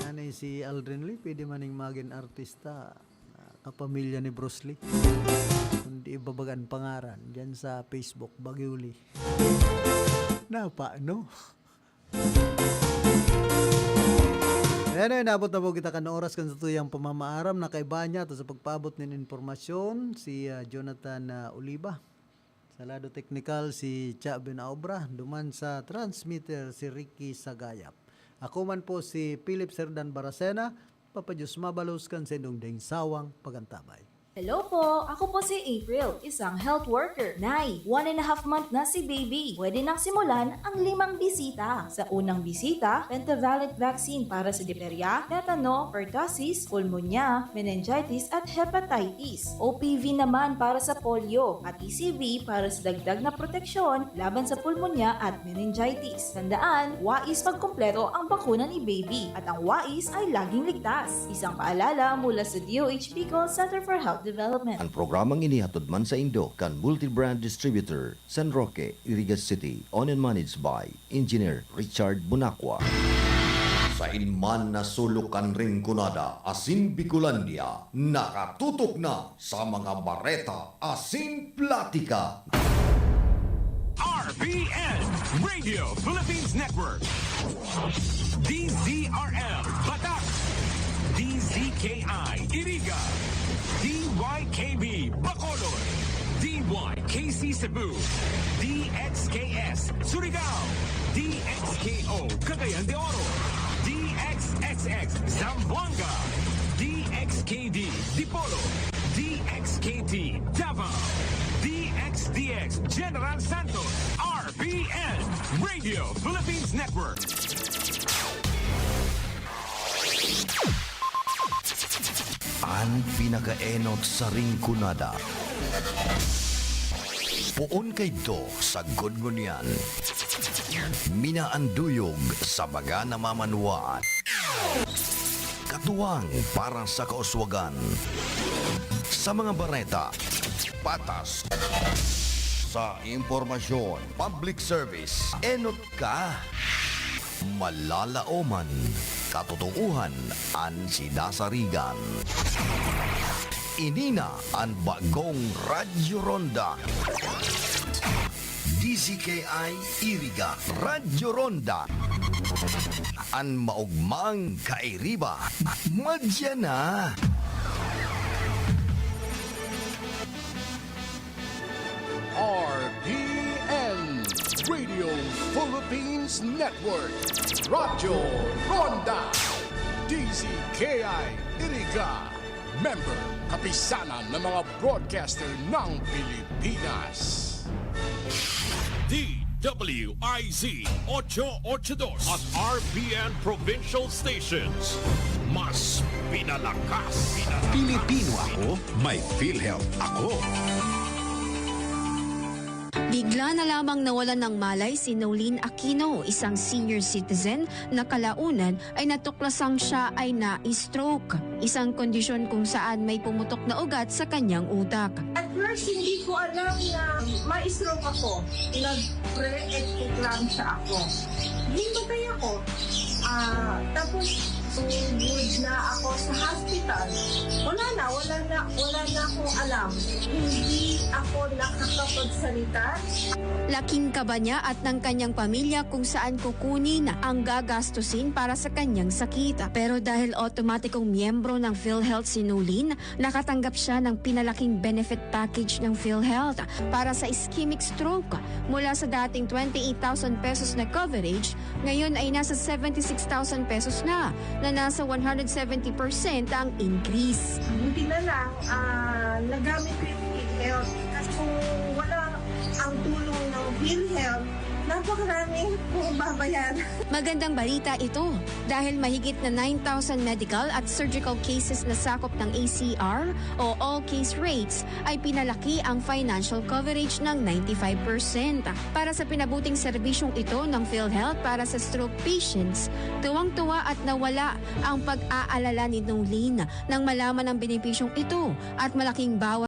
Ano si Aldrin Lee, pwede maning magin artista, ah, kapamilya ni Bruce Lee. Kundi ibabagan pangaran, dyan sa Facebook, Baguio Lee. Napa, no? Ayan, ay, nabot na po kita kan oras kan satuyang pamamaaram. Nakaiba niya to sa pagpaabot nin impormasyon, si, ah, Jonathan, ah, Oliva. Sa lado teknikal, si Cha Benaobra. Duman sa transmitter, si Ricky Sagayap. Ako man po si Philip Serdan Baracena. Papa Diyos mabalos kan sendong ding sawang pagantabay. Hello po! Ako po si April, isang health worker. Nay, one and a half month na si baby. Pwede nang simulan ang limang bisita. Sa unang bisita, pentavalent vaccine para sa diphtheria, tetano, pertussis, pulmonya, meningitis at hepatitis. O P V naman para sa polio at E C V para sa dagdag na proteksyon laban sa pulmonya at meningitis. Tandaan, wais pagkumpleto ang bakuna ni baby at ang wais ay laging ligtas. Isang paalala mula sa D O H Bicol Center for Health Development. Ang programang ini hatod man sa indo kan Multi-Brand Distributor, San Roque, Iriga City, owned and managed by Engineer Richard Bunacua. Sa inman na sulok kan Rinconada asin Bicolandia, nakatutok na sa mga bareta asin platika. R P N, Radio Philippines Network. D Z R L, Batak. D Z K I, Iriga. D Y K B, Bacolod. D Y K C Cebu. D X K S, Surigao. D X K O, Cagayan de Oro. D X X X, Zamboanga. D X K D Dipolog, D X K T Davao, D X D X General Santos, R P N Radio Philippines Network. An pinakaenot sa Rinconada. Poon kaidto sagkod ngunyan. Minaanduyog sa mga namamanwaan. Katuwang para sa kauswagan. Sa mga bareta, patas. Sa impormasyon, public service, enot ka. Malalaoman, katotoohan an sinasarigan. Ini na an bagong Radyo Ronda. D Z K I Iriga, Radyo Ronda. An maogmang kairiba, madya na. R P N Radio Philippines Network, Radyo Ronda, D Z K I Iriga, member, kapisanan ng mga broadcaster ng Pilipinas. D W I Z ocho ocho dos at R P N Provincial Stations. Mas pinalakas. Pilipino ako, may PhilHealth ako. Bigla na lamang nawalan ng malay si Nolene Aquino, isang senior citizen na kalaunan ay natuklasang siya ay na-stroke, isang kondisyon kung saan may pumutok na ugat sa kanyang utak. At first, hindi ko alam na ma-stroke ako. Nag-pre-eclampsia ako. Himatay ako. Ah, tapos, good na ako sa hospital. Wala na, wala na, wala na akong alam. Hindi ako nakakapagsalita. Laking kaba niya at ng kanyang pamilya kung saan kukunin ang gagastusin para sa kanyang sakit. Pero dahil automatikong miyembro ng PhilHealth si Nolene, nakatanggap siya ng pinalaking benefit package ng PhilHealth para sa ischemic stroke. Mula sa dating twenty-eight thousand pesos na coverage, ngayon ay nasa seventy-six thousand pesos na, na nasa one hundred seventy percent ang increase. Buti na lang, ah, nagamit ko yung PhilHealth. Kasi kung wala ang tulong ng PhilHealth, napakarami kong babayaran. Magandang balita ito dahil mahigit na nine thousand medical at surgical cases na sakop ng A C R o all case rates ay pinalaki ang financial coverage ng ninety-five percent. Para sa pinabuting serbisyong ito ng PhilHealth para sa stroke patients, tuwang-tuwa at nawala ang pag-aalala ni Nolene nang malaman ang benepisyong ito at malaking bawas